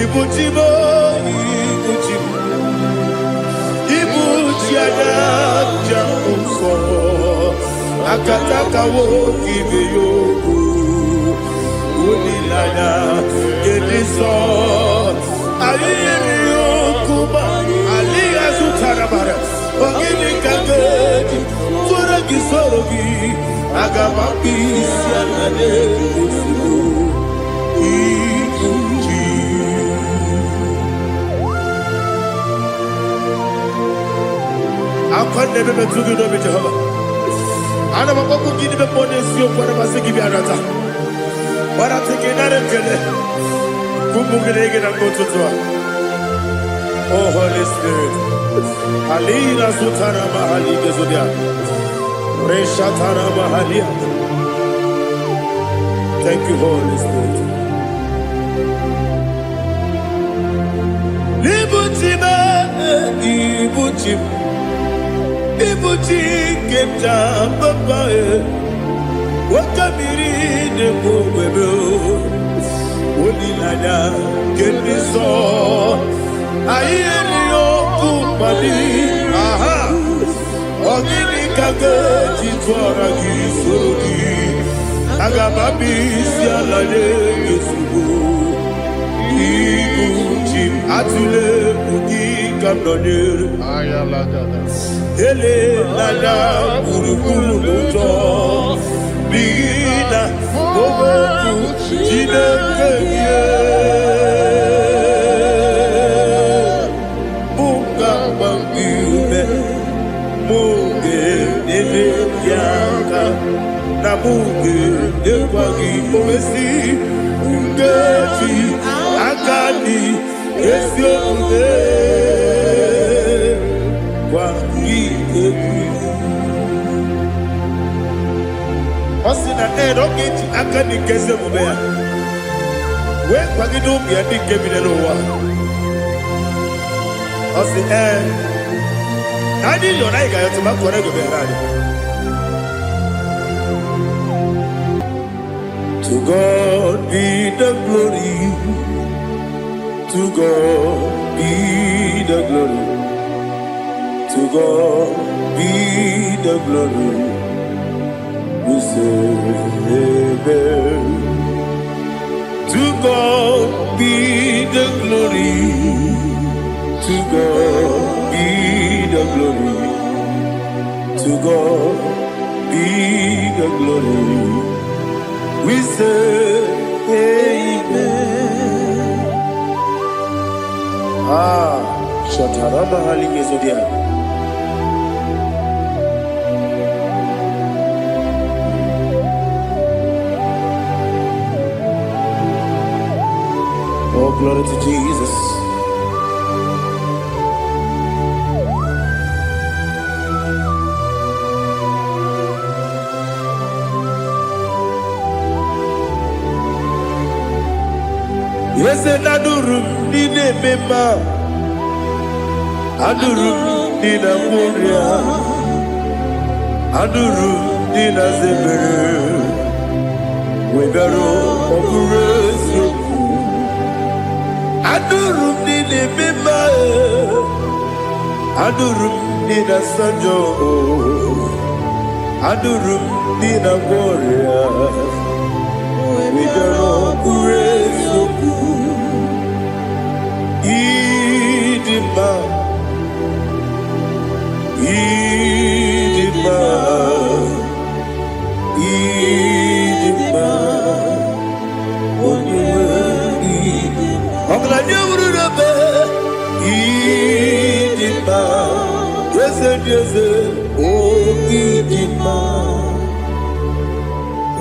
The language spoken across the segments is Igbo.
Ibu chi m, ibu chi m, ibu chi anya nja nsọ akataka nwoke ibe ya okwu olileanya nke ndị nsọ. Anyị nyere ya okwu ma alịghị azụtara mara. Ọ gịnị ka m ga-eji tụrụ gị soro gị? Aga m akpụ isi ala na-ozugbo ibu chi. Akwa na-ebe metụ gị n'obi, Jehova. Ana m akpọkwu gị n'ime mmụọ n'eziokwu. Ana m asị gị bịa nata gbarata gị nara ekele ụmụ gị na gị na mgbe ụtụtụ a. Oh Holy Spirit, alina sutara mahali gezodia reshatara mahalia. Thank you, Holy Spirit. Ibu chi m, ibu chi m, ibu chi nke m ji papa e. Nwoke mmiri na-egbu ogwebe, olileanya nke ndị nsọ. Anyị erighị okwu mkpali aha. Ọ gịnị ka ga-eji tụọra gị soro gị? Aga m abịa isi ala nye gị ozugbo. Ibu chi m, atụla egwu, gị ka m nọnyere. Elela gburugburu n'ụjọ, n'ihi na okwu Chineke gị mụ ga-agba gị ume, mụ ga-enyere gị aka, na mụ ga-enyekwa gị owesi nkeji aka dị ezi omume gwa gị okwu. Ọ sị na ee, na ọ ga-eji aka dị nke ezi omume ya wee kwagide ụmụ ya ndị nke bi n'ụwa. Ọ sị ee, na anyị yọrọ, anyị ga-ayọtụ ma kọrọ ego bịara anyị. To God be the glory, to God be the glory, to God be the glory. We say amen. To God be the glory, to God be the glory, to God be the glory. We say amen. Ah, Shatarama Haligezodia. Oh, glory to Jesus. Eze na-adụrụ m ndị na-eme mma, adụrụ m ndị na-agwọ ọrịa, adụrụ m ndị na-aza ebere, wee bịara ọ bụrụ eziokwu. Adụrụ m ndị na-eme mma, adụrụ m ndị na-asa njọ, adụrụ m ndị na-agwọ ọrịa, wee bịara ọ bụrụ eziokwu. Ịdị mma, ịdị mma, ịdị mma, onye nwe ịdị. Ọgaranya wuru n'ebe ịdị mma, eze dị eze, o ịdị mma,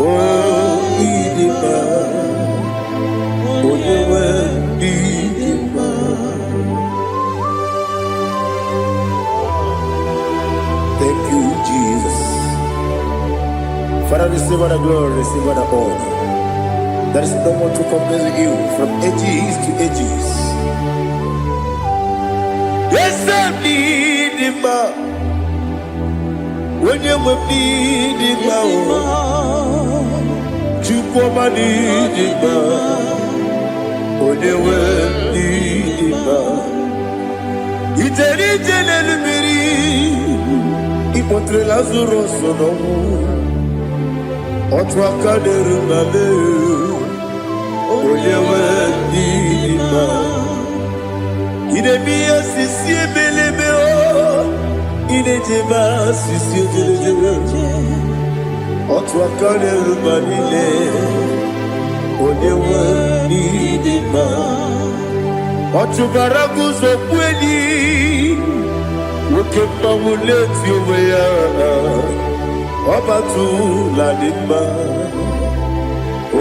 o ịdị mma, onye nwe ịdị mma. Thank you, Jesus. Father, receive all the glory, receive all the honor. There is no one to compare with you from ages to ages. Eze m dị mma, onye nwe m dị mma o, Chukwu ọma dị mma, onye nwe m. Ije n'elu mmiri, ịkpọtere Lazarus n'ọnwụ. Otu aka na-eru na lee, onye nwe ndị mma. Ị na-eme ihe osisi ebelebe o, ị na-ejebe asịsị ojelejele. Otu aka na-eru mba niile, onye nwe ndị mma. Ọ chụbara guzo kweli, nwoke mmanwụ na-eti onwe ya. Ọbatụla dị mma,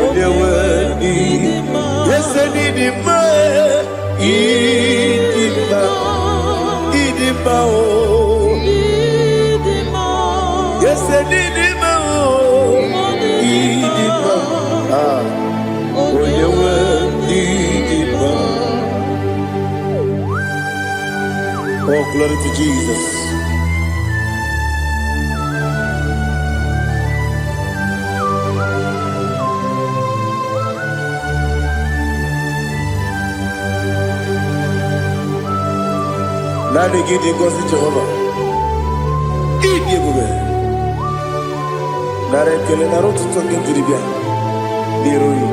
onye nwe ndị ese n'ịdị mma, ịdị mma, ịdị mma o. Ese n'ịdị mma o, ịdị mma. Ah, onye nwe ịdị mma. Oh, glory to Jesus. Naanị gị dị ngọzi, Jehova. Ịdị ebube. Nara ekele, nara ụtụtụ nke m jiri bịa n'iru gị.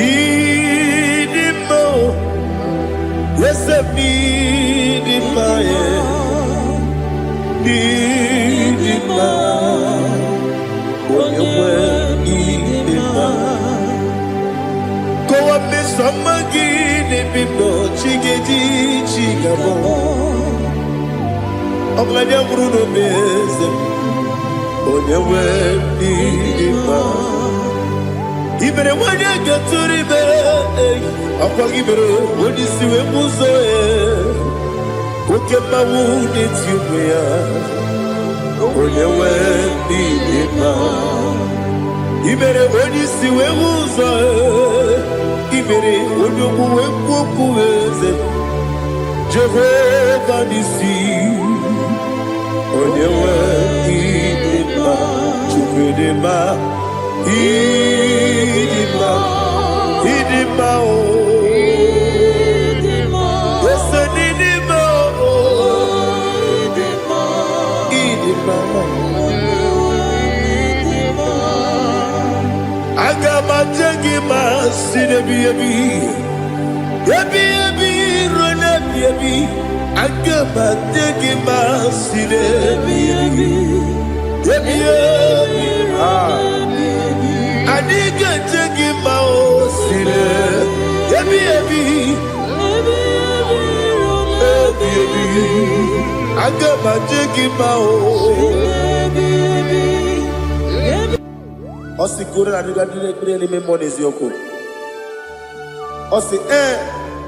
Ịdị mma o, eze m, ịdị mma ya. Ịdị mma, onye nwe, ịdị mma. Kọwa mmeso ọma gị n'ebe m nọ, chi ga-eji chi ga-abọ. Ọgaranya nwụrụ n'obe, eze m, onye nwe, ịdị mma. I mere nwanyị ga-etụrụ ime, ọkwa gị mere onye isi wee bụ ụzọ ya. Oke mmanwụ na-eti onwe ya, onye nwe, ịdị mma. I mere onye isi wee hụ ụzọ, i mere onye okwu wee kwuo okwu, eze Jehova n'isi, onye nwe, ịdị mma. Chukwu, ịdị mma, ịdị mma, ịdị mma o. Ese n'ịdị mma o, ịdị mma. Aga m aje gị ma si n'ebi ebi ebi ebi ruo n'ebi ebi. Aga m aje gị ma si n'ebi ebi ebi ebi. Ah. Anyị ga-eje gị ma o si n'ebi ebi ebi ebi. Aga m aje gị ma o. Ọ sị ka unu na-adịga ndị na-ekpere n'ime mmụọ n'eziokwu. Ọ sị ee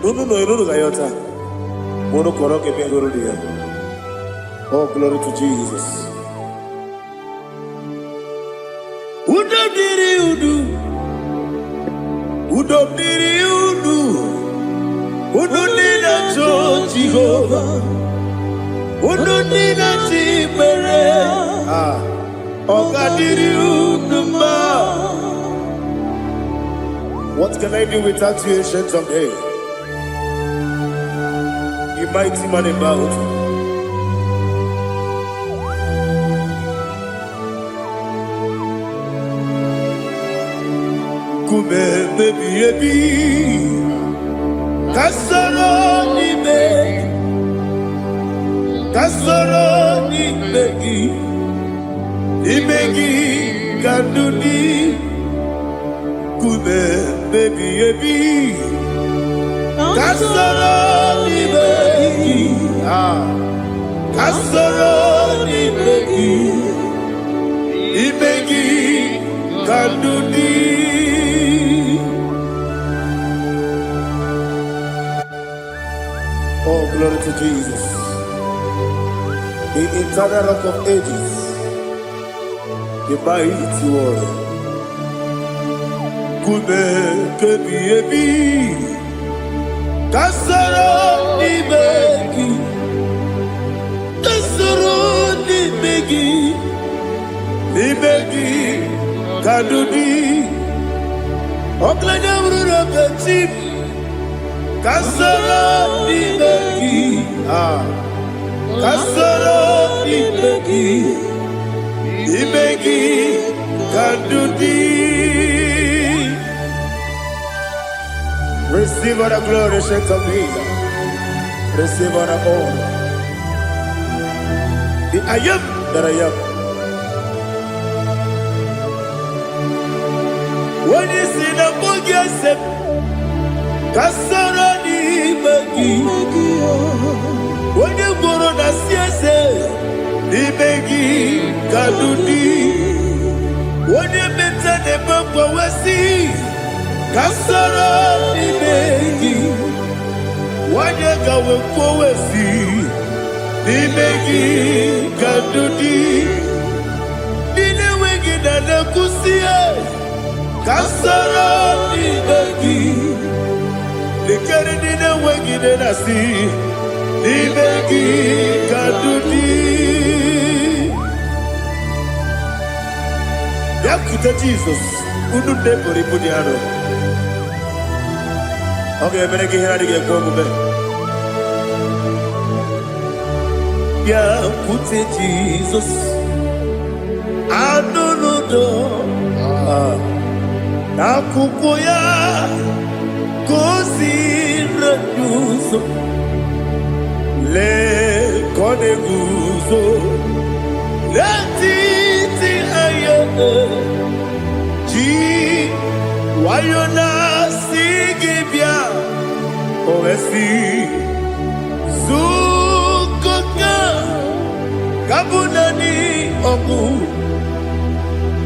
na unu nọ unu ga-ayọta ma unu kọrọ ka ebe hụrụ ya. Oh, glory to Jesus. Udo dịrị unu, udo dịrị unu, unu ndị na-achọ Jehova, unu ndị na-achọ ikpere. Ah, ọ ga-adịrị unu mma. What can I do without you, Ancient of Days? You mighty man in battle. Nkume ebi ebi, ka soro n'ime, ka soro n'ime gị, n'ime gị ka ndụ dị. Nkume ebi ebi, ka soro n'ime gị. Ah, ka soro n'ime gị, n'ime gị ka ndụ dị. Oh, glory to Jesus, the eternal Rock of Ages, the mighty warrior. Nkume kebi ebi, ka soro n'ime gị, ka soro n'ime gị, n'ime gị ka ndụ dị. Ọgaranya bụrụ na chi m. Ka soro n'ime gị. Ah, ka soro n'ime gị, n'ime gị ka ndụ dị. Receive all the glory, Saint of Days. Receive all the honor. The I am that I am. Onye si na mbụ gị ese ka soro n'ime gị. Onye gwụrụ na si eze n'ime gị ka ndụ dị. Onye meta na-eme mgbanwesị ka soro n'ime gị. Onye ka wee kwuo n'ime gị ka ndụ dị. Ndị na-enweghị na na-ekwusi ka soro n'ime gị. Lekere ndị na-enweghị nne na-asị n'ime gị ka ndụ dị. Bịakwute Jizọs, unu ndị buru ibu dị arọ. Ọ ga-emere gị ihe na-adịghị ekwe omume. Bịakwute Jizọs, anụ n'udo n'akwụkwọ ya ka o ziri ndị ụzọ. Lee ka ọ na-eguzo n'etiti anya ji nwayọ na-asị gị bịa. O wee sị zukọta ka bụ naanị ọgwụ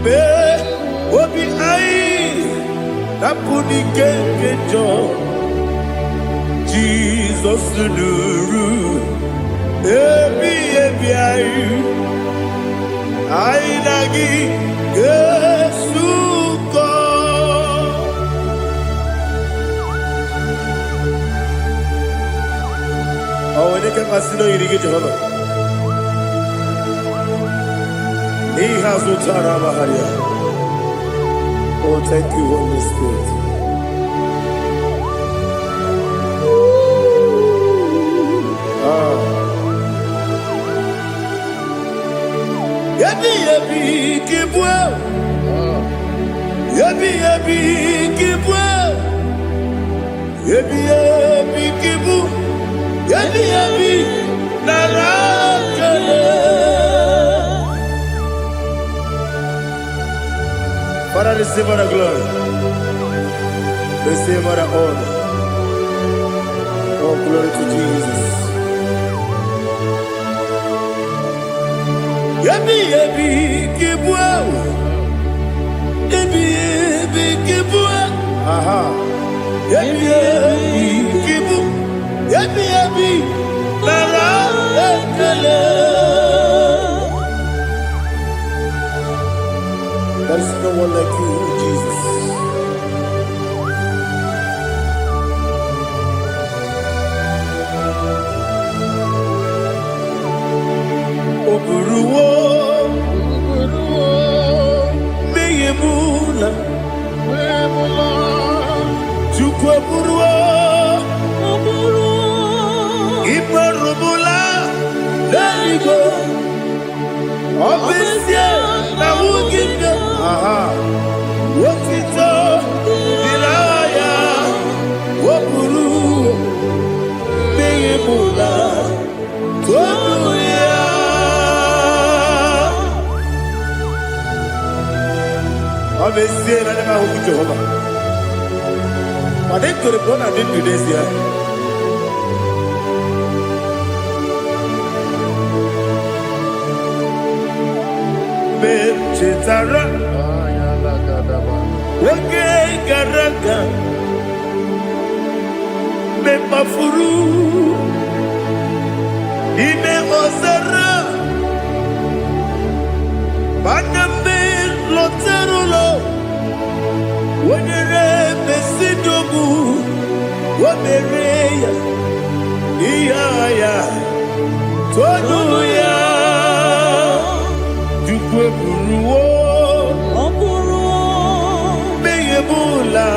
mee obi anyị napụ n'ike nke njọ. Jizọs nụrụ ebi ebi anyị, anyị na gị ga-esukọ. Ọ nwere ike mmasị na oyiri gị, Jehova, n'ihe azụ tara amagharị ya. Oh, thank you, Holy Spirit. Ah. Ebi ebi kibue, ebi ebi kibue, ebi ebi kibu, ebi ebi nara kele. Father, receive all the glory, receive all the honor. Oh, glory to Jesus. Ebi ebi kibue, ebi ebi kibue, aha. Ebi ebi kibu, ebi ebi nara ekele. There is no one like you, Jesus. O buruwo mmehie m ụla, Chukwu eburuwo imerụmụla n'eluigwe. Ọ bụ ezie na nwunye nne, aha, otito dịrị aha ya. O buru mmehie m ụla, tonu ya. Ọ bụ ezie na ndị m ahụhụ Jehova, ma dị nkiri bụ na dị ndụ n'ezie. Mgbe m chetara oge gara aga, mgbe m kpafuru n'ime ọzara, mana mgbe lọtara ụlọ, o nyere mesidogbu, o mere ya ihe agha ya, tonu ya. Chukwu eburuwo mmehie m ụla.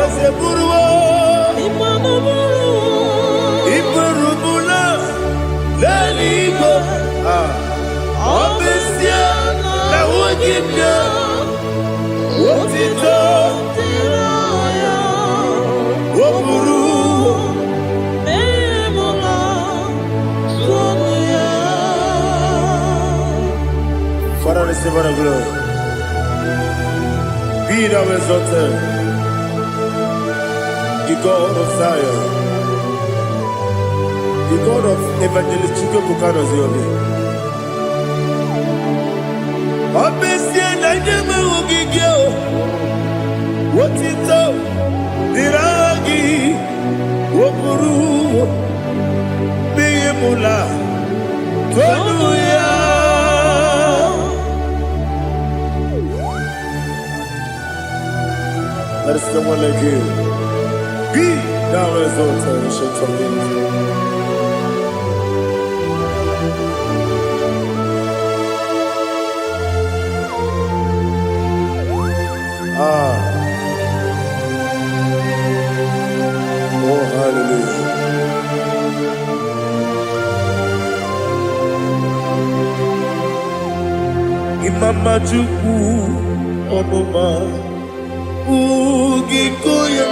Eze Eburuwo iburumula n'eluigwe. Ah, ọ bụ ezie na nwunye nne otito o buru. Father, receive all the glory. Be thou exalted, the God of Zion, the God of Evangelist Chukwuebuka Obi. Ọ bụ ezie na ndị enweghị gị o, otito dịrị aha gị, o buru n'ihi mụla tonu ya. There is no one like you. Be thou exalted, Ancient of Days. Ah, oh, hallelujah. Imama Chukwu ọmụma ugiko ya,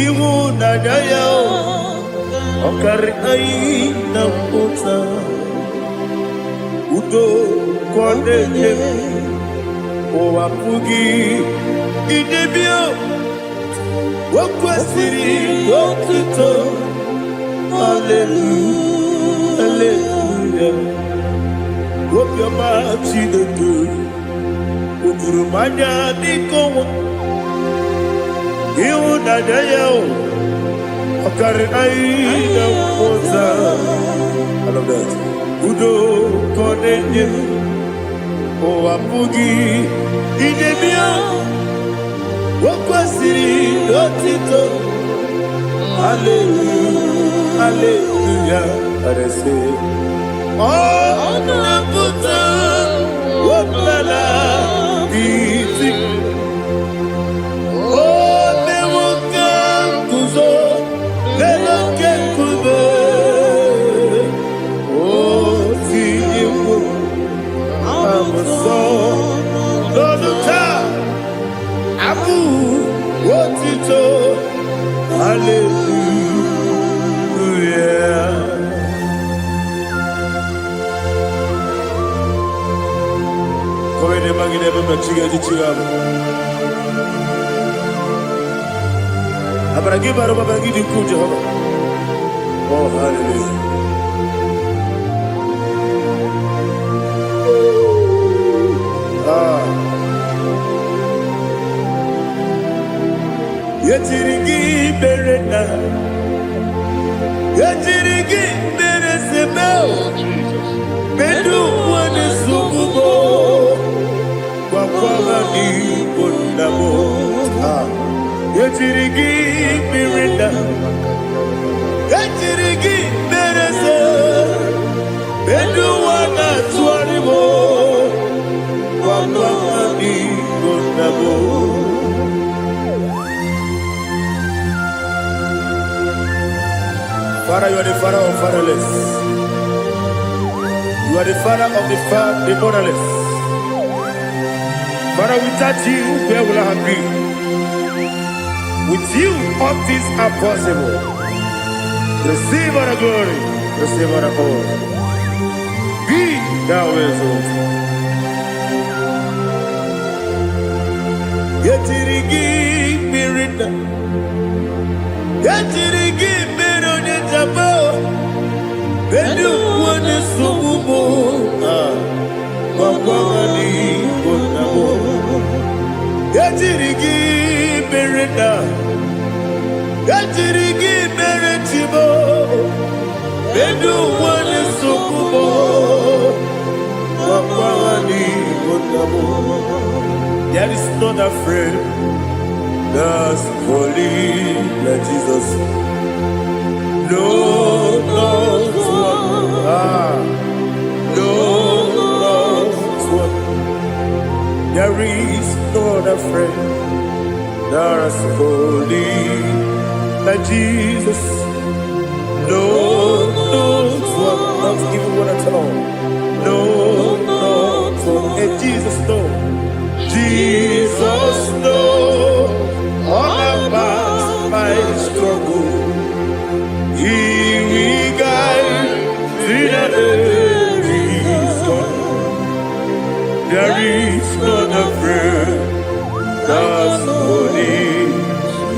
ịhụnanya ya ọkarị anyị na mmụta, udo ka ọ na-enye, ụwa pụghị idebe. O kwesịrị otuto, haleluya, haleluya. Obiọma Chineke o juru m anya dịka ọnwa, ịhụnanya ya o ọkarị anyị na mmụta. I love that. Udo ka ọ na-enye, ụwa pụghị idebe ya. O kwesịrị otito, haleluya, haleluya. Arese ọ na-apụta ọbụla iti o mewo ka guzo n'elu oke nkume, o tinyewo abụsọ n'ọnụ taa abụ otito, haleluya. Kowene magine ebe chiga ji chiga bụ. Amara gị bara ụba, amara gị dị ukwuu, Jehova. Oh, hallelujah. Ah. Ejiri gị mere na ejiri gị mere seme. Oh, Jesus. Medu nwane sugbo gwakwara n'igbo nna m. Ah. Ejiri gị mere na ejiri gị mere se medu nwa na-atụgharị m gwakwara n'igbo nna m. Father, you are the father of fatherless. You are the father of the motherless. Father, without you, where will I have been? With you, all things are possible. Receive our glory, receive our honor. Be thou exalted. Ejiri gị mmiri na ejiri gị mmiri onye njaba elu onye nsogbu m gwagwara n'igbo nna m. Ejiri gị mere na ejiri gị mere chibo elu onye nsogbu m gwagwara n'igbo nna m. There is not a friend that's holy like Jesus. No, not one. Ah, no, not one. There is no other friend That's holy like Jesus. No, no, not even one at all. No, not one. And Jesus, no. Jesus, no. All about my struggle. He will guide till the day is gone. There is none afraid that's holy.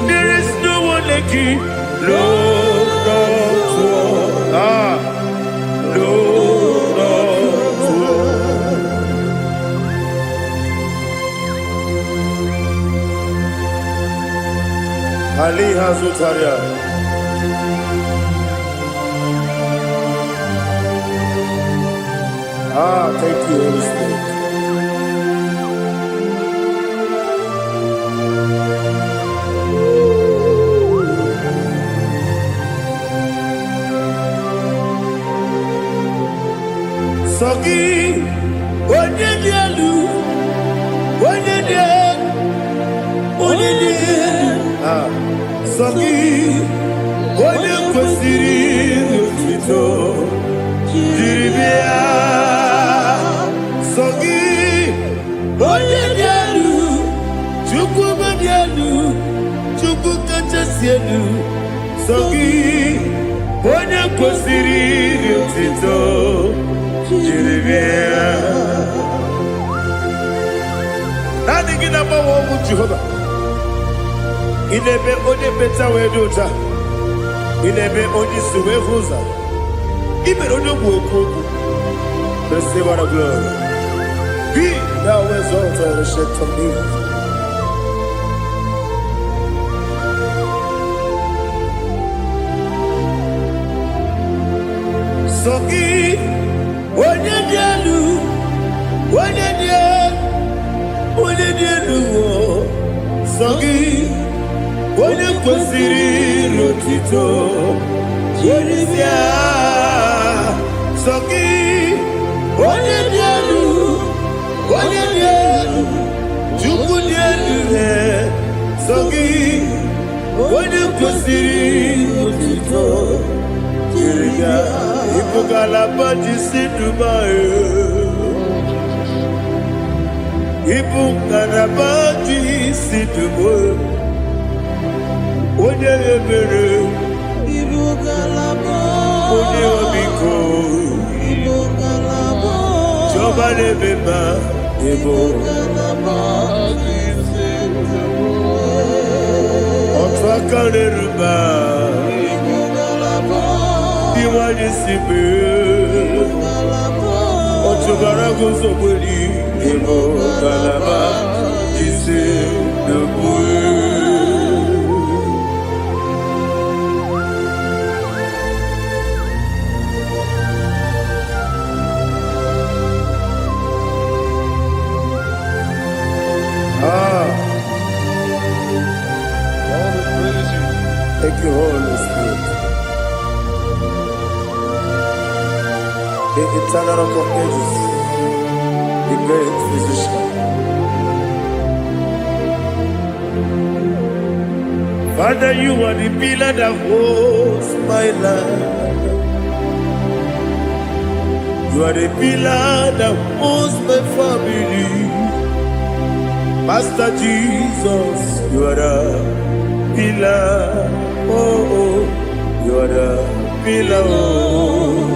There is no one like you. No, not one. Ah, no, not one. Ali Hazutaria. Ah, thank you, Holy Spirit. Sọ gị, onye dị elu, onye dị elu, onye dị elu. Ah, sọ gị, onye kwesịrị otuto jiri bịa. Sọ gị, onye dị elu, Chukwu dị elu, Chukwu kachasị elu. Sọ gị, onye kwesịrị otuto jiri bịa. Naanị gị na-agbanwe ọnwụ, Jehova. Ị na-eme onye mmecha wee dị ụcha. Ị na-eme onye isi wee hụ ụzọ. Ị mere onye ogbu okwu okwu. Receive all the glory. Be thou exalted, Ancient of Days. Sọ gị, onye dị elu, onye dị elu, onye dị elu o. Sọ gị, onye kwesịrị n'otito jiri bịa. Sọ gị, onye dị elu, onye dị elu, Chukwu dị elu he. Sọ gị, onye kwesịrị n'otito jiri bịa. Ịbụ ngalaba ji si Dubai. Ịbụ ngalaba ji si Dubai. Onye ebere, Ibu ngalaba. Onye ọmịiko, Ibu ngalaba. Jehova na-eme mma, ịbụ Ngalaba. Otu aka na-eru mba, Ibu ngalaba. Iwanye si mee. Ngalaba. Ọchụbara guzogberi, ịbụ ngalaba ji si Dubai. Ah, Lord, we praise you. Thank you, Holy Spirit. The eternal Rock of Ages, the great physician. Father, you are the pillar that holds my life. You are the pillar that holds my family. Master Jesus, you are the pillar. Oh, you are the pillar. Oh,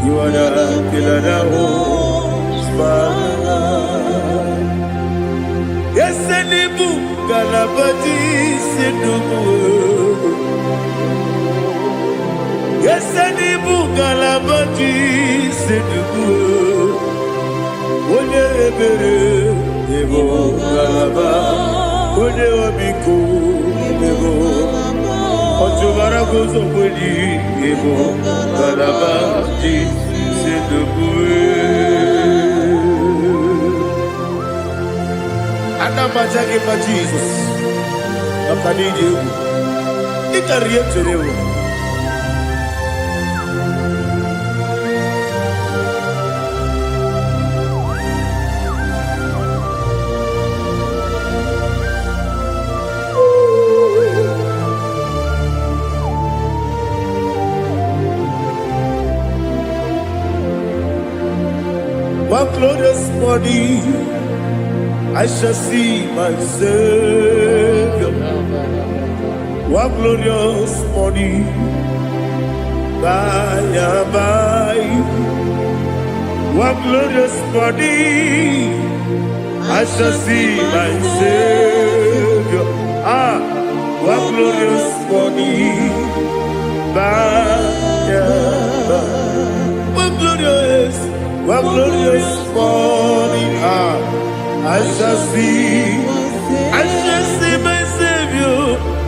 you are the pillar that holds my life. Yes, n'ịbụ ngalaba ji isi ndụ m. Yes, n'ịbụ ngalaba ji isi ndụ m. Onye ebere, ịbụ ngalaba. Onye ọmịiko, ịbụ ọchụbara guzogbeli, ịbụ ngalaba ji isi ndụ m. Ana m aja gị mma, Jizọs, maka na ịdị egwu. Ị karịrị ihe m chere ewu. morning I shall see my Savior. What glorious morning, by and by. What glorious morning, I shall see my Savior. Ah, what glorious morning, by and by. What glorious morning. Ah, I shall see my Savior.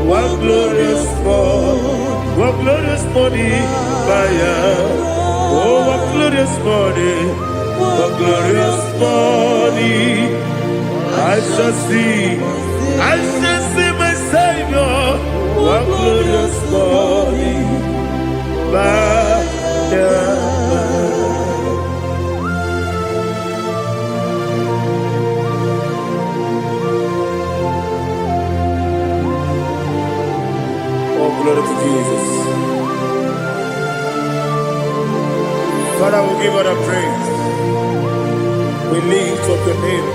What glorious morning, what glorious morning, by and. Oh, what glorious morning, what glorious morning. I shall see my Savior. What glorious morning, by and by. Oh, glory to Jesus. Father, we give all the praise. We lift up your name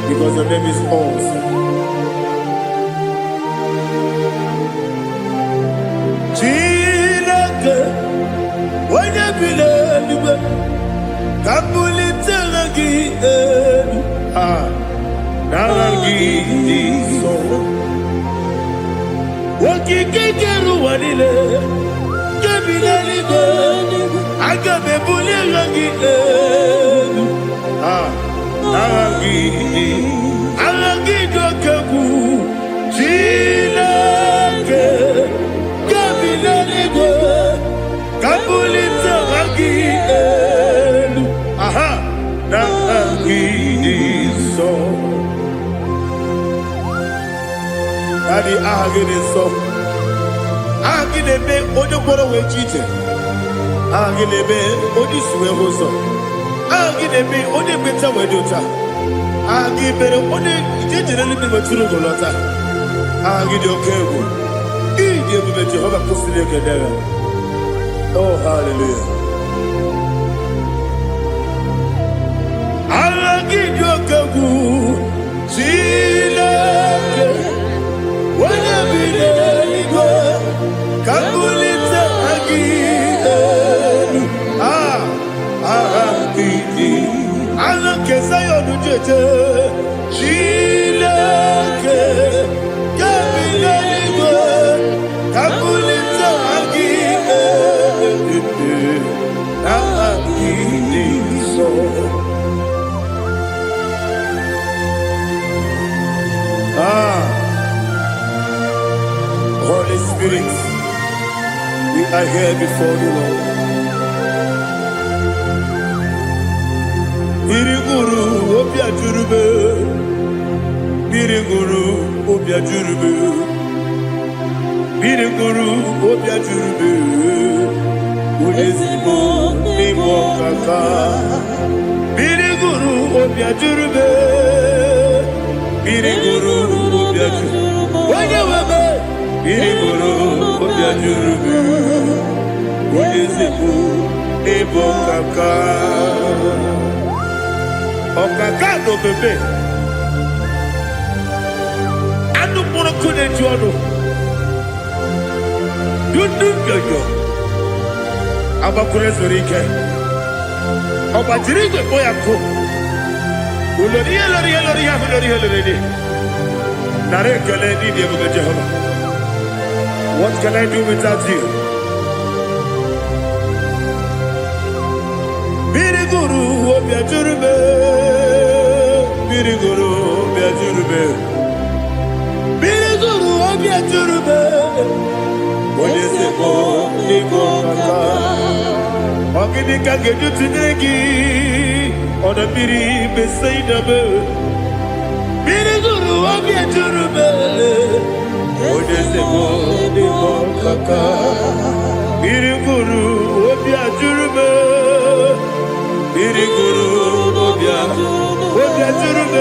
because your name is awesome. Chineke, onye bi n'eluigwe, ka m bulite aha gị elu. Ah, n'aha gị dị nsọ. Okike kere ụwa niile, nke bi n'eluigwe, aga m ebuli aha gị elu. Ah, aha gị dị, aha gị dị oke egwu. Chineke, nke bi n'eluigwe, ka m bulite aha gị elu. Aha, n'aha gị dị nsọ. Daddy, aha gị dị nsọ. Aha gị na-eme onye ngwọrọ wee ji ije. Aha gị na-eme onye isi wee hụ ụzọ. Aha gị na-eme onye ekpenta wee dị ụta. Aha gị mere onye ije jere eluigwe wetụrụ ugo lọta. Aha gị dị oke egwu. Ị dị ebube. Jehova kwụsịrị ekele ya. Oh, hallelujah. Aha gị dị oke egwu. Chineke, onye bi n'eluigwe, ka m bulite aha gị elu. Ah, aha gị dị, aha nke Zayọn jeje. Chineke nke bi n'eluigwe, ka m bulite aha gị elu. Aha gị dị nsọ. Ah, Holy Spirit, we are here before you, Lord. Mmiri gụrụ obi ajụrụbe, mmiri gụrụ obi ajụrụbe, mmiri gụrụ obi ajụrụbe, onye ezigbo n'ịbụ ọkaka. Mmiri gụrụ obi ajụrụbe, mmiri gụrụ obi ajụrụbe, onye webe, mmiri gụrụ obi ajụrụbe, onye ezigbo n'ịbụ ọkaka. Ọkaka na obebe anụ mkpụrụ nkụ na-eju ọnụ dudu nyoyo agbakwuru ezuru ike, ọ gbajiri igwe kpọ ya nkụ ulori ihe lori ihe lori ihe ahụ lori ihe lori dị. Nara ekele n'ịdị ebube Jehova. What can I do without you? Mmiri gụrụ obi ajụrụ m, mmiri gụrụ obi ajụrụ m, mmiri gụrụ obi ajụrụ m, onye ezigbo n'ịbụ ọkaka. Ọ gịnị ka ga-eji tụnyere gị, ọdọ mmiri Besaida m? Mmiri gụrụ obi ejuru m, onye ezigbo n'ịbụ ọkaka. Mmiri gụrụ obi ajụrụ m, mmiri gụrụ obi ajụrụ m,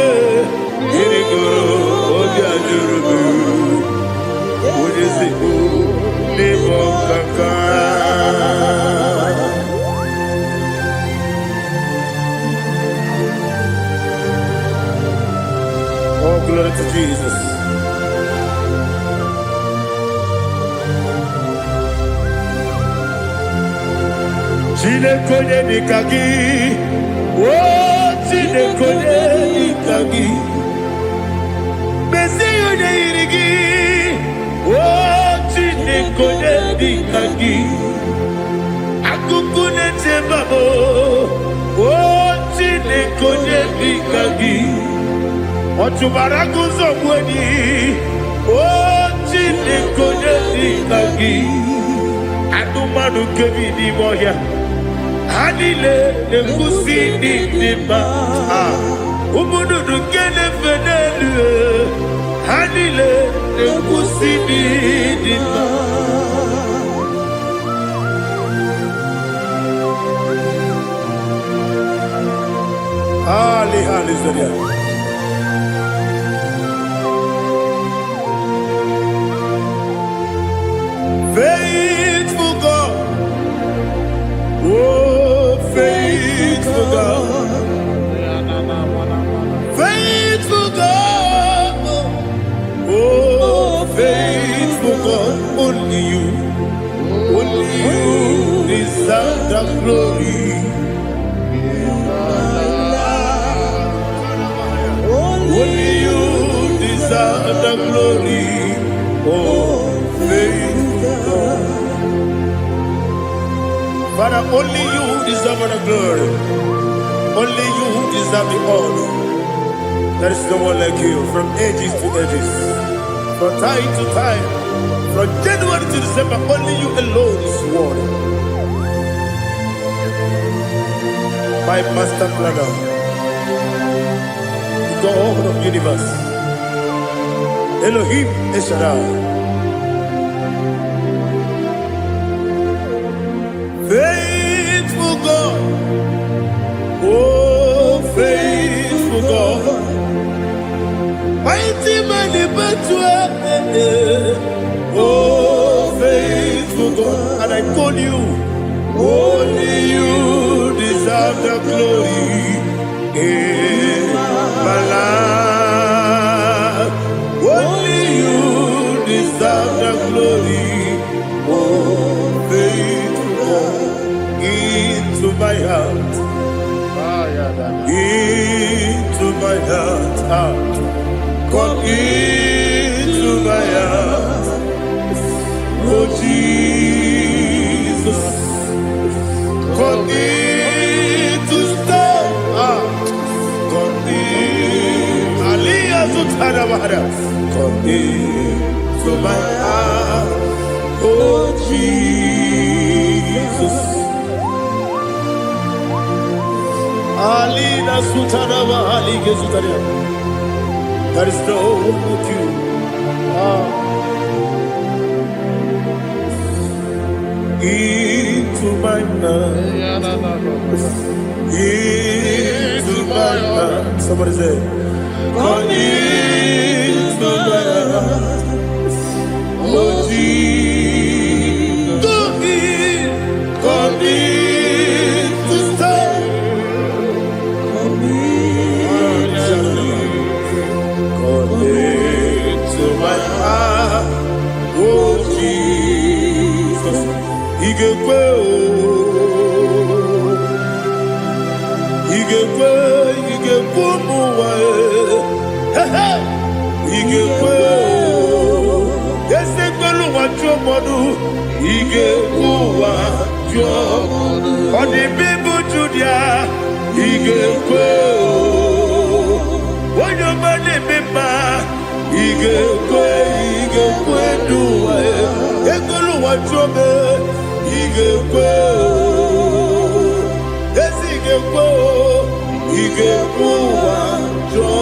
mmiri gụrụ obi ajụrụ m, onye ezigbo n'ịbụ ọkaka. Glory to Jesus. Chineke onye dịka gị, o Chineke onye dịka gị, mezie onye yiri gị, o Chineke onye dịka gị, akụkụ na-eche mbabụ, o Chineke onye dịka gị, ọ chụbara gị ụzọ gbu enyi, o Chineke onye dịka gị, anụmanụ nke bi n'ime ọhịa, ha niile na-ekwusi ndị dị mma. Ah, ụmụ nnụnụ nke na-efe n'elu, ha niile na-ekwusi ndị dị mma. Ali, hallelujah. Faithful God, oh faithful God, faithful God, oh faithful God, only you deserve the glory. Only you deserve the glory. Oh, faithful God. Father, only you deserve the glory. Only you deserve the honor. There is no one like you from ages to ages, from time to time, from January to December. Only you alone is worthy. My master planner, the God of universe, Elohim El Shaddai. Faithful God, oh faithful God, mighty man in battle, oh faithful God, and I call you, only you deserve the glory in my life. Only you deserve the glory, oh faithful God, into my heart, into my heart, ah, come into my heart, oh Jesus, come in to stay, ah, come in, Aliyah Zutara, come into my heart, oh Jesus. Alina Sutara Ali Gezutaria. There is no one like you. Ah. Into my heart, into my heart. Somebody say, come into my heart, oh Jesus. Come in to stay. Come into my heart, oh Jesus. Ị ga-ekwe o, ị ga-ekwe, ị ga-ekwe ụmụ ụwa e. He he! Ị ga-ekwe o, eze kwelu ụwa jụọ mmadụ, ị ga-ekwe ụwa jụọ. Ọ dị mbe bụ Judia, ị ga-ekwe o. Onye ọma na-eme mma, ị ga-ekwe, ị ga-ekwe n'ụwa e. Ekwelu ụwa jụọ m, ị ga-ekwe o. Ezi ị ga-ekwe o, ị ga-ekwe ụwa jụọ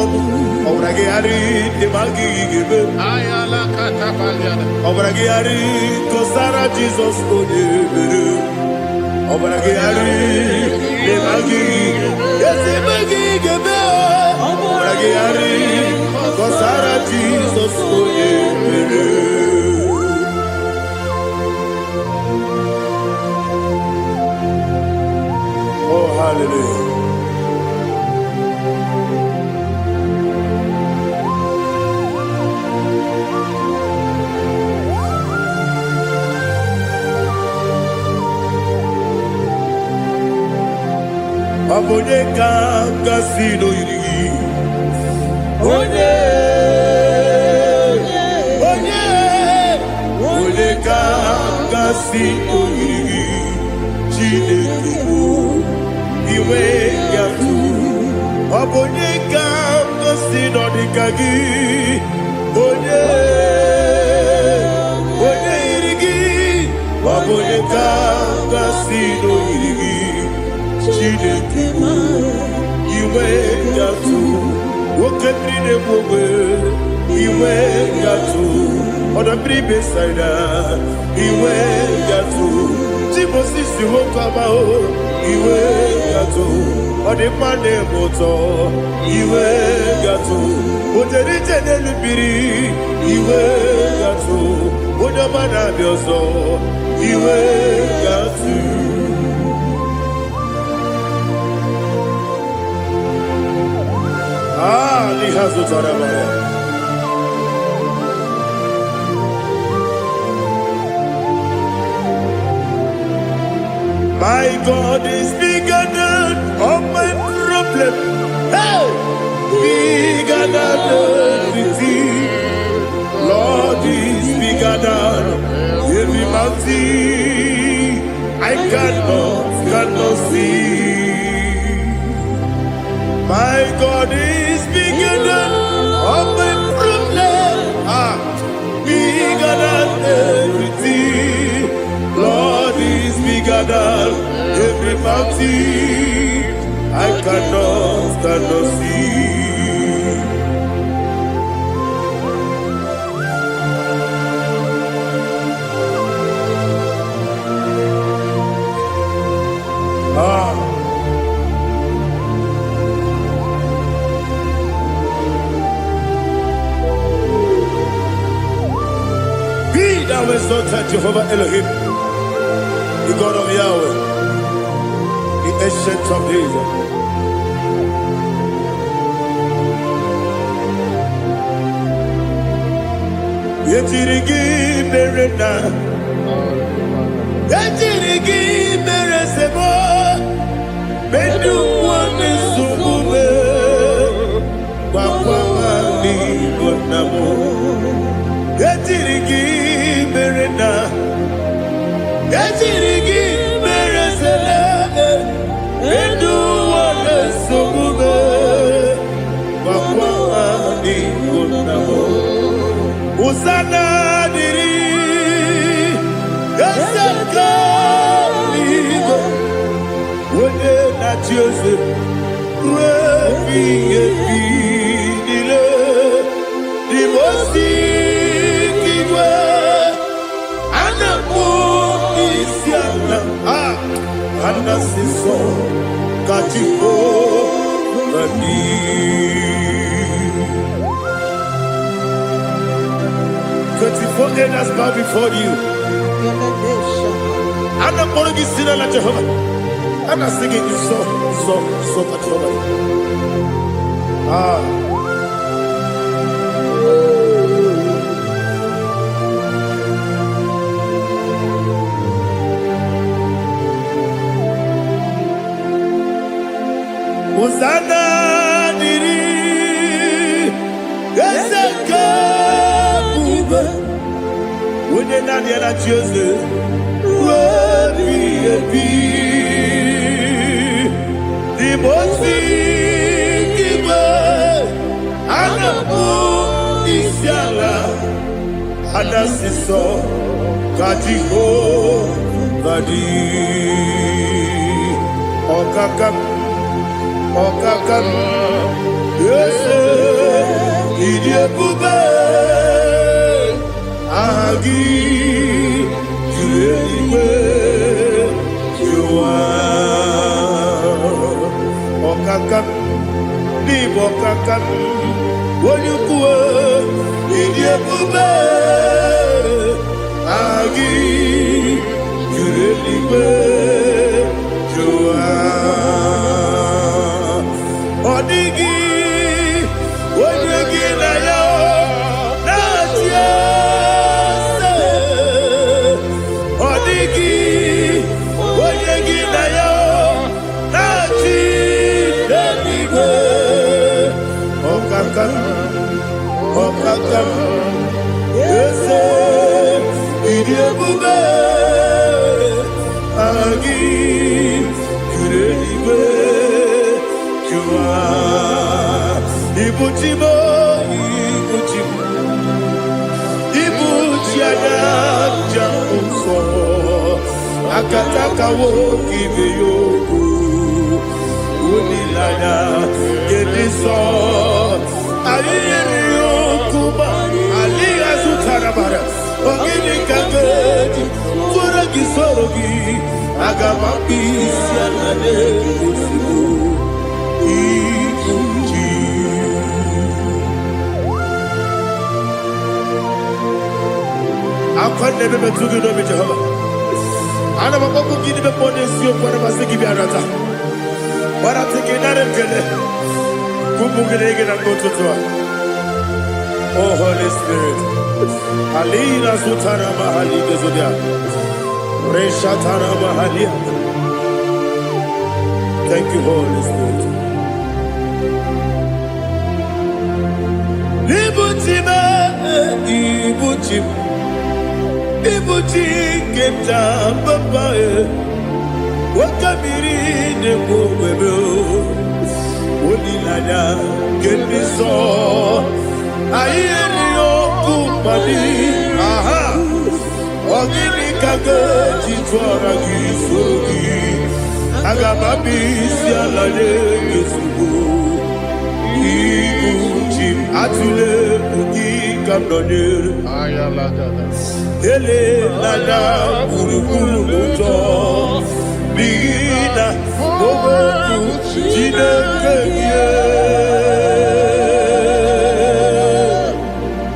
ọnụ. Ọbara gị ghara ịdị ma gị ga-eme. Ọbara gị ghara kọsara Jizọs onye mere. Ọbara gị ghara ịdị ma gị ezi eme gị ga-eme. Ọbara gị ghara kọsara Jizọs onye mere. Oh, hallelujah. ka m gasị n'oyiri gị? Onye, onye, onye ka m gasị n'oyiri gị? Chineke bụ iwe gatụ. Ọ bụ onye ka m gosi nọ dịka gị? Onye, onye yiri gị? Ọ bụ onye ka m gasị n'oyiri gị? Chineke bụ iwe gatụ. Oke mmiri na-egbu ogbe, iwe gatụ. Ọdọ mmiri Besaida, iwe gatụ. Chimosisi nwoke ọma o, iwe gatụ. Ọ dị mma na-eme ụtọ, iwe gatụ. O jere ije n'elu mmiri, iwe gatụ. Onye ọma na-abịa ọzọ, iwe gatụ. Ah, n'ihe azụtara m ya. My God is bigger than all my problem. Hey! Bigger than everything. Lord is bigger than every mountain I cannot see. My God is bigger than all my problem. Ah, bigger than everything. Lord is bigger than every mountain I cannot see. Ah, be thou exalted, Jehovah Elohim, the God of Yahweh, the Ancient of Days. Ejiri gị mere na ejiri gị mere sebo medu nwanne nsogbu me gwakwa ha n'igbo nna m. Ejiri gị mere na ejiri gị mere sele medu nwanne nsogbu me gwakwa ha n'igbo nna m. Hosanna dịrị eze nke eluigwe, onye na-achị eze ruo ebighị ebi niile. N'ime osi nke igwe a na-akpọ isi ala, a a na-asị nsọ ka Jehova dị. 24 elders bow before you. A na-akpọrọ gị si n'ala Jehova. A na-asị gị nsọ, nsọ, nsọ ka Jehova dị. Ah. Hosanna dịrị eze nke ebube, onye naanị ya na-achị eze ruo ebighị ebi. N'ime ozi nke igwe a na-akpọ isi ala, a na-asị nsọ ka Jehova dị. Ọkaka m, ọkaka m, eze, ịdị ebube, aha gị juru eluigwe juru ụwa. Ọkaka m, n'ịbụ ọkaka m, onye ukwu, ịdị ebube, aha gị juru eluigwe juru ụwa. Ọ dịghị onye gị na ya na-achị eze. Ọ dịghị onye gị na ya na-achị Ọkaka m, eze, ịdị ebube, aha gị juru eluigwe jụwa. Ibuchi m, ibuchi m, ibuchi anya nja nsọ, akataka nwoke ibe ya okwu, olileanya nke ndị nsọ. Anyị nyere ya okwu ma alịghị azụtara mara. Ọ gịnị ka ga-eji tụọrọ gị, soro gị? Aga m akpụ isi ala na-egosigo ibu chi. Akwa na-ebe metụ gị n'obi, Jehova. Ana m akpọkwu gị n'ime mmụọ n'eziokwu. Ana m asị gị bịa nata gbarata gị, nara ekele ụmụ gị na gị na mgbe ụtụtụ a. Oh Holy Spirit, alina zutara mahali gezodia reshatara mahalia. Thank you, Holy Spirit. Ibuchi m, ibuchi m, ibuchi nke nta papa e, nwoke mmiri na-egbu ogwebe, olileanya nke ndị nsọ. Anyị erighị okwu mmadụ. Aha, ọ gịnị ka ga-eji tụọra gị, soro gị? Aga m abịa isi ala nye gị ozugbo. Ibu chi m, atụle egwu, gị ka m nọnyere. Elela gburugburu n'ụjọ, n'ihi na okwu Chineke gị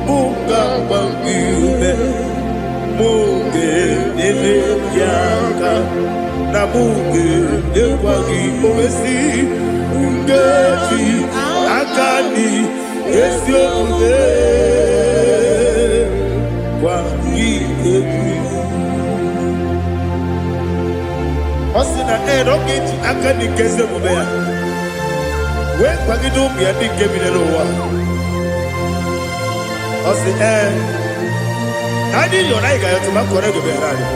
mụ ga-agba gị ume, mụ ga-enyere gị aka, na mụ ga-enyekwa gị owesi nkeji aka dị ezi omume gwa gị egwu. Ọ sị na ee, na ọ ga-eji aka dị nke ezi omume ya wee kwagide ụmụ ya ndị nke bi n'ụwa. Ọ sị ee, na anyị yọrọ, anyị ga-ayọtụ ma kọrọ ego bịara anyị.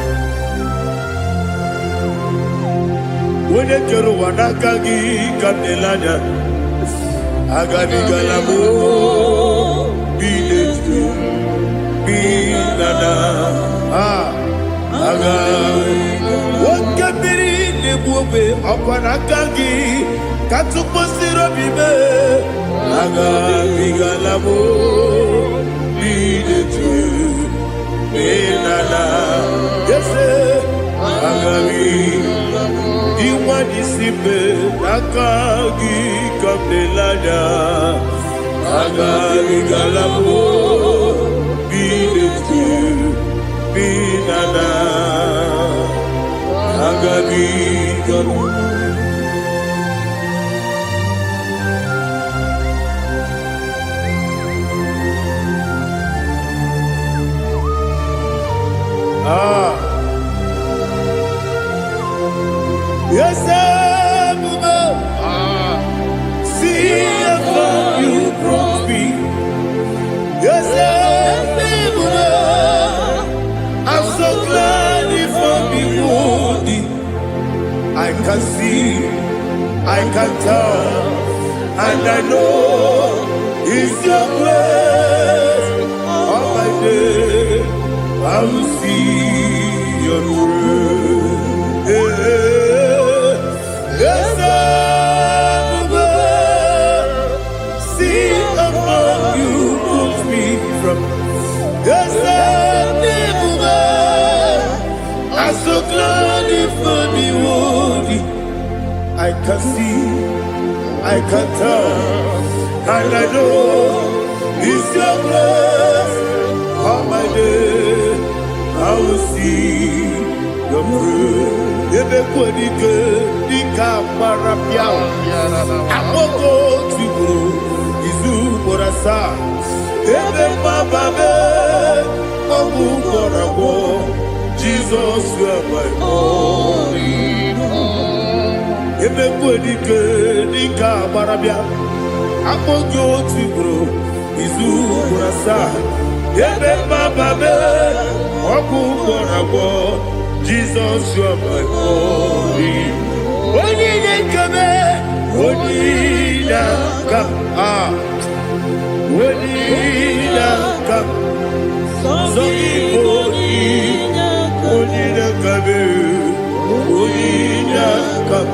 Onye kere ụwa, n'aka gị ka m na-ele anya. Agabigala m bi n'etu bi na na a aga. Oke mmiri na-egbu ogbe, ọkwa n'aka gị ka tụkwasịrị obi mee. Agabigala m bi n'etu bi na na ese agabi. Inwa n'isi mbe, n'aka gị ka m na-ele anya. Agabigala m bi n'etu bi na na agabigala. Ah. Yes, ebube, see how far you brought me. Yes, ebube, I'm so glad you found me worthy. I can see, I can tell, and I know it's your grace. All my day, I will see your grace. Yes, ebube, see how far you put me from. Yes, ebube, I'm so glad you found me worthy. I can see, I can tell, and I know it's your grace. All my day, I will see your grace. Ebe kwenike dịka gbara pịa akpọkọ tigburu izu ugboro asaa, ebe mgbaba ọgwụ gwọrọ agwọ. Jizọs, you are my all. Ebe kwenike dịka gbara bịa. Akpọ gị otu ugboro, izu ugboro asaa. Ebe mgbaba m, ọgwụ gwọrọ agwọ. Jizọs, you are my only. Onye na-ekeme, onye na-aka, ah, onye na-aka, sọ gị bụ onye na-aka m, onye na-aka m.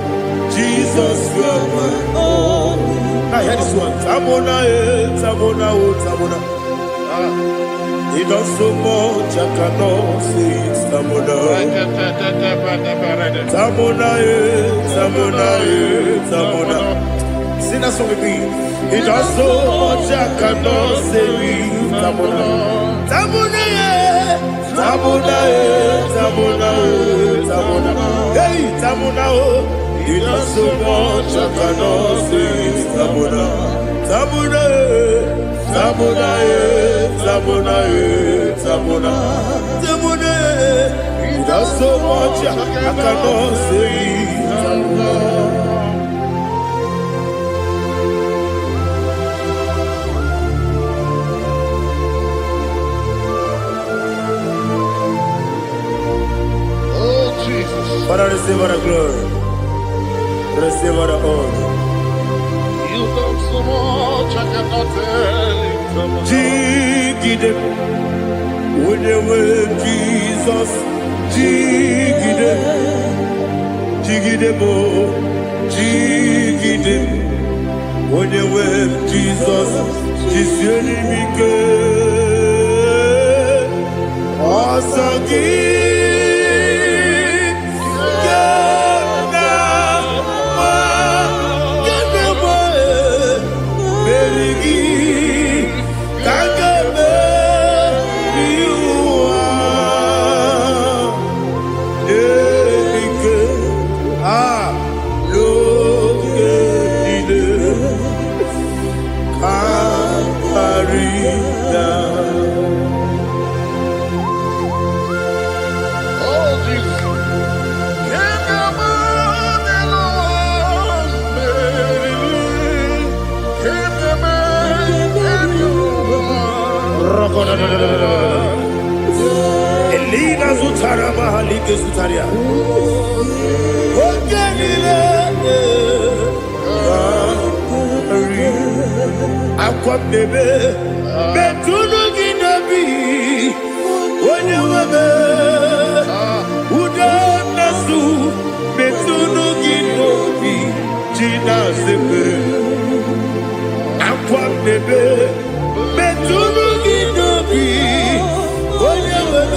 Jesus, you are my only. Now hear this one. Tamona, eh, Tamona, oh, Tamona. Ah, he does so much, I cannot say it. Tamona. Tamona, eh, Tamona, eh, Tamona. Sing that song with me. He does so much, I cannot say it. Tamona. Tamona, eh, Tamona, eh, Tamona, eh, Tamona. Hey, Tamona, oh. He does so much, I cannot say it. Tamona. Tamona, eh, Tamona, eh, Tamona, eh, Tamona. Tamona, eh. He does so much, I cannot say it. Tamona. Oh, Jesus. Father, receive all the glory. Receive all the honor. You've done so much, I cannot tell it. Jigide, onye nwe Jizọs, jigide, jigide m, jigide, onye nwe Jizọs, jisie m ike. Ọsọ gị ka na-agba, ka na-agba, meri gị ka a ga-emeri ụwa. Ike a n'oge niile ka karịa. Oh, Jesus. Can you imagine? Can you imagine? Elina zutara mahalike zutaria. Oge niile karị. Akwa m na-ebe metụnụ gị n'obi, onye nwe m. Udo na-asụ metụnụ gị n'obi ji na-asịpere. Akwa m na-ebe metụnụ gị n'obi, onye nwe m.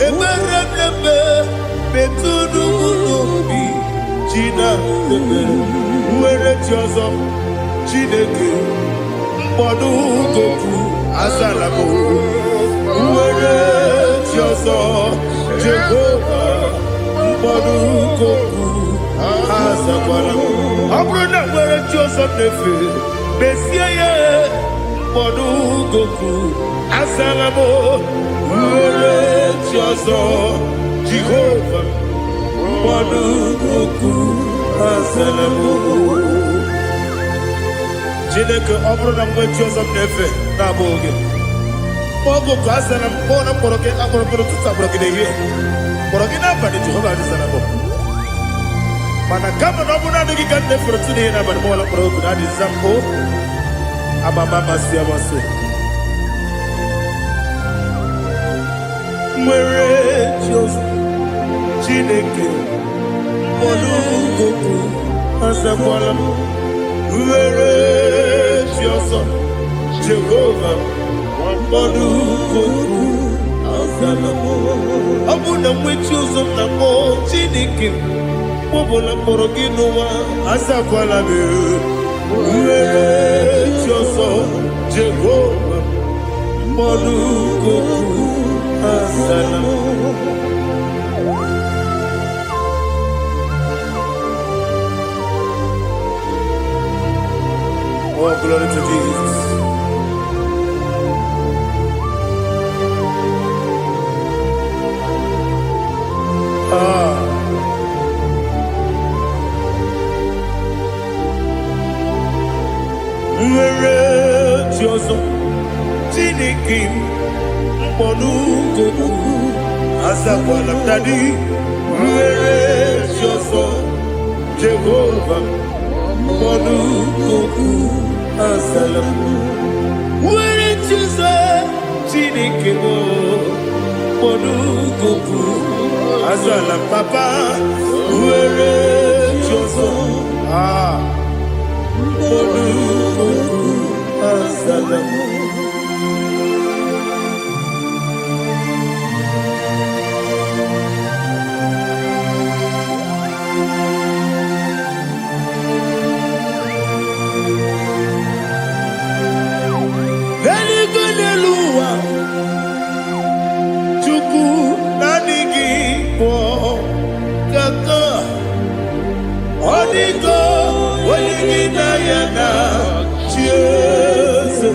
Ekpere m na-ebe metụnụ m n'obi ji na-asịpere. Nwere chi ọzọ, Chineke, mkpọdụ goku azala m. Nwere chi ọzọ, Jehova, mkpọdụ goku azakwala m. Ọ bụrụ na nwere chi ọzọ m na-efe, mezie ya. Mkpọdụ goku azala m. Nwere chi ọzọ, Jehova, mkpọdụ goku azala m. Chineke, ọ bụrụ na mgbe chi ọzọ m na-efe na-abụghị gị, oge oku asara m, kpọọ na mkpọrọ gị, akpọrọ gị n'ụtụtụ, akpọrọ gị n'ehihie, kpọrọ gị n'abalị, Jehova adịzara m. Mana kama na ọ bụrụ naanị gị ka m na-efere ụtụtụ n'ehihie n'abalị, mọla mkpọrọ oku na adịza m o amama amasị amasị. Nwere chi ọzọ, Chineke, mkpọrọ oku azakwala m. Nwere chi ọzọ, Jehova, mkpọrọ oku azala m. Ọ bụ na mgbe chi ọzọ m na-akpọ, Chineke, mkpọbụla mkpọrọ gị n'ụwa, azakwala m. Nwere chi ọzọ, Jehova, mkpọrọ oku azala m. Oh, glory to Jesus. Ah, Nwere chi ọzọ, Chineke m, mkpọnugokwu azakwala m. Daddy, nwere chi ọzọ, Jehova, mkpọnugokwu azala m. Nwere chi ọzọ, Chineke m, mkpọnugokwu azala m. Papa, nwere chi ọzọ, ah, mkpọnugokwu azala m. N'eluigwe, n'elu ụwa, Chukwu, naanị gị bụ kaka. Ọ dịgo onye gị na ya na chi eze.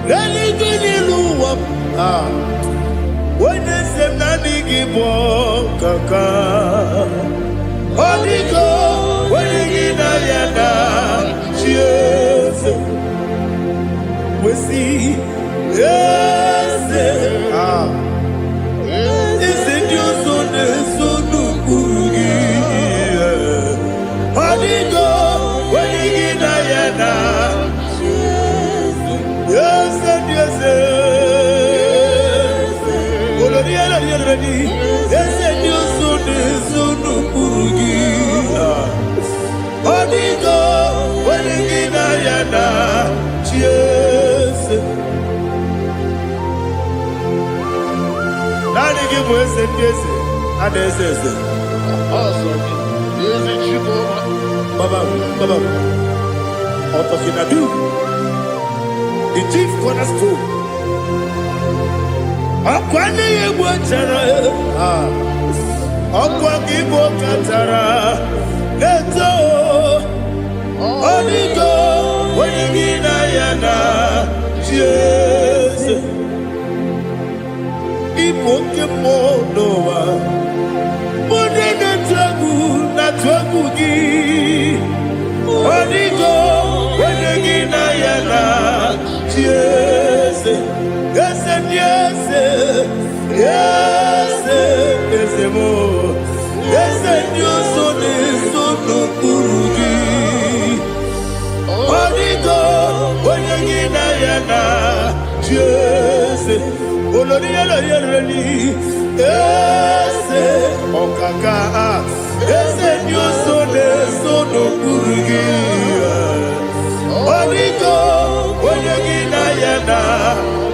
N'eluigwe, n'elu ụwa, ah, onye eze m, naanị gị bụ kaka. Ọ dịgo onye gị na ya na chi eze. Wesi eze, ah, eze ndị ọzọ na-eso n'ụkpụrụ gị. Ọ dịgo onye gị na ya na eze ndị eze. Olori elori elori, eze ndị ọzọ na-eso n'ụkpụrụ gị. Ọ dịgo onye gị na ya na chi eze. Naanị gị bụ eze ndị eze a na-eze eze. Ọsọ gị, ezi Chukwu. Baba, Baba, Otokinadu, the chief cornerstone. Ọkwa nne ya egbu chara, ọkwa gị bụ katara na-eto. Ọdịgo onye gị na ya na chi eze. Ịbụ oke mmụọ n'ụwa. Onye na-atụ egwu na-atụ egwu gị. Ọdịgo onye gị na ya na chi eze. Eze ndị eze, eze, eze m, eze ndị ọzọ na-eso n'okpuru gị. Ọdịgo onye gị na ya na chi eze. Olori elori elori, eze ọkaka, eze ndị ọzọ na-eso n'okpuru gị. Ọdịgo onye gị na ya na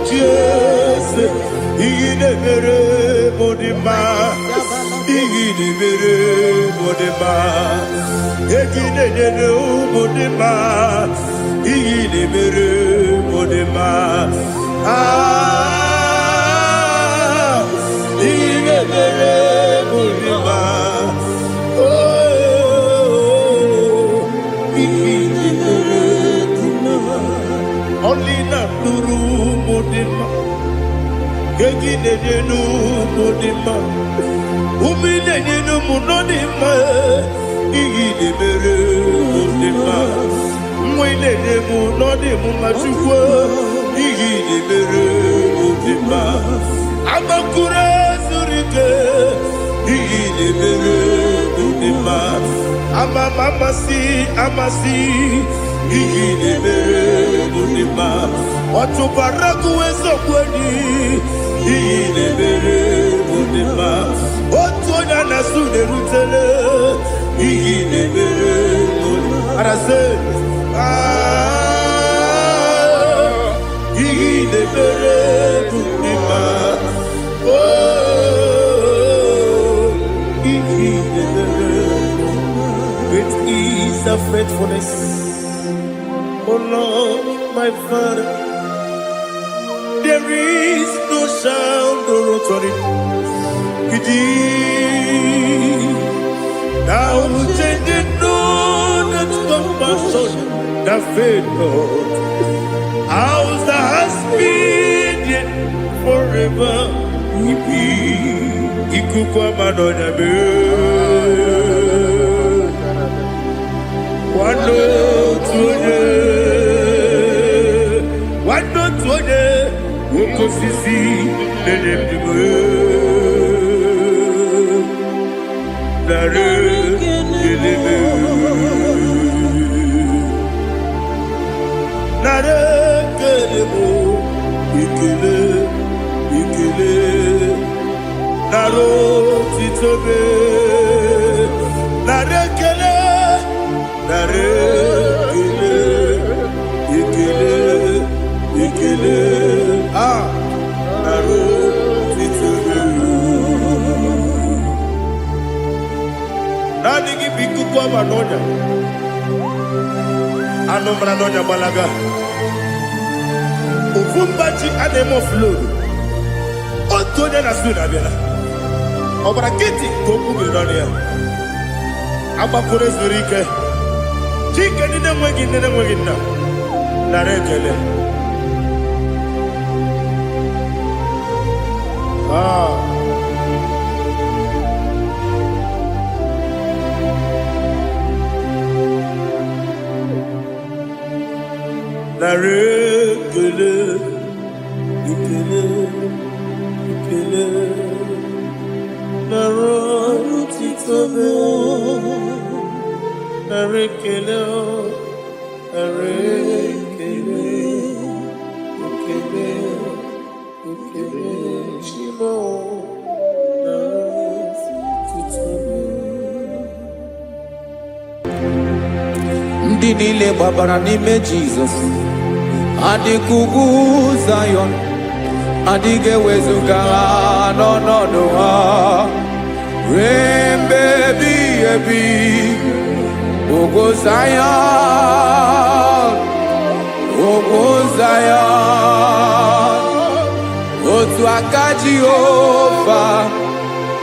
chi eze. Ihe na-emere m dị mma, ihe na-emere m dị mma, egi na-enyere ụmụ dị mma, ihe na-emere m dị mma. Ah, ihe na-emere m dị mma. Oh, ihe na-emere m dị mma. Ọlị na-atụrụ ụmụ dị mma, egi na-enye n'ụmụ dị mma, ume na-enye n'ụmụ nọ dị mma, ihe na-emere mụ dị mma, nwa ị na-enye m nọ dị m mma. Chukwu, ihe na-emere mụ dị mma. Agbakụrụ zuru ike, ihe na-emere mụ dị mma. Ama m amasị amasị, ihe na-emere mụ dị mma. Ọtụbara gụwa eziokwu enyi, ihe na-emere mụ dị mma. Otu onye a na-asụ na-erutele, ihe na-emere mụ dị mma. Arasị, ah, ihe na-emere mụ dị mma. Oh, ihe na-emere mụ. Great is the faithfulness, oh Lord, my Father. There is no sound or authority. Indeed, thou changest not that compassion that fail not. House that has been yet forever will be. Ikuku ama n'ọnya mee. Kwado otu. otu onye, nwanne otu onye, nwoke osisi na-enye ndụ m. Nara ekele m. Nara ekele m, ekele, ekele. Nara otito m. Nara ekele, nara ekele, ekele, ekele. Ah, nara otito m. Naanị gị bụ ikuku ọma n'ọnya. Anụ mara n'ọnya gbalaga. Ofu mba ji a na-eme oflodu. Otu onye na Sweden abịala. Ọgbara nkịtị ka okwu biri n'ọnụ ya. Agbakọrọ zuru ike. Chike ndị na-enweghị nne na-enweghị nna. Nara ekele. Ah. Nara ekele, ekele, ekele. Nara otito m. Nara ekele, nara ekele, ekele, ekele. Chimo, nara otito m. Ndị niile gbabara n'ime Jizọs adịka ugwu Zayọn, adịghị ewezuga ha n'ọnọdụ ha ruo mgbe ebighị ebi. Ugwu Zayọn, ugwu Zayọn, otu aka Jehova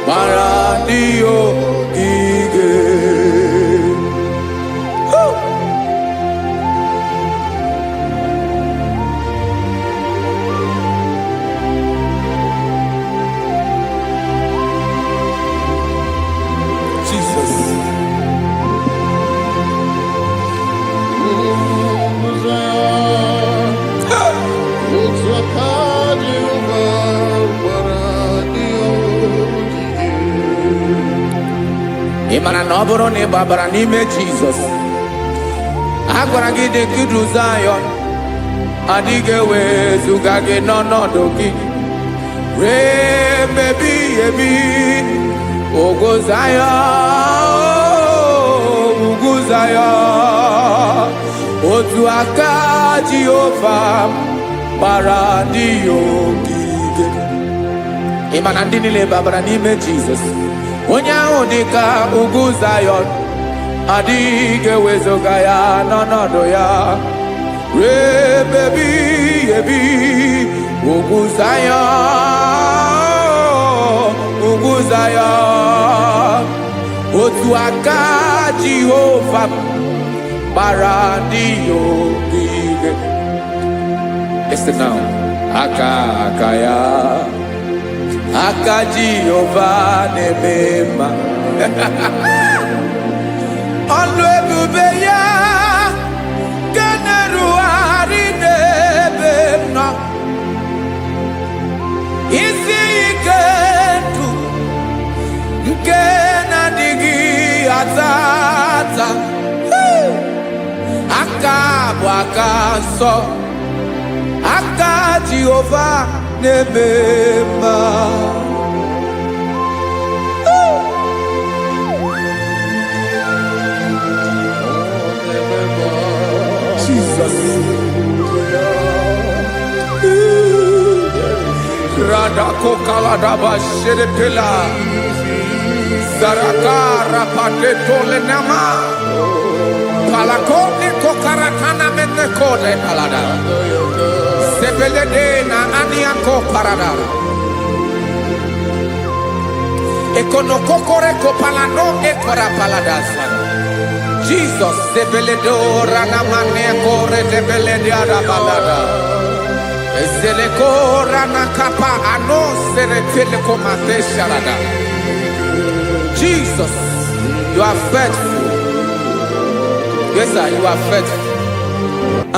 gbara ndị ogige. Jesus. Ị mara na ọ bụrụ na ị gbabara n'ime Jizọs, a gwara gị dị ka idu Zayọn, adịghị ewezuga gị n'ọnọdụ gị ruo mgbe ebighị ebi. Ugwu Zayọn, ugwu Zayọn, otu aka Jehova gbara ndị ya ogige. Ị ma na ndị niile babara n'ime Jizọs, onye ahụ dị ka ugwu Zayọn, adịghị ewezuga ya n'ọnọdụ ya ruo ebe ebighị ebi. Ugwu Zayọn, ugwu Zayọn, otu aka Jehova gbara ndị ya ogige. Listen now. Aka aka ya, aka Jehova na-eme mma. Ọlụ ebube ya nke na-erugharị n'ebe m nọ. Isi ike ndụ nke na-adịghị ata ata. Hey! Aka bụ aka nsọ, aka Jehova na-eme mma. Jesus. Radakokaladaba shedepela. Zaraka rapateto lenama. Palakone kokaratana menekode palada. Sebelede na aniako parada. Ekonokokore kopalano ekora paladasa. Jesus sebeledo ranamane kore debelede arabalada. Ezeleko ranakapa ano seretele komate sharada. Jesus, you are faithful. Yes, sir, you are faithful.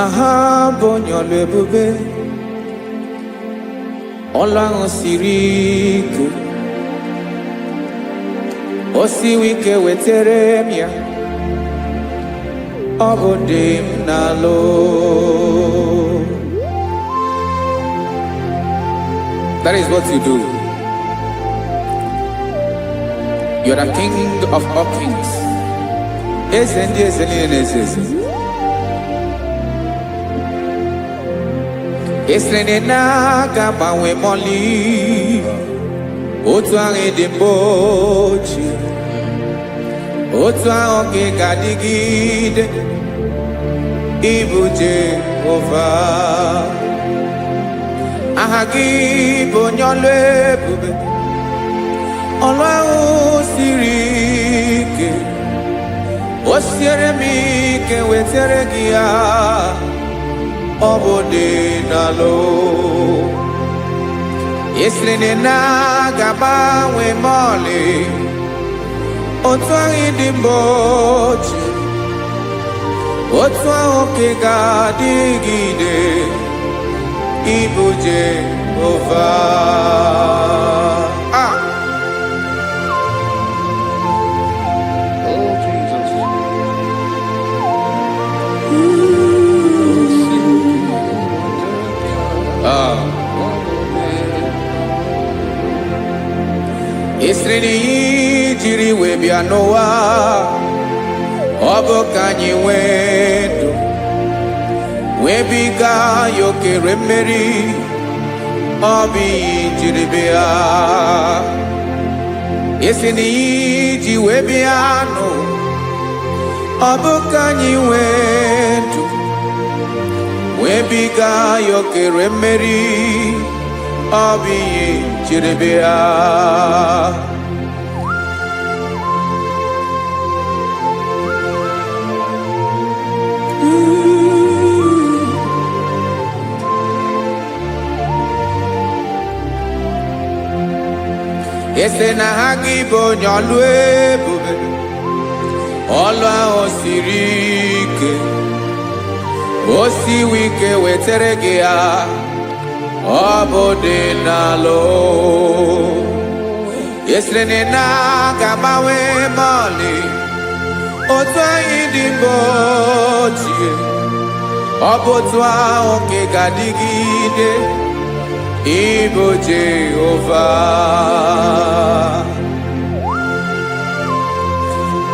Aha bụ onye ọlụ ebube, ọlụ ahụ siri ike, o siwi ike wetere m ya, ọ bụ dị m n'alụ. That is what you do. You're the king of all kings. Eze ndị eze niile na-eze eze. Esiri na aga gbanwe mọlị otu ahụ dị mbụ ochie, otu ahụ ka ị ga-adịgide, ịbụ Jehova. Aha gị bụ onye ọlụ ebube, ọlụ ahụ siri ike, o siere m ike wetere gị ya, ọ bụ dị n'alụ. Esiri na ga-agbanwe ma ọlị otu ahụ dị mbụ ochie, otu ahụ ka ị ga-adịgide, ịbụ Jehova. Ah! Oh, Jesus. Ah. Esiri na ihe jiri wee bịa n'ụwa, ọ bụ ka anyị nwee ndụ, wee biga ya okere mmeri, ọ bụ ihe jiri bịa. Esi na ihe ji wee bịa nụ, ọ bụ ka anyị nwee ndụ, wee biga ya okere mmeri, ọ bụ ihe jiri bịa. Ese na ha gị bụ onye ọlụ ebube, ọlụ ahụ siri ike, o siwi ike wetere gị ya, ọ bụ dị n'alụ. Esiri na ị na-aga agbanwe mọlị otu anyị dị mbụ ochie, ọ bụ otu ahụ ka ị ga-adịgide, ịbụ Jehova.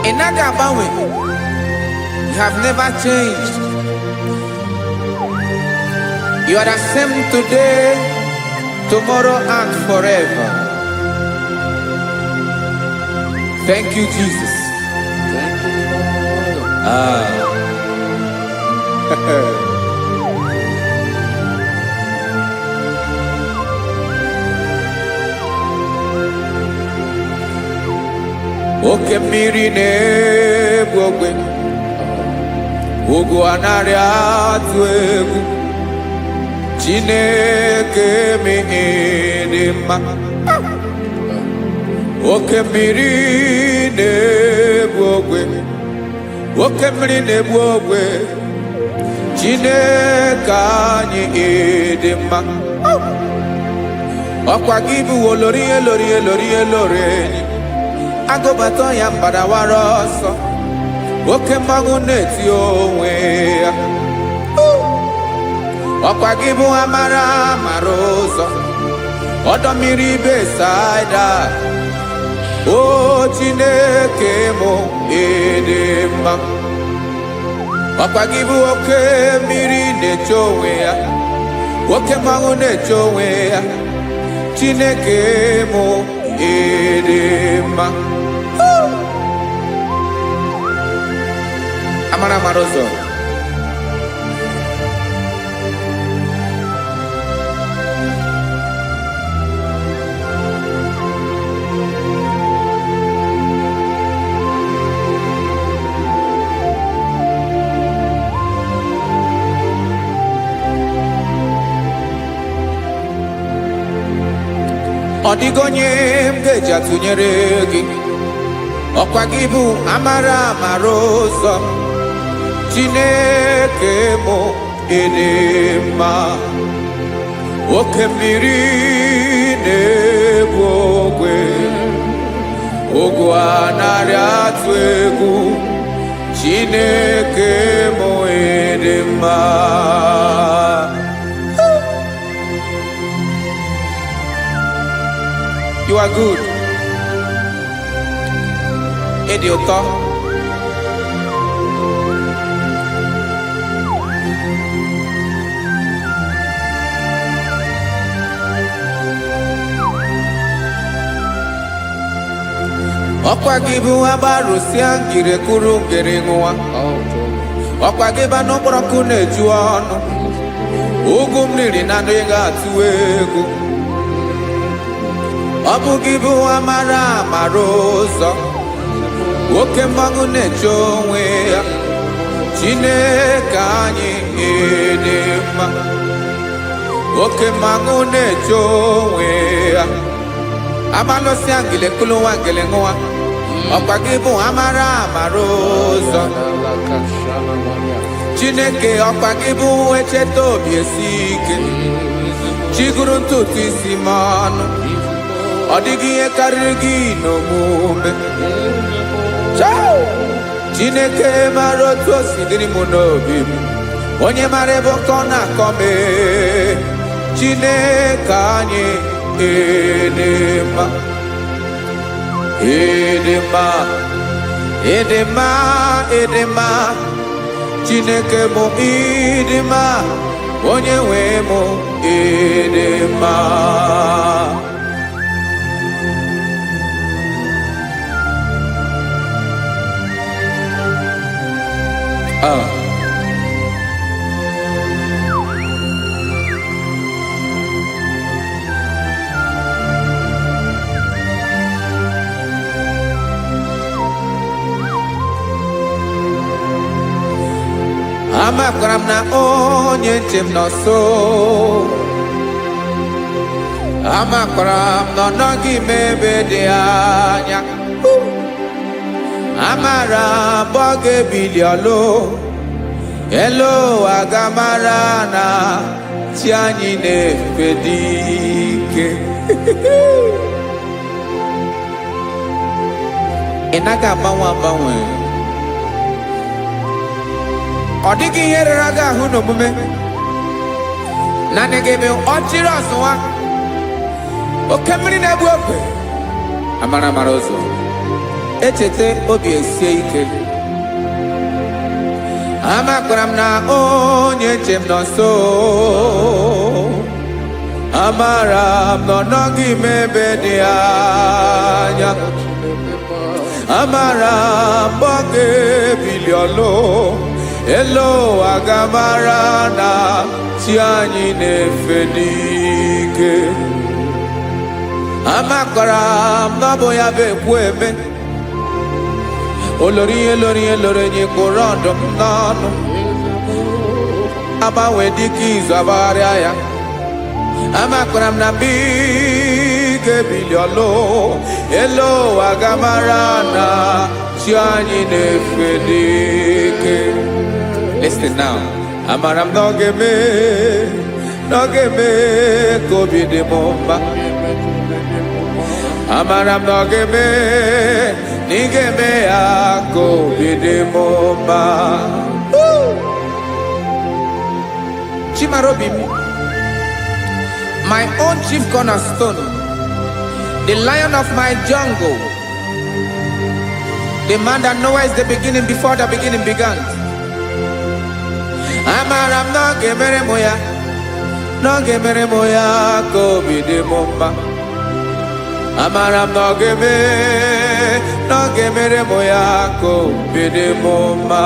Ị naghị agbanwe. You have never changed. You are the same today, tomorrow, and forever. Thank you, Jesus. Thank you, Lord. Ah. Oke mmiri na-egbu ogwe, ugwu anaghị atụ egwu, Chineke m dị mma. Oke mmiri na-egbu ogwe, oke mmiri na-egbu ogwe, Chineke anyị dị mma. Ọkwa gị bụ olori elori elori elori enyi, agụbata ya mbadawara ọsọ, oke mmanwụ na-eti onwe ya. Ọkwa gị bụ amara mara ụzọ, ọdọ mmiri Besaida, o Chineke mụ ịdị mma. Ọkwa gị bụ oke mmiri na-eche onwe ya, oke mmanwụ na-eche onwe ya, Chineke mụ ịdị mma. Amara mara ụzọ. Ọ dịghị onye m ga-eji atụnyere gị. Ọkwa gị bụ amara amara ụzọ, Chineke mụ, ịdị mma. Oke mmiri na-egbu ogwe, ogwu anarị atụ egwu. Chineke mụ, ịdị mma. You are good. Ịdị ụtọ. Ọkwa gị bụ agbarụsịa ngire kuru ngere ṅụwa. Ọkwa gị bụ anụ kpọrọ nkụ na-eju ọnụ. Ugwu mmiri na adịghị atụ egwu. Ọ bụ gị bụ amara amara ụzọ. Nwoke mmanwụ na-eche onwe ya. Chineke anyị, ịdị mma. Oke mmanwụ na-eche onwe ya. Amalụsịa ngile kulu nwa ngele ṅụwa. Ọkwa gị bụ amara amara ụzọ. Chineke, ọkwa gị bụ echeta obi esi ike. Chiguru ntutu isi m ọnụ. Ọ dịghị ihe karịrị gị n'omume. Chao! Chineke mara otu o si dịrị m n'obi m. Onye mara ebe ọkọ na-akọ m ee. Chineke anyị, ịdị mma, ịdị mma, ịdị mma, ịdị mma. Chineke mụ, ịdị mma. Onye nwe mụ, ịdị mma. Ah. Amakwara m na onye nche m nọ nso. Amakwara m na ọ nọghị m ebe dị anya. Amara m ọ ga-ebili ọlụ elu ụwa, ga-amara na chi anyị na-efe dị ike. Ị naghị agbanwe agbanwe. Ọ dịghị ihe rere gị ahụ n'omume. Naanị gị bụ ọchịrị ọzụwa, oke mmiri na-egbu ogwe, amara amara ụzọ. Echeta obi esie ike. Amakwara m na onye nche m nọ nso. Amara m na ọ nọghị m ebe dị anya. Amara m ọ ga-ebili ọlụ elu ụwa, ga-amara na chi anyị na-efe n'ike. Amakwara m na ọ bụ ya bụ ekwu eme. Olori ihe lori ihe lori enyi kpụrụ ọdụm n'ọnụ. Agbanwe dịka izu agbagharịa ya. Amakwara m na mgbe ị ga-ebili ọlụ elu ụwa, ga-amara na chi anyị na-efe n'ike. Listen now. Amara m na ọ ga-eme, na ọ ga-eme ka obi dị m mma. Amara m na ọ ga-eme, na ị ga-eme ya ka obi dị m mma. Woo! Chimarobi m, my own chief cornerstone, the lion of my jungle, the man that knows the beginning before the beginning began. Amara m na ọ ga-emere m ya, na ọ ga-emere m ya ka obi dị m mma. Amara m na ọ ga-eme, na ọ ga-emere m ya ka obi dị m mma.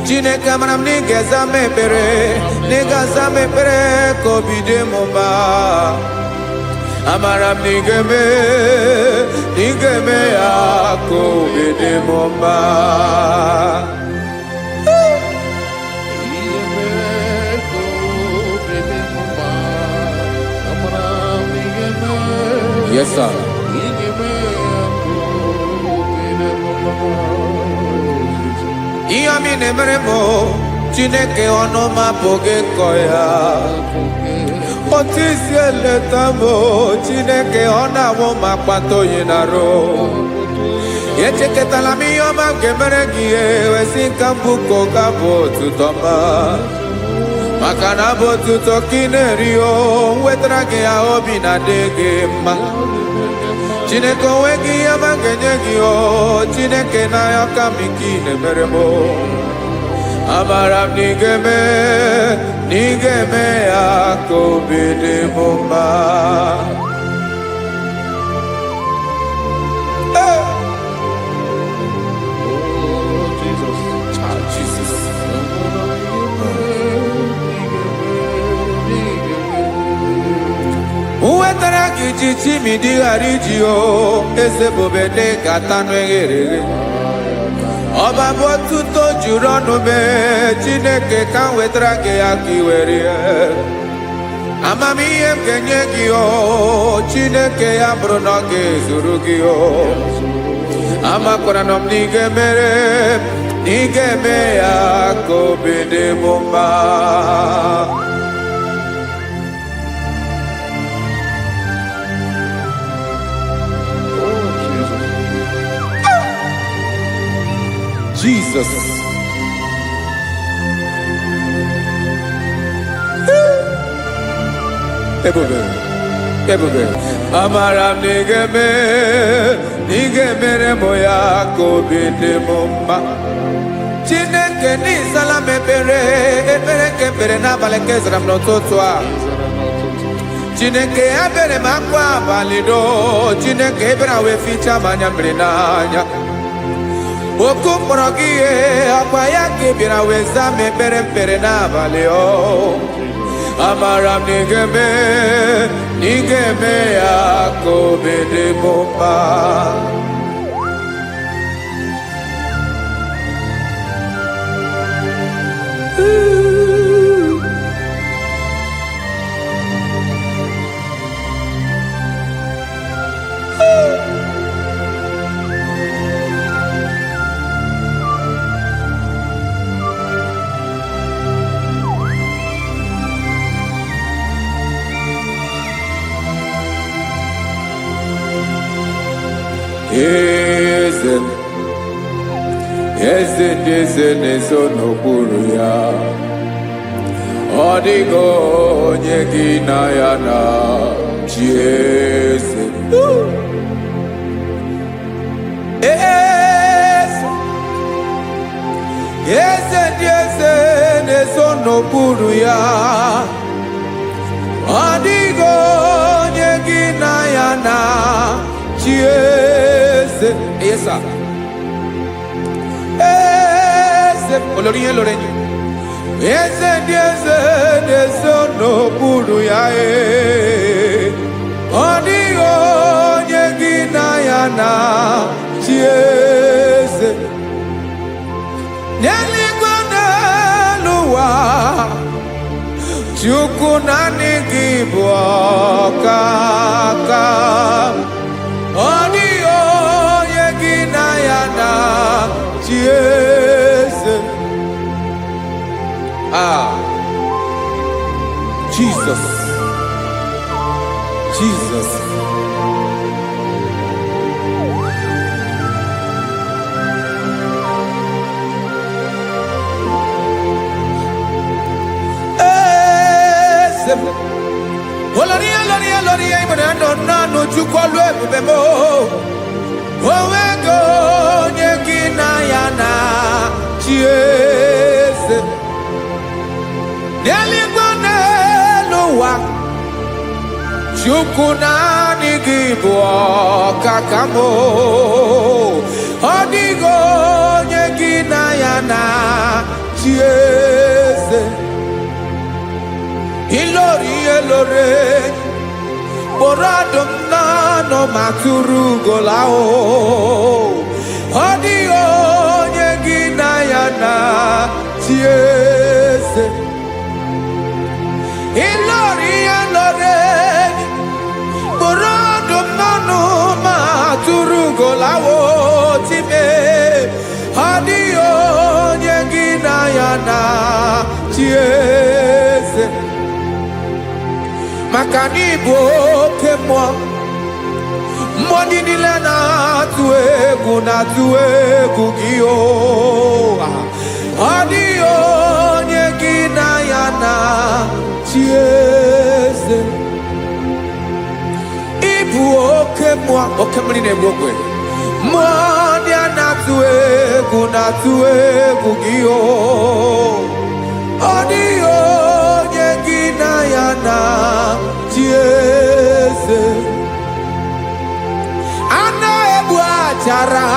Chineke, amara m na ị ga-eza m ekpere, na ị ga-aza m ekpere ka obi dị m mma. Amara m na ị ga-eme, na ị ga-eme ya ka obi dị m mma. Ihe mee ka obi dị m mma. Amara m ị ga-eme. Yes, sir. Ị ga-eme ya ka obi dị m mma. Ihe ọma. ị na-emere m o, Chineke, ọnụ m apụghị ịkọ ya. Otu isi eleta m o, Chineke, ọ na-awụ m akpata oyi na-arụ. Echekọtala m ihe ọma m ga-emere gị, wesị nka mbụ ka ụka bụ otuto ọma, maka na abụ otuto ka ị na-eri o. Nwetara gị ya, obi na-adị gị mma. Chineke, onwe gị ihe ọma m ga-enye gị o. Chineke, n'anya ka m ike ị na-emere m o. Amara m na ị ga-eme, na ị ga-eme ya ka obi dị m mma. Hey! Oh, Jesus. Ah, Jesus. Nwetara gị ji chimidi ghara iji o, eze bube dị ka tanụ eghere eghe. Ọba bụ otuto juru ọnụ mee. Chineke, ka m wetara gị ya ka ị were ya. Amamihe m ga-enye gị o, Chineke, ya bụrụ na ọ ga-ezuru gị o. Amakwara na m na ị ga-emere, na ị ga-eme ya ka obi dị m mma. Oh, Jesus. Jesus. Ebube, ebube. Amara m na ị ga-eme, na ị ga-emere m ya ka obi dị m mma. Chineke, n'ịzala m ekpere, ekpere nke ekpere n'abalị nke zara m n'ụtụtụ a. Chineke, ebere m akwa abalị do. Chineke, ebere wee fichaa m anya mmiri n'anya. Oku mkpọrọ gị, ihe ọkwa ya ka ị bịara wee zaa m ekpere mkpere n'abalị o. Amara m na ị ga-eme, na ị ga-eme ya ka obi dị m mma. Eze m, eze ndị eze na-eso n'okpuru ya, ọ dịghị onye gị na ya na chi. Eze, eze, eze ndị eze na-eso n'okpuru ya, ọ dịghị onye gị na ya na chi. Eze, yes sir. Eze olórí ihe lórí enyi, eze ndị eze na-eso n'okpuru ya, ee. Ọ dịghị onye gị na ya na chi. Eze n'eluigwe, n'elu ụwa, Chukwu, naanị gị bụ ọkaka. Ọ dịghị onye gị na ya na chi. Eze. Ah, Jesus, Jesus. Eze olórí, olórí, olórí ìmọ̀ràn nọ nánú. Chukwu, ọlụ ebube m, onwego onye gị na ya na chi. Eze n'eluigwe, n'elu ụwa, Chukwu, naanị gị bụ ọkaka m. Ọ dịghị onye gị na ya na chi. Eze ilori ihe lore kpụrụ ọdụm n'ọnụ ma tụrụ ugola o. Ọ dịghị onye gị na ya na chi. Eze ilori ihe lore kpụrụ ọdụm n'ọnụ ma tụrụ ugolawo time. Ọ dịghị onye gị na-echi eze, maka na ịbụ oke mmụọ. Mmụọ ndị niile na-atụ egwu, na-atụ egwu gị o. Ọ dịghị onye gị na ya na chi eze. Ịbụ oke mmụọ, oke mmiri na-egbu ogwe. Mmụọ ndị a na-atụ egwu, na-atụ egwu gị o. Ọ dịghị onye gị na ya na chi eze. A na-egbu achara,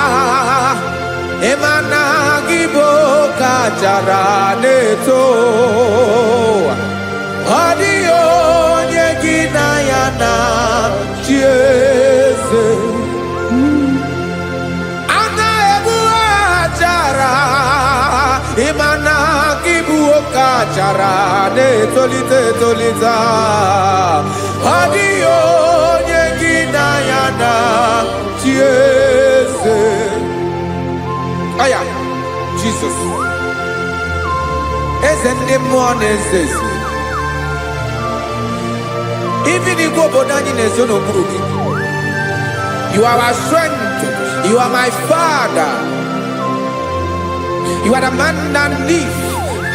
ịma na gị bụ oke achara na-eto. Ọ dịghị onye gị na ya na chi eze. A na-egbu achara, ịma na gị bụ oke achara na-etolite etolite. Ọ dịghị onye gị na ya na chi eze. Aya, Jizọs, eze ndị mmụọ na-eze eze. Even igwe obodo anyị na-ezo n'okpuru gị. You are our strength. You are my father. You are the man that lives,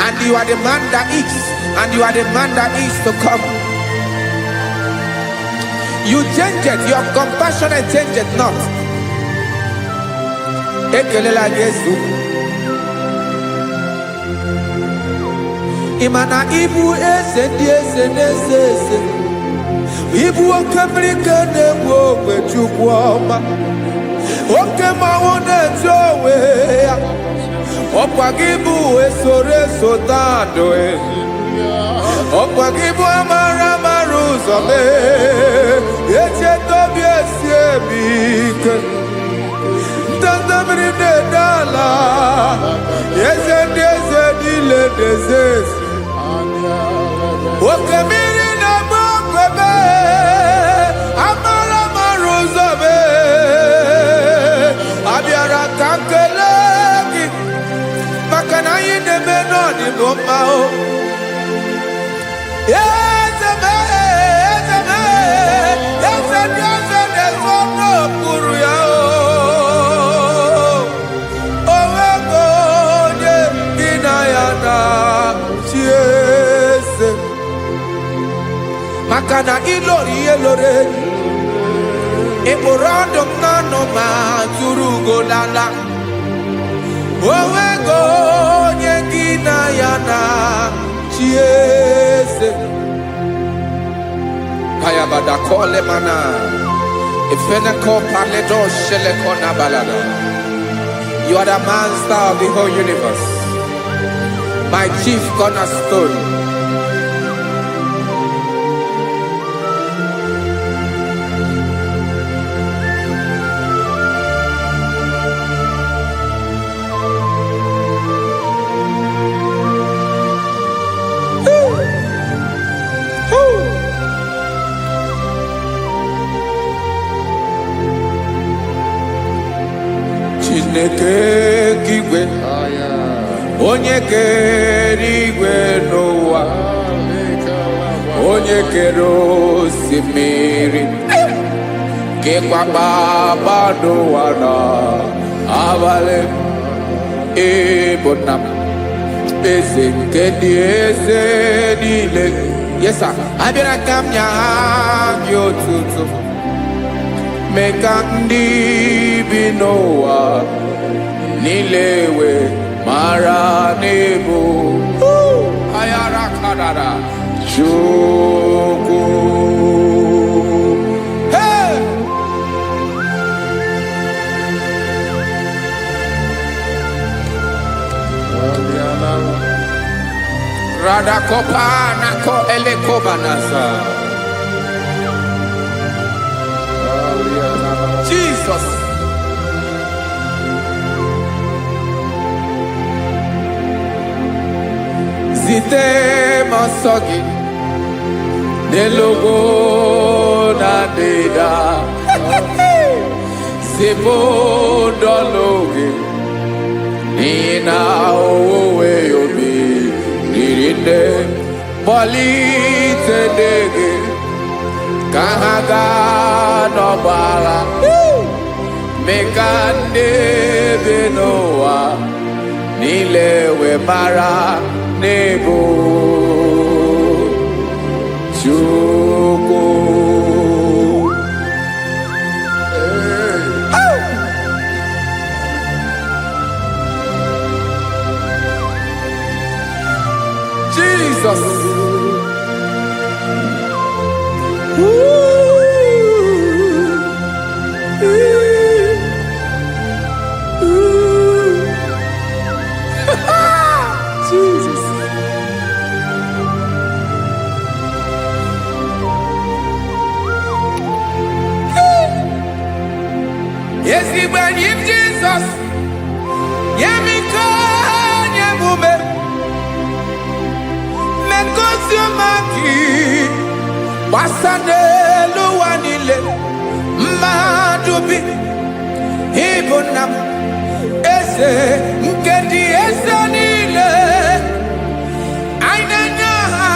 and you are the man that is, and you are the man that is to come. You change it, your compassion change it not. Ekelela gị, Ezu. Ị ma na ịbụ eze ndị eze na-eze eze. Ịbụ oke mmiri ka na-egbu ogwe. Chukwu ọma, oke mmanwụ na-etu onwe ya. Ọkwa gị bụ esoro eso tandụ, ọkwa gị bụ amara amara ụzọ mee echeta obi esi eme ike. Ndanda mmiri na-ede ala, eze ndị eze niile na-eze eze. Oke mmiri na-agba ogwebe, amara amara ụzọ mee. Abịara ka m kelee gị maka na anyị na-eme n'ọdịbụ mma o. Eze m, eze m, eze ndị eze na-ezo n'okpuru ya o. Onwego onye gị na ya na chi eze, maka na ịlọrọ ihe lọrọ enyi. Ị kpụrụ ọdụm n'ọnụ ma tụrụ ugo lala. Onwego onye gị na ya na chi eze. Hayabada kole mana ifeneko paledo sheleko na balada. You are the master of the whole universe, my chief cornerstone. Woo. Chineke nke igwe, onye kere igwe n'ụwa, onye kere osimiri, kekwa kpakpando ụwa na abalị, ịbụ nna m, eze nke ndị eze niile. Yes sir. Abịara ka m nye gị otuto, mee ka ndị bi n'ụwa niile wee mara n'ịbụ ayara karara Chukwu. Hey! Radakopa nako elekobanasa. Jesus. Zite m ọsọ gị n'elu ugwu na ndịda. Zipụ ndọlụ gị n'ihi na owuwe ubi riri nne. Kpọlite ndị gị ka ha gaa n'ọgbọ agha. Mee ka ndị bi n'ụwa niile wee mara n'ịbụ Chukwu. Jesus. Ooh. Ooh. Ooh. Jesus. Ezigbo enyi m Jizọs, nye m ike, nye m ume, mee ngozi ọma gị gbasa n'elu ụwa niile, mmadụ bi, ịbụ nna m, eze nke ndị eze niile. Anyị na-enye aha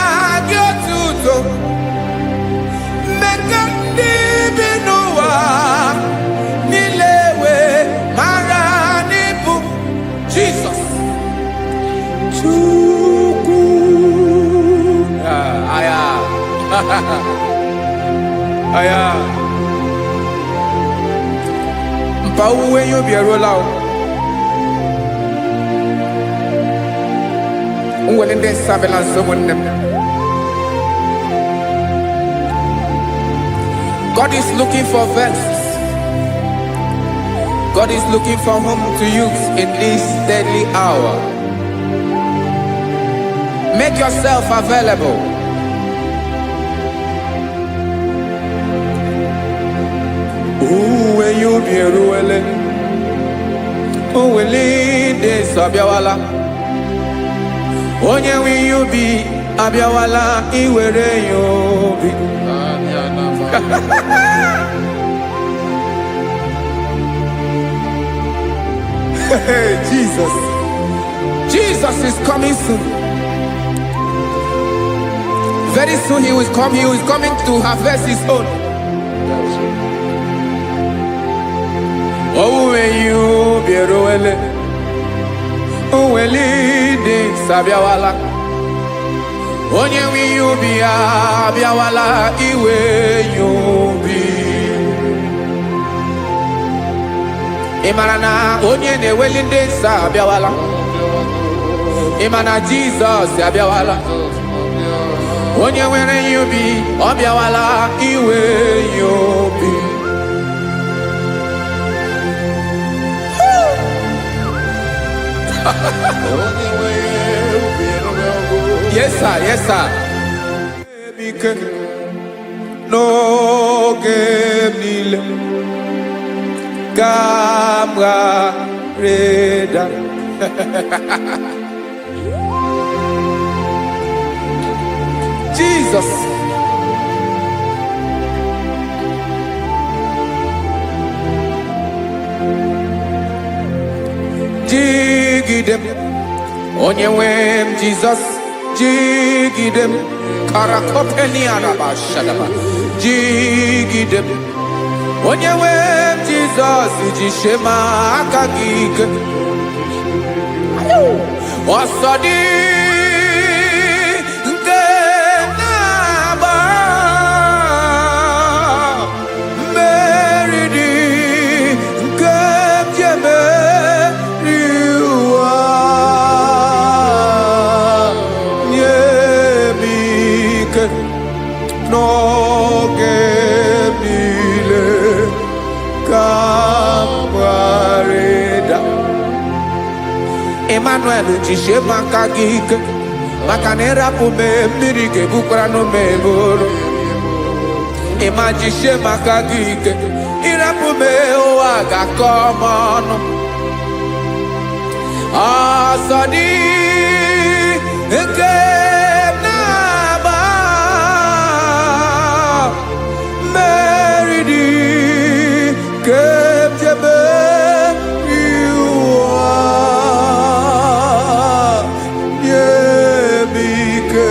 gị otuto, mee ka ndị bi n'ụwa niile wee mara n'ịbụ Jizọs Chukwu. Ah, aya. Aya. Mpa owuwe ihe ubi eruola o. M nwere ndị nsabela nso ụmụnne m. God is looking for vessels. God is looking for whom to use in this deadly hour. Make yourself available. Owuwe ihe ubi eruwele. Owele ndị nsọ abịawala. Onye nwe ihe ubi abịawala iwere ya obi. Hey, Jesus. Jesus is coming soon. Very soon he will come. He is coming to harvest his own. Owuwe ihe ubi eruwele. Owele ndị nsọ abịawala. Onye nwe ihe ubi ya abịawala iwe ya obi. Ị mara na onye na-eweli ndị nsọ abịawala. Ị ma na Jizọs abịawala. Onye nwere ihe ubi ọ bịawala iwe ya obi. Yes sir, yes sir. Ike n'oge m niile ka m ghara ịda. Jesus. Jigide m, onye nwe m Jizọs, jigide m, karakopeniarabashadaba, jigide m, onye nwe m Jizọs, jisie m aka gị ike. Ọsọ dị nke na-agba, mmeri dị nke m ji emeri ụwa. Nye m ike n'oge m niile ka m ghara ịda. Emmanuel, jisie m aka gị ike, maka na ịrapụ m, mmiri ga-ebukwara m eburu. Ịma jisie m aka gị ike, ịrapụ m, ụwa ga-akọ m ọnụ. Ọsọ dị nke m na-agba, mmeri dị nke m ji emeri ụwa. Nye m ike.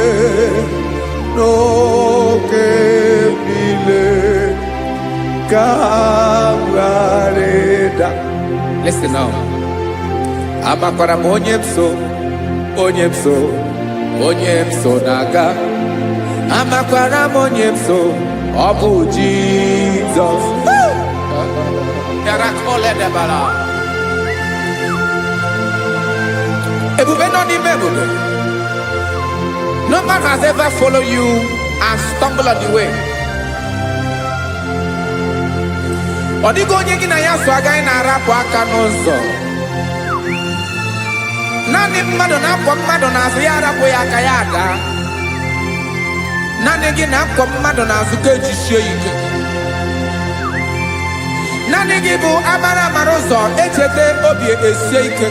Ka m ghara ịda. Listen now. Amakwara m onye m so, onye m so, onye m so na-aga. Amakwara m onye m so, ọ bụ Jizọs. Bịara. Ebube nọ n'ime ebube. No man has ever followed you and stumbled on the way. Ọ dịghị onye gị na ya so agaghị na-arapụ aka n'ụzọ. Naanị mmadụ na-akwọ mmadụ n'azụ ya arapụ ya aka ya ada. Naanị gị na-akwọ mmadụ n'azụ ka ejisie ike. Naanị gị bụ amara amara ụzọ echeta obi esie ike.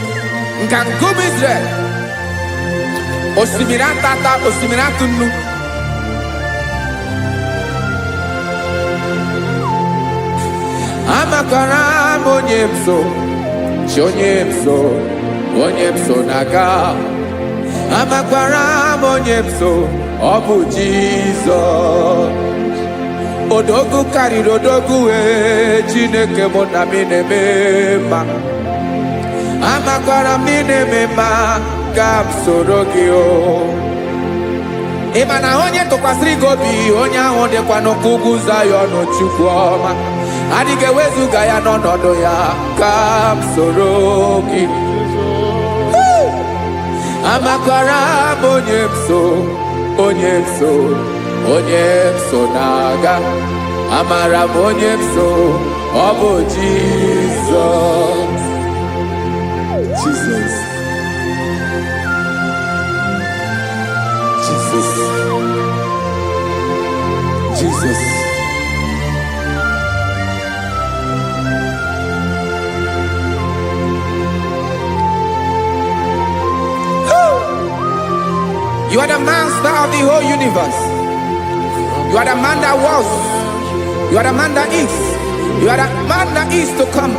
Nka nkume Israel. Osimiri atata, osimiri atụ nnu. Amakwara m onye m so, chi onye m so, onye m so na-aga. Amakwara m onye m so, ọ bụ Jizọs. Odogwu karịrị odogwu wee, Chineke mụ na m na-eme mma. Amakwara m ị na-eme mma, ka m soro gị o. Ị ma na onye tụkwasịrị gị obi, onye ahụ dịkwa n'ụkwụ ugwu Zayọn. Chukwu ọma adịghị ewezuga ya n'ọnọdụ ya. Ka m soro gị. Amakwara m onye m so, onye m so, onye m so na-aga. Amara m onye m so, ọ bụ Jizọs. Jesus. Jesus. Jesus. You are the master of the whole universe. You are the man that was. You are the man that is. You are the man that is to come.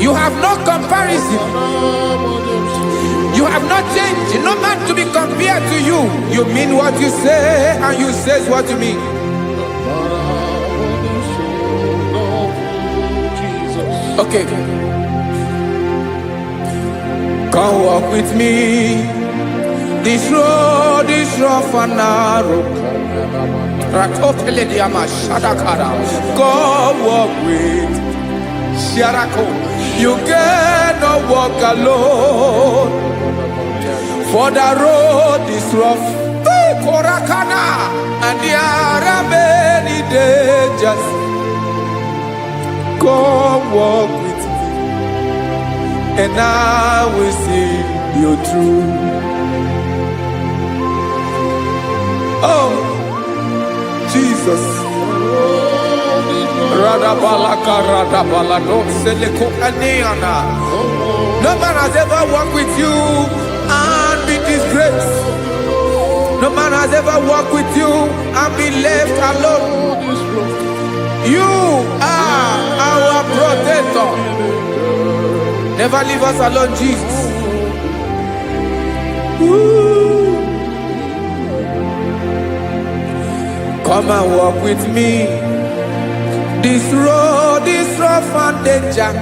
You have no comparison. You have not changed. No man to be compared to you. You mean what you say, and you say what you mean. Jesus. Okay. Come walk with me. This road is rough and narrow. Rakopelediama shadakara. Come walk with Sharako. You cannot walk alone. For the road is rough. Korakana. And there are many dangers. Come walk with me, and I will see you through. Oh, Jesus. Radabalaka radabalado seleko aniana. No man has ever walked with you and be disgraced. No man has ever walked with you and be left alone. You are our protector. Never leave us alone, Jesus. Ooh. Come and walk with me. This road is rough and danger.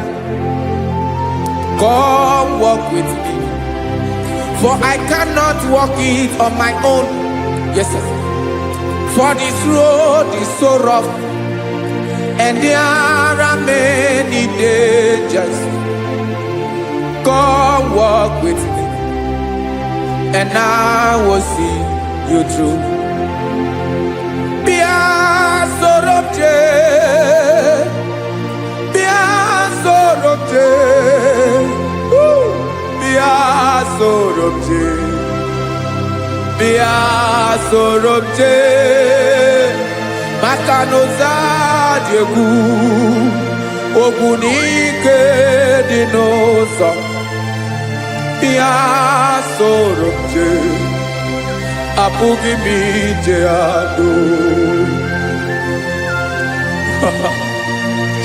Come walk with me. For I cannot walk it on my own. Yes, sir. For this road is so rough, and there are many dangers. Come walk with me, and I will see you through. Bịa soro m jee, bịa soro m jee, woo! Bịa soro m jee, bịa soro m jee, maka na ụzọ dị egwu, ogwu na ike dị n'ụzọ. Bịa soro m jee, apụghị m ije alone.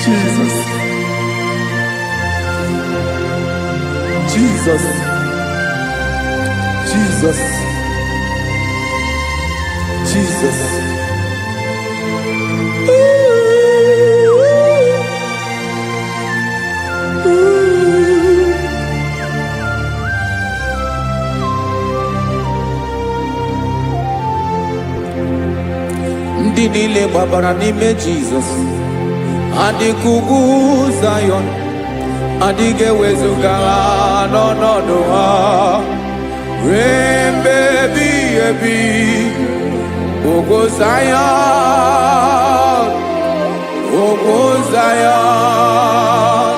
Jesus. Jesus. Jesus. Jesus. Ooh. Ndị niile gbabara n'ime Jizọs adịka ugwu Zayọn, adịghị ewezuga ha n'ọnọdụ ha ruo mgbe ebighị ebi. Ugwu Zayọn, ugwu Zayọn,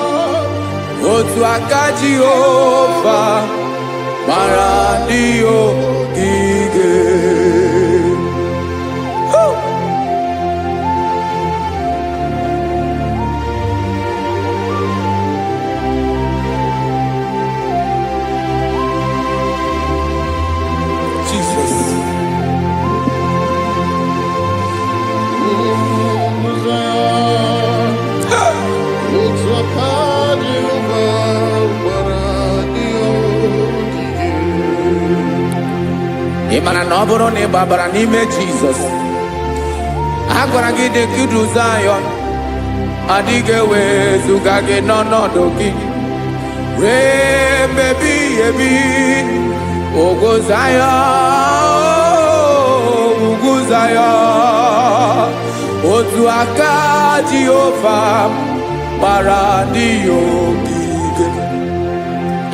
otu aka Jehova gbara ndị ogige. Woo! Jesus. Otu aka Jehova gbara ndị ogige. Ị mara na ọ bụrụ na ị gbabara n'ime Jizọs, a gwara gị dị ka idu Zayọn, adịghị ewezuga gị n'ọnọdụ gị ruo mgbe ebighị ebi. Ugwu Zayọn, ugwu Zayọn, otu aka Jehova gbara ndị ya ogige.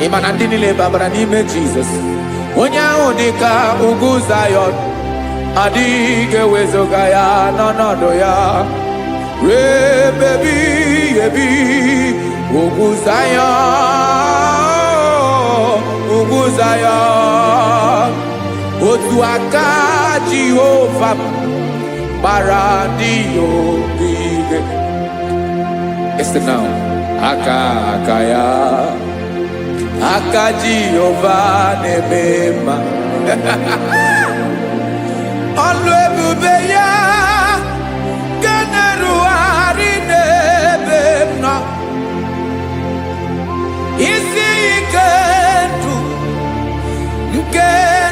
Ị ma na ndị niile babara n'ime Jizọs, onye ahụ dị ka ugwu Zayọn, adịghị ewezuga ya n'ọnọdụ ya ruo ebe ebighị ebi. Ugwu Zayọn, ugwu Zayọn, otu aka Jehova gbara ndị ya ogige. Listen now. Aka aka ya, aka Jehova na-eme mma. Ọlụ ebube ya nke na-erugharị n'ebe m nọ. Isi ike ndụ nke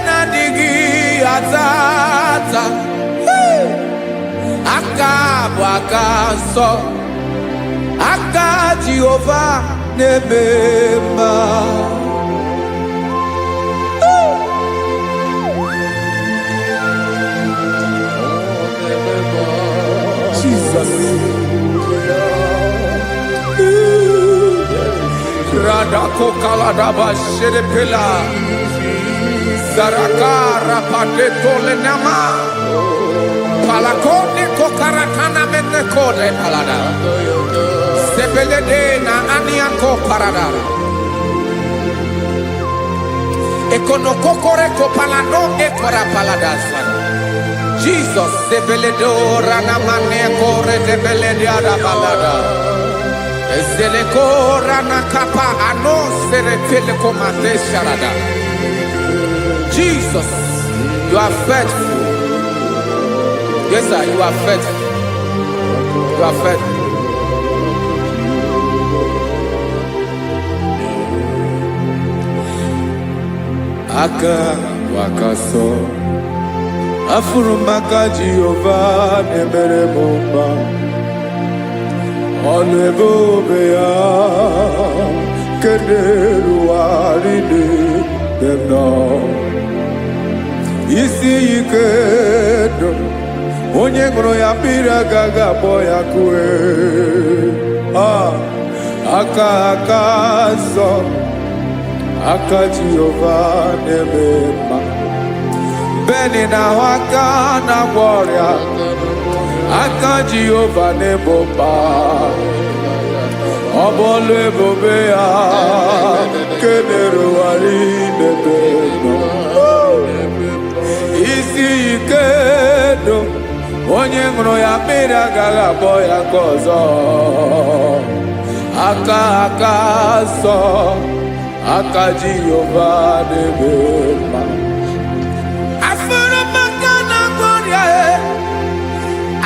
na-adịghị ata ata. Hey! Aka bụ aka nsọ, aka Jehova na-eme mma. Jesus. Radakokaladaba sherepela. Zaraka rapateto lenama. Palakone kokaratana menekode palada. Sebelede na aniako parada. Ekonokokore kopalano ekora palada sana. Jesus sebeledo ranamane kore debelede ada balada. Ezeleko ranakapa ano seretele komate sharada. Jesus, you are faithful. Yes, sir, you are faithful. You are faithful. Aka wakaso afụrụ m aka Jehova na-emere m mma. Ọnụ ebe obe ya kederuwarị n'ebe m nọ. Isi ike ndụ, onye ṅụrụ ya mmiri agaghị akpọ ya kue. Ah, aka aka nsọ, aka Jehova na-eme mma. Beni na-ahụ aka na-agwọ ọrịa, aka Jehova na-egbo mkpa. Ọ bụ ọlụ ebube ya kenerụgharị n'ebe nọ. Isi ike ndụ, onye ṅụrụ ya mmiri agaghị akpọ ya nke ọzọ. Aka aka nsọ, aka Jehova na-eme mma. Afụrụ m aka na-agwọ ọrịa e,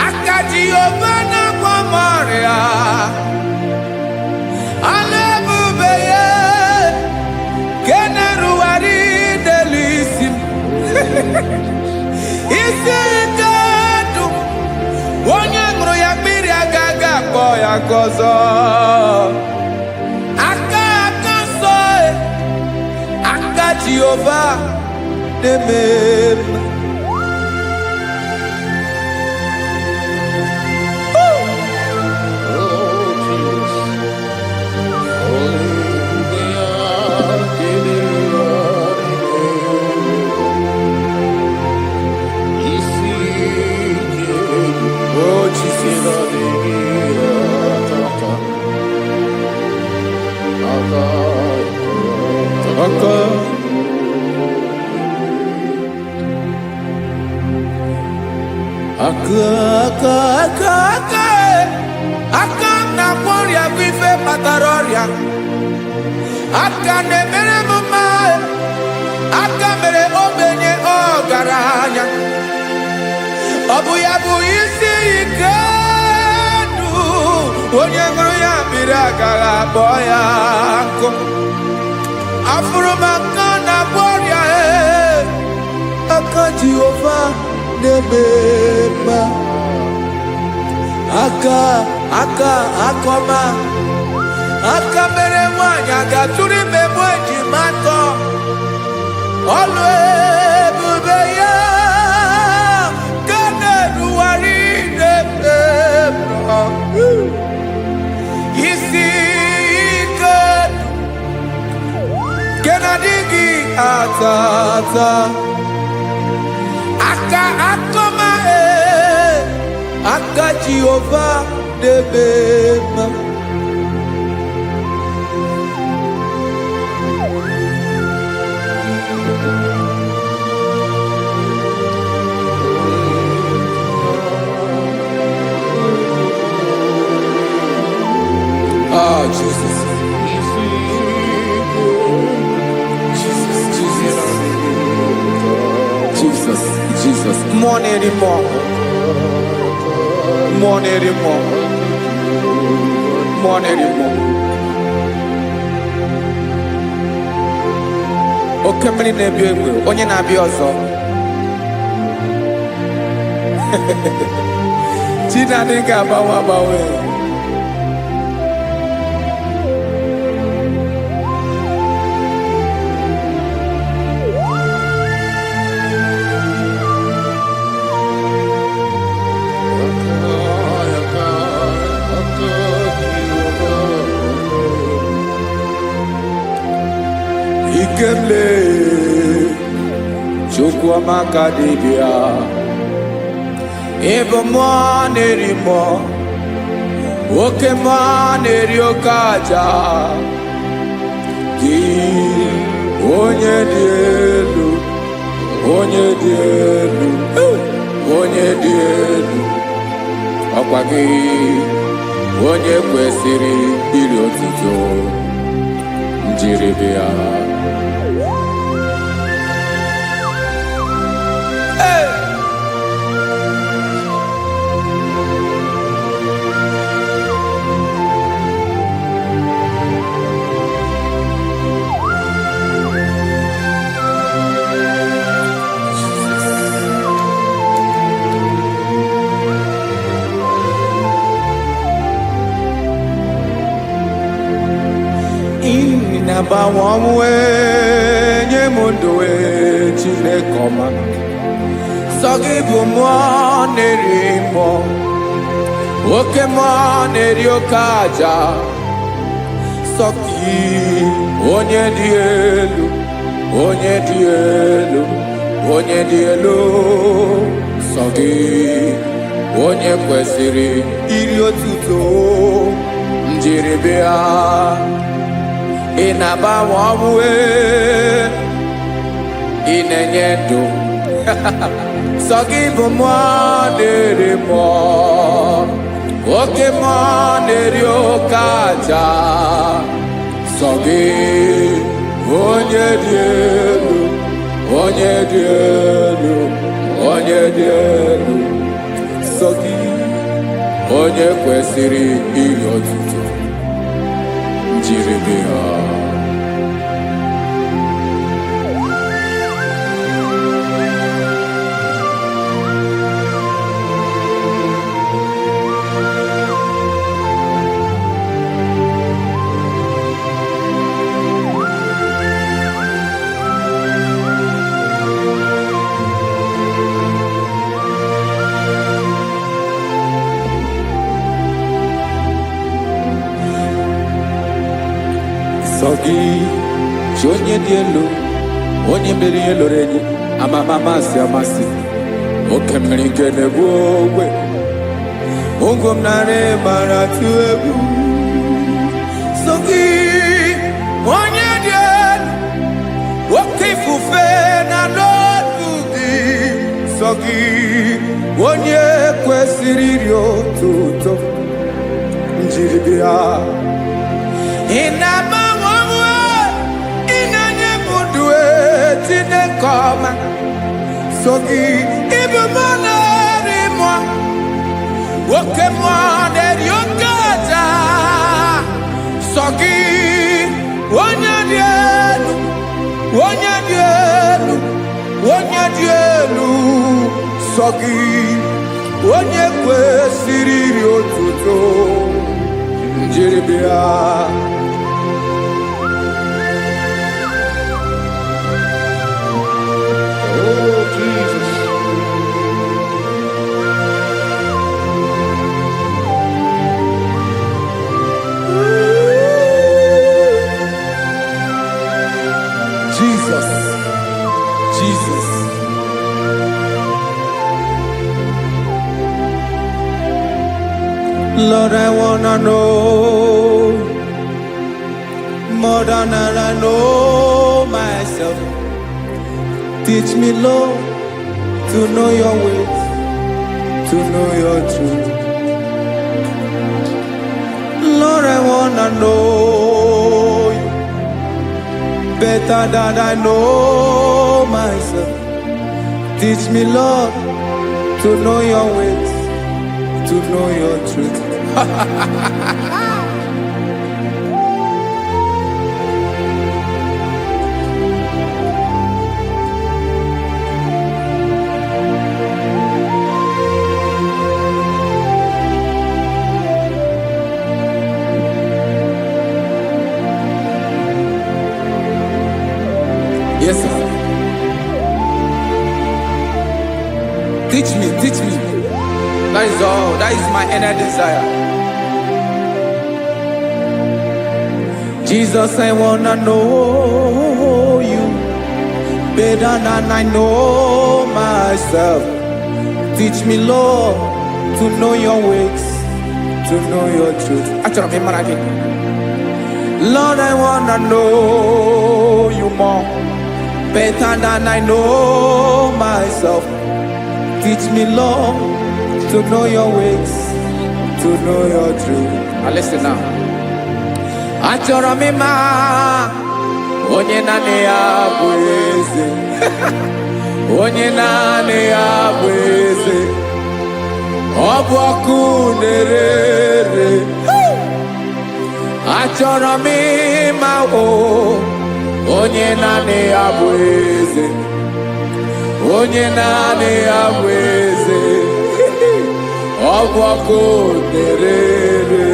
aka Jehova na-agwọ m ọrịa. Ọlụ ebube ya ke na-erugharị n'elu isi m. Isi ike ndụ, onye ṅụrụ ya mmiri agaghị akpọ ya nke ọzọ. Aka aka nsọ e, aka Jehova na-eme mma. Aka, aka, aka, aka, aka m na-agwọ ọrịa bụ ife kpatara ọrịa. Aka na-emere m mma, aka mere ogbenye ọgaranya. Ọ bụ ya bụ isi ike ndụ, onye ṅụrụ ya mmiri agaghị akpọ ya nkụ. Afụrụ m aka na-agwọ ọrịa, ee, aka Jehova na-eme mma. Aka, aka, akọma, aka mere nwaanyị a ga-atụrụ ime mụ ejima atọ. Ọlụ ebube ya ka na-erugharị n'ebe m nọ. Isi ike nke na-adịghị ata ata. Aka akọma, ee, aka Jehova na-eme mma. Ah, Jesus, Jesus, Jesus, Jesus, Jesus. Mmụọ na-eri mmụọ, mmụọ na-eri mmụọ, mmụọ na-eri mmụọ. Oke mmiri na-ebi egbe, onye na-abịa ọzọ. Chi na-adịghị agbanwe agbanwe. Ikemle, Chukwuamaka dibịa. Ịbụ mmụọ na-eri mmụọ, oke mmụọ na-eri oke aja. Gị onye dị elu, onye dị elu, onye dị elu, ọkwa gị onye kwesịrị iri otuto njiribịa. Hey! Na-agbanwe ọnwụ, nye m ndụ, ee, Chineke ọma. Sọ gị bụ mmụọ na-eri mmụọ, oke mmụọ na-eri oke aja. Sọ gị onye dị elu, onye dị elu, onye dị elu. Sọ gị onye kwesịrị iri otuto njiribịa. Ị na-agbanwe ọnwụ, ee, ị na-enye ndụ. Sọ gị bụ mmụọ na-eri mmụọ, oke mmụọ na-eri oke aja. Sọ gị onye dị elu, onye dị elu, onye dị elu. Sọ gị onye kwesịrị iri otuto njiribịa. Sọ gị chi onye dị elu, onye mere ihe lụrụ enyi amama amasị amasị, oke mmiri nke na-egbu ogwe ogo m narị mara tụ egwu. Sọ gị onye dị elu, oke ifufe na n'otu gị. Sọ Sọ gị onye kwesịrị iri otuto njiri bịa. Ị na-agbanwe onwe, ị na-enye m ndụ e, Chineke ọma. So gị ịbụ mmụọ na-eri mmụọ, oke mmụọ na-eri oke aja. Sọ gị onye dị elu, onye dị elu, onye dị elu. Sọ gị onye kwesịrị iri otuto njiri bịa. Oh, Jesus. Jesus, Jesus. Lord, I wanna know more than I know myself. Teach me, Lord, to know your ways, to know your truth. Lord, I wanna know you better than I know myself. Teach me, Lord, to know your ways, to know your truth. Yes, sir. Teach me, teach me. That is all. That is my inner desire. Jesus, I wanna know you better than I know myself. Teach me, Lord, to know your ways, to know your truth. Achọrọ m ịmara gị. Lord, I wanna know you more, better than I know myself. Teach me, Lord, to know your ways, to know your truth. Now listen now. Achọrọ m ịma onye naanị ya bụ eze, onye naanị ya bụ eze. Ọ bụ ọkụ na-ere ere. Achọrọ m ịma o onye naanị ya bụ eze, onye naanị ya bụ eze. Ọ bụ ọkụ na-ere ere.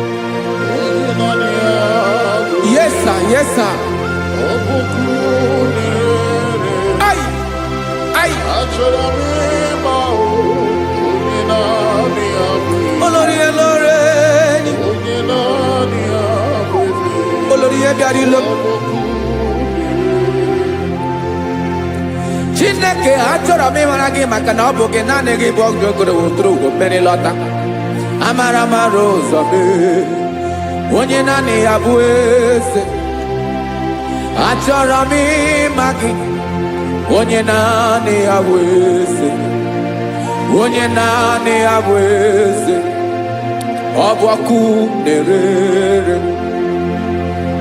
Onye naanị ya bụ Yes, sir. Yes, sir. ọkụ na-ere. Ai, ai. Achọrọ m ịma o, onye naanị ya bụ eze. Olórí elóore ni. Onye naanị ya bụ eze. Olórí bịara ilo. Ọkụ Chineke, achọrọ m ịmara gị maka na ọ bụ gị, naanị gị bụ ọgụ ogoro woturu ugo mmeri lọta. Amara mara ụzọ mee. Onye naanị ya bụ eze. Achọrọ m ịma gị. Onye naanị ya bụ eze. Onye naanị ya bụ eze. Ọ bụ ọkụ na-ere ere.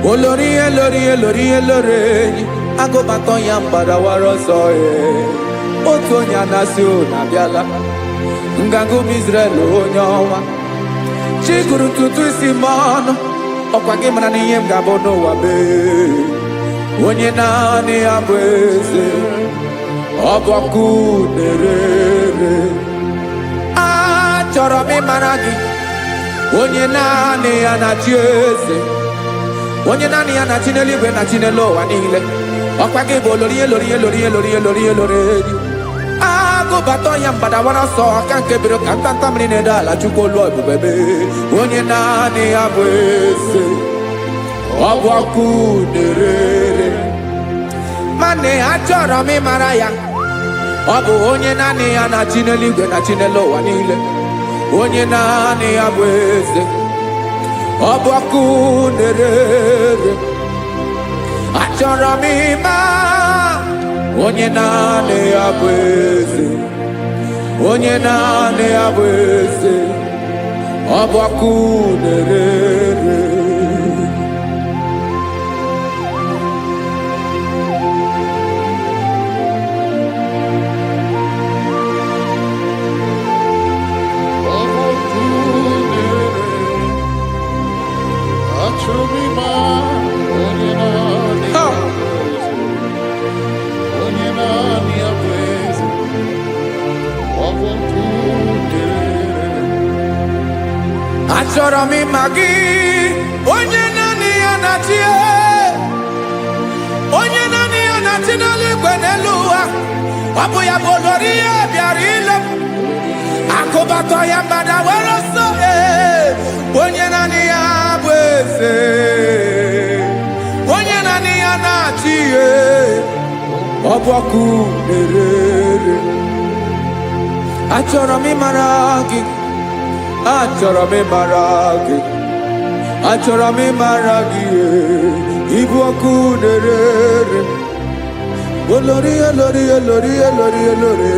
Olórí elórí elórí elórí enyi agụbatọ ya mgbadawara ọsọ ee. Otu onye anasị unu abịala nganga ụmụ Israel, onye ọnwa chi gụrụ ntutu isi m ọnụ. Ọkwa gị mara na ihe m ga-abụ n'ụwa mee. Onye naanị ya bụ eze, ọ bụ ọkụ na-ere ere. Achọrọ m ịmara gị, onye naanị ya na-achị eze, onye naanị ya na-achị n'eluigwe na chi n'elu ụwa niile. Ọkwa gị bụ olori elori elori elori elori elori enyi agụbata ya mgbadawara ọsọ aka nke biro ka ntanta mmiri na-ede ala. Chukwu olu ebube mee, onye naanị ya bụ eze, ọ bụ ọkụ na-ere ere. Mana achọrọ m ịmara ya. Ọ bụ onye naanị ya na-achị n'eluigwe na chi n'elu ụwa niile, onye naanị ya bụ eze. Ọ bụ ọkụ na-ere. Achọrọ m ịma onye naanị ya bụ eze, onye naanị ya bụ eze. Ọ bụ ọkụ na-ere. Achọrọ m ịma onye naanị Ha! ya bụ eze, onye naanị ya bụ eze, ọ bụ ọkụ na-ere. Achọrọ m ịma gị, onye naanị ya na-achị, onye naanị ya na-achị n'eluigwe n'elu ụwa. Ọ bụ ya bụ olori ihe bịara ile m. Akụbatọ ya mgbada were ọsọ, ee, onye naanị ya bụ eze, onye naanị ya na-achị, ee, ọ bụ ọkụ na-ere. Achọrọ m ịmara gị, achọrọ m ịmara gị, achọrọ m ịmara gị, ee, ịbụ ọkụ na-ere. Olori, olori, olori, olori, olori,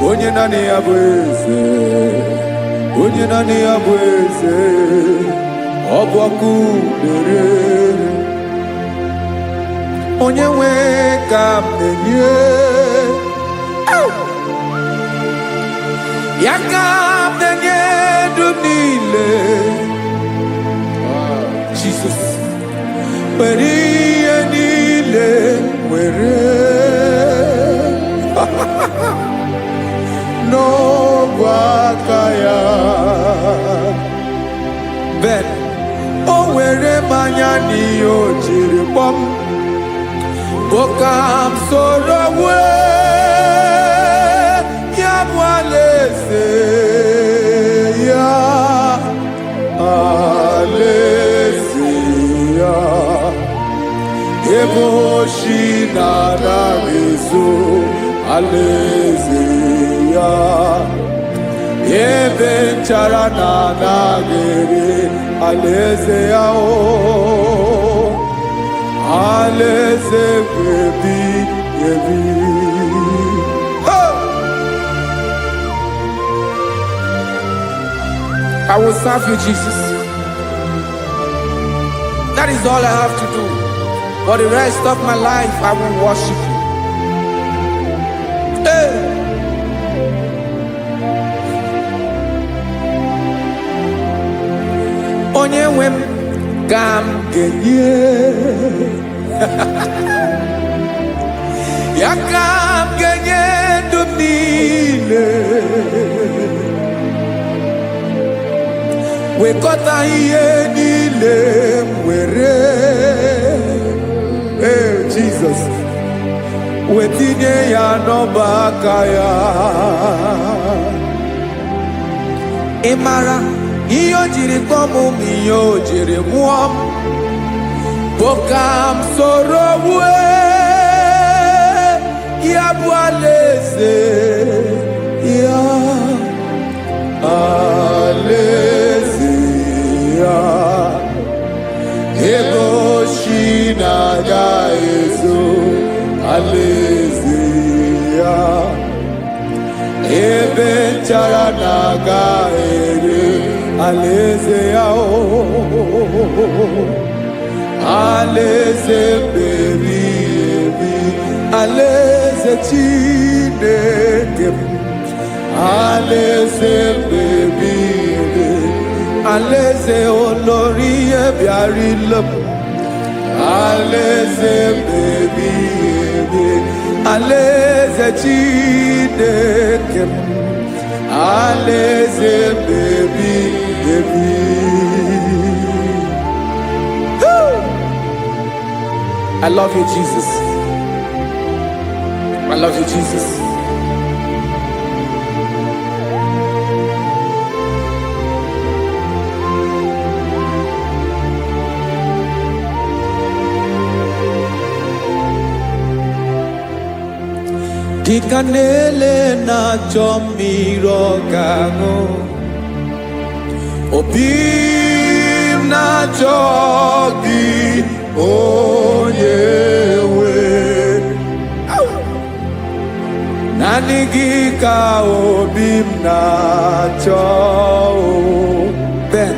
onye naanị ya bụ eze, onye naanị ya bụ eze. Ọ bụ ọkụ na-ere. Onye nwe ka m na-enye ya, ka m na-enye ndụ m niile. Jesus, were ihe niile, were n'ogwe aka ya. Ben o were mmanya n'ihe o jiri kpọm bụ ka m soro wee ya bụ alaeze ya, alaeze ya, ebe oshi na-anaghị ezo, alaeze ya, ebe nchara na-anaghị ere, alaeze ya, o alaeze ebi ebi. Hey! I will serve you, Jesus. That is all I have to do. For the rest of my life, I will worship you. Hey! Onye nwe m ka m ga-enye ya, ka m ga-enye ndụ m niile. Wekọta ihe niile m were, ee, Jizọs, wetinye ya n'ọba aka ya. Ị mara ihe o jiri kpọọ m ma ihe o jiri mụọ m bụ ka m soro wue ya bụ alaeze ya, alaeze ya, ebe oshi na-aga ezo, alaeze ya, ebe nchara na-aga ere, alaeze ya, o alaeze meri ebi, alaeze Chineke m, alaeze mmebi ebi, alaeze olori ihe bịara ile m, alaeze mmebi ebi, alaeze Chineke m, alaeze mmebi ebi. Woo! I love you, Jesus. I love you, Jesus. Dịka na-ele na-achọ mmiri ọ ga-aṅụ, obi m. na-achọ gị, onye nwe. Naanị gị ka obi m na-achọ o. Ben,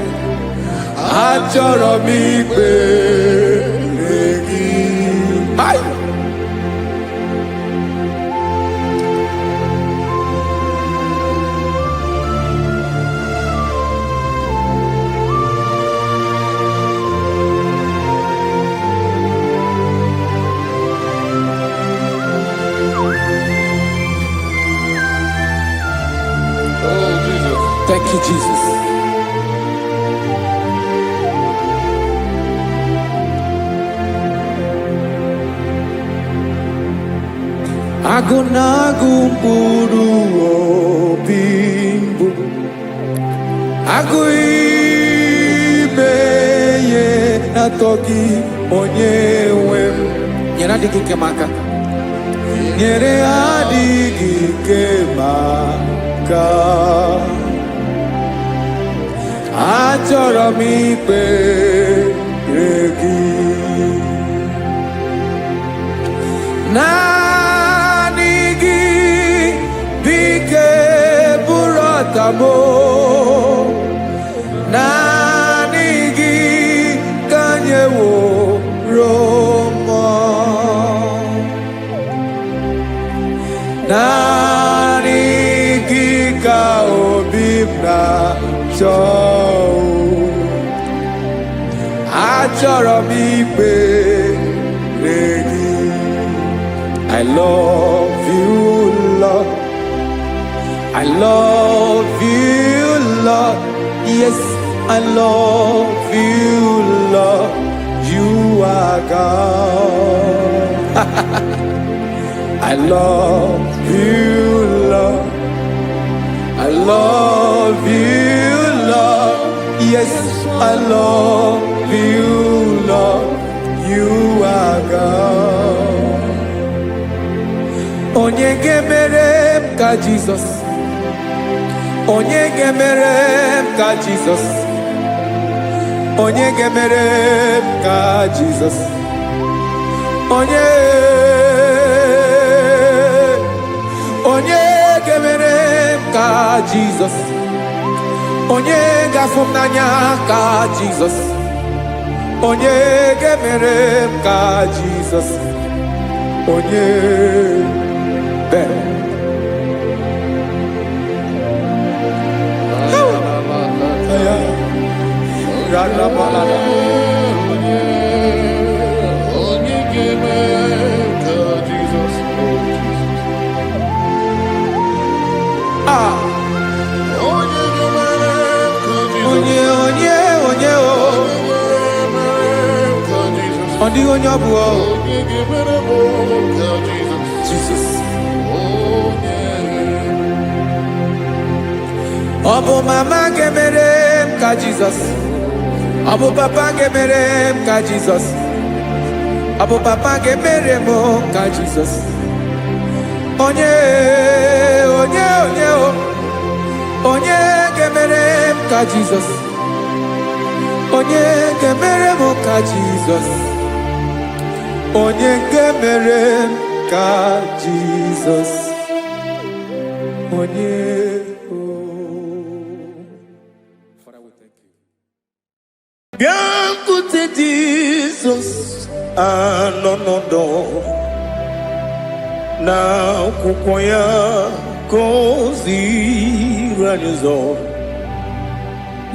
achọrọ m ikpere gị. Hai! Oh, Jesus. Thank you, Jesus. Agụ na-agụ mkpụrụ obi mbụ, agụ ime ihe na-atọ gị, onye nwe m. Nyere adịghị ike m aka. Nyere adịghị ike m aka. Achọrọ m ikpere gị. Naanị gị bike bụrụ ọtamo. Naanị gị ka nyeworo mmụọ. Naanị gị ka obi m na-achọ. Achọrọ m ikpere gị. I love you, Lord. I love you, Lord. Yes, I love you, Lord. You are God. I love you, Lord. I love you, Lord. Yes, I love you, Lord. You are God. Onye ga-emere m ka Jizọs? Onye ga-emere m ka Jizọs? Onye ga-emere m ka Jizọs? Onye, onye ga-emere m ka Jizọs? Onye ga-afụ m n'anya ka Jizọs? Onye ga-emere m ka Jizọs? Onye bere. Ya Radabalada. Onye ga-eme ka Jizọs, oh Jesus. Ah. Onye ga-emere ka Jizọs. Onye, onye, onye o. Onye ga-emere ka Jizọs. Ọ dịghị onye ọ bụ o. Onye ga-emere m ka Jizọs. Jizọs. Onye. Ọ bụ mama ga-emere m ka Jizọs? Ọ bụ papa ga-emere m ka Jizọs? Ọ bụ papa ga-emere m ka Jizọs? Onye, onye, onye o. Onye ga-emere m ka Jizọs? Onye ga-emere m ka Jizọs? Onye ga-emere m ka Jizọs? Onye o. Father, we thank you. Bịakwute Jizọs, anọ n'ọdọ na akwụkwọ ya ka o ziri anyị ụzọ.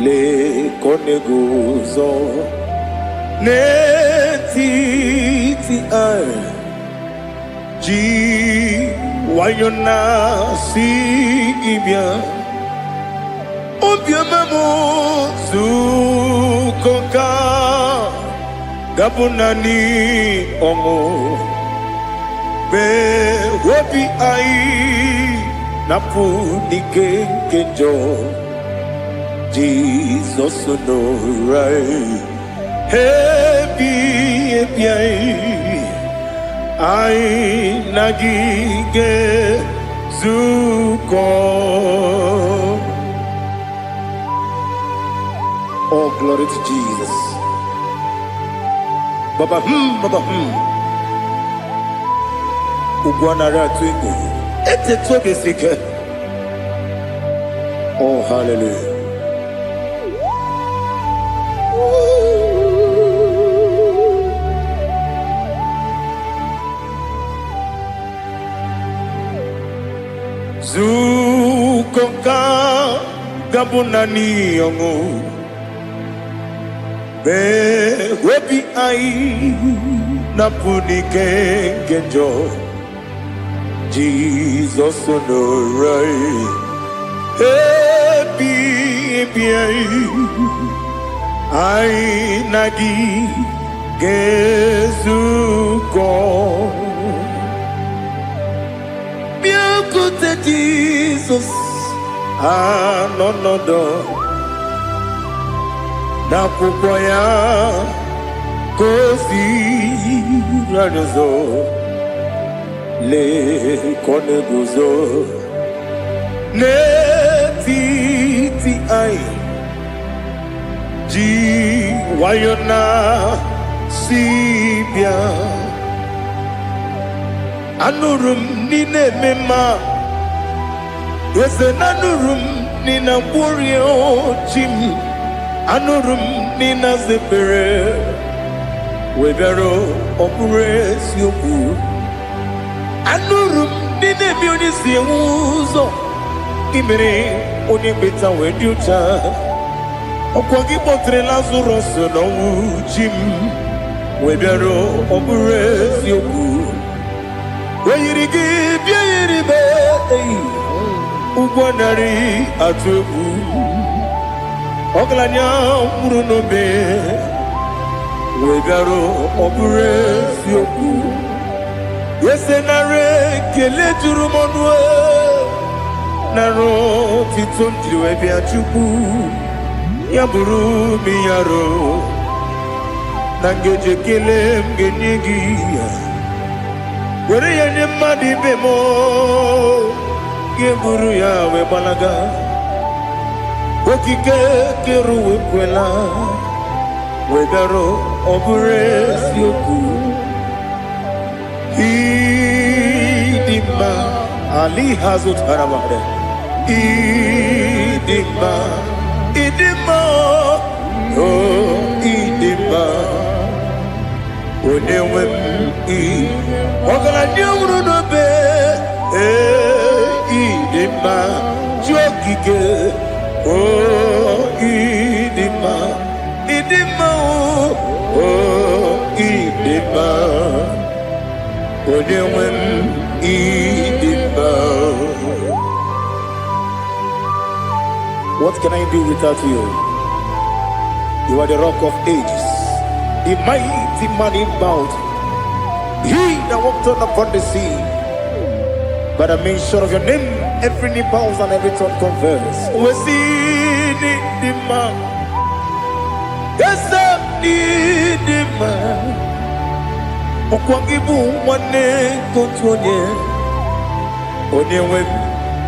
Lee ka ọ na-eguzo n'etiti anyị, ji nwayọ na-asị gị bịa. Obiọma m zukọ ka gabụ naanị ọṅụ mee obi anyị napụ n'ike nke njọ. Jizọs nọrọ anyị ebi ebi, anyị anyị na gị ga-ezukọ. All glory to Jesus. Baba baba. Ugwu anaghị atụ egwu. Etetu obi esi ike. Oh, hallelujah. Nzukọ nke a ga-abụ naanị ọṅụ. Mee obi anyị na-apụ n'ike nke njọ. Jizọs nọrọ anyị ebi ebi anyị, anyị na gị ga-ezukọ. Bịakwute Jizọs, anọ nọdụ n'akwụkwọ ya ka o ziri anyị ụzọ. Lee ka ọ na-eguzo n'etiti anyị, ji nwayọ na si bịa. Anụrụ m n'ị na-eme mma, eze na anụrụ m n'ị na-agwọrịa chi m. Anụrụ m n'ị na-aza ekpere wee bịara. Ọ bụrụ eziokwu, anụrụ m n'ị na-eme onye si enwe ụzọ imere onye kpeta wee dị ụcha. Ọkwa gị kpọtere Lazarọs n'ọnwụ, chi m, wee bịara. Ọ bụrụ eziokwu, o yiri gị bịa yiri m eyi ụgwọ narị atụ egwu. Ọgaranya nwụrụ n'obe wee bịara. Ọ bụrụ eziokwu, ese nara ekele juru m ọnụ, nara otito m jiri wee bịa. Chukwu, ya bụrụ m yaro na ngeji ekele m ga-enye gị ya, were ya nye mmadụ ibe m, ga-eburu ya wee gbalaga. Okike kere uwe kwela wee bịara. Ọ bụrụ eziokwu, ịdị mma ali ha zụtara mmadụ. Ịdị mma, ịdị mma, o ịdị mma, onye nwe m. Ị ọgaranya nwụrụ n'obe, ee, ịdị mma, chi okike, o ịdị mma, ịdị mma, o ịdị mma, onye nwe m, ịdị mma. What can I do without you? You are the Rock of Ages, the mighty man in battle, he that walked on upon the sea. By the mention of your name, every knee bows and every tongue confess. We see the man. Yes, the man. Ọkwa gị bụ nwanne nke otu onye, onye nwe m,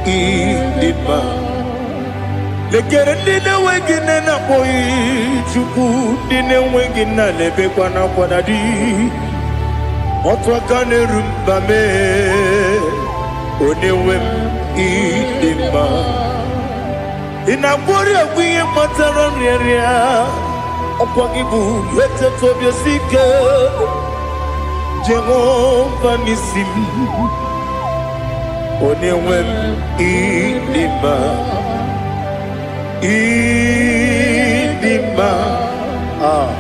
ịdị mma. Lekere ndị na-enweghị nne na-akpọghị Chukwu, ndị na-enweghị nna na-ebekwa n'akwa na di. Otu aka na-eru mba mee, onye nwe m, ịdị mma. Ị na-agwọrị ọgwụ ihe kpatara nrịanrịa. Ọkwa gị bụ eteta obi esi ike, Jehova n'isi m, onye nwe m, ịdị mma, ịdị mma, ah,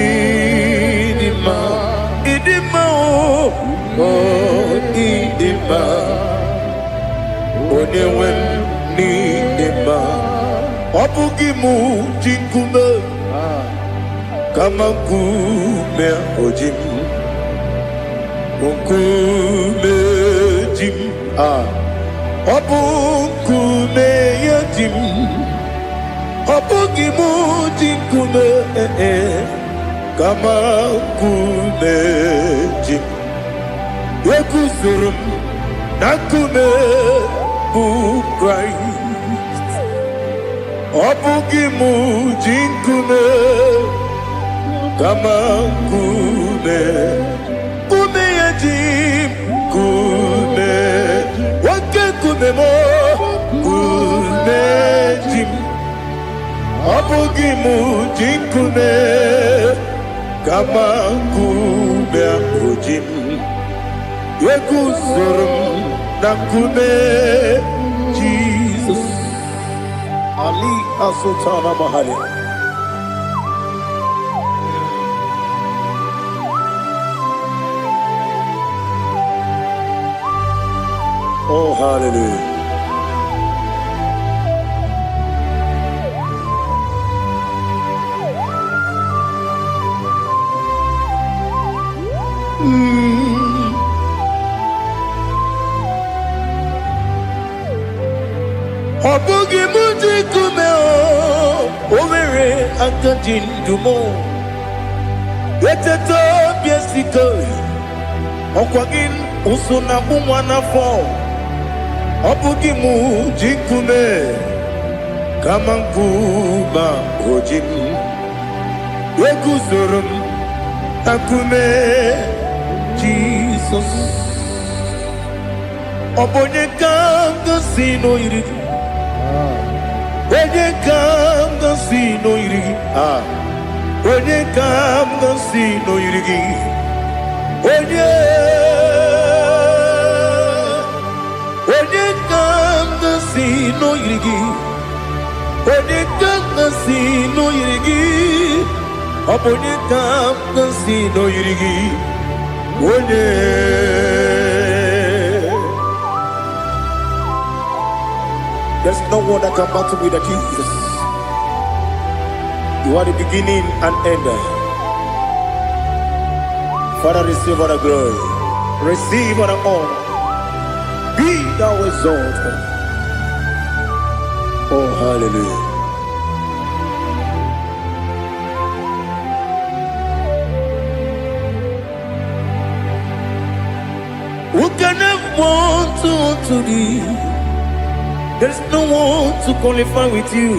ịdị mma, ịdị mma, o oh, ịdị mma, onye nwe m, n'ịdị mma. Ọ bụghị mụ ji nkume, kama nkume oji m, nkume ji m, ah, ọ bụ nkume ya ji m. Ọ bụghị mụ ji nkume, eh, kama nkume ji m. Eguzoro m na nkume bụ Kraịst. Ọ bụghị m ji nkume, kama nkume, nkume ya ji m, nkume, oke nkume m, nkume ji m. Ọ bụghị m ji nkume, kama nkume ahụ ji m. Eguzoro m na nkume Jizọs. Ali Asultana Mahali. Oh, hallelujah. Ọ bụghị m ji nkume o, o nwere aka ji ndụ m. Eteta obi esike, ọkwa gị ụsụ na akpụ nwa n'afọ. Ọ bụghị m ji nkume, kama nkume o ji m. Eguzoro m na nkume Jizọs. Ọ bụ onye ka m gosi n'oyiri gị? Onye ka m gosi n'oyiri gị? Ah. Onye ka m gosi n'oyiri gị? Onye? Onye ka m gosi n'oyiri gị? Onye ka m gosi n'oyiri gị? Ọ bụ onye ka m gosi n'oyiri gị? Onye? There's no one that can battle with the Jesus. You are the beginning and end. Father, receive all the glory. Receive all the honor. Be thou exalted. Oh, hallelujah. Who can have one to thee? There's no one to qualify with you.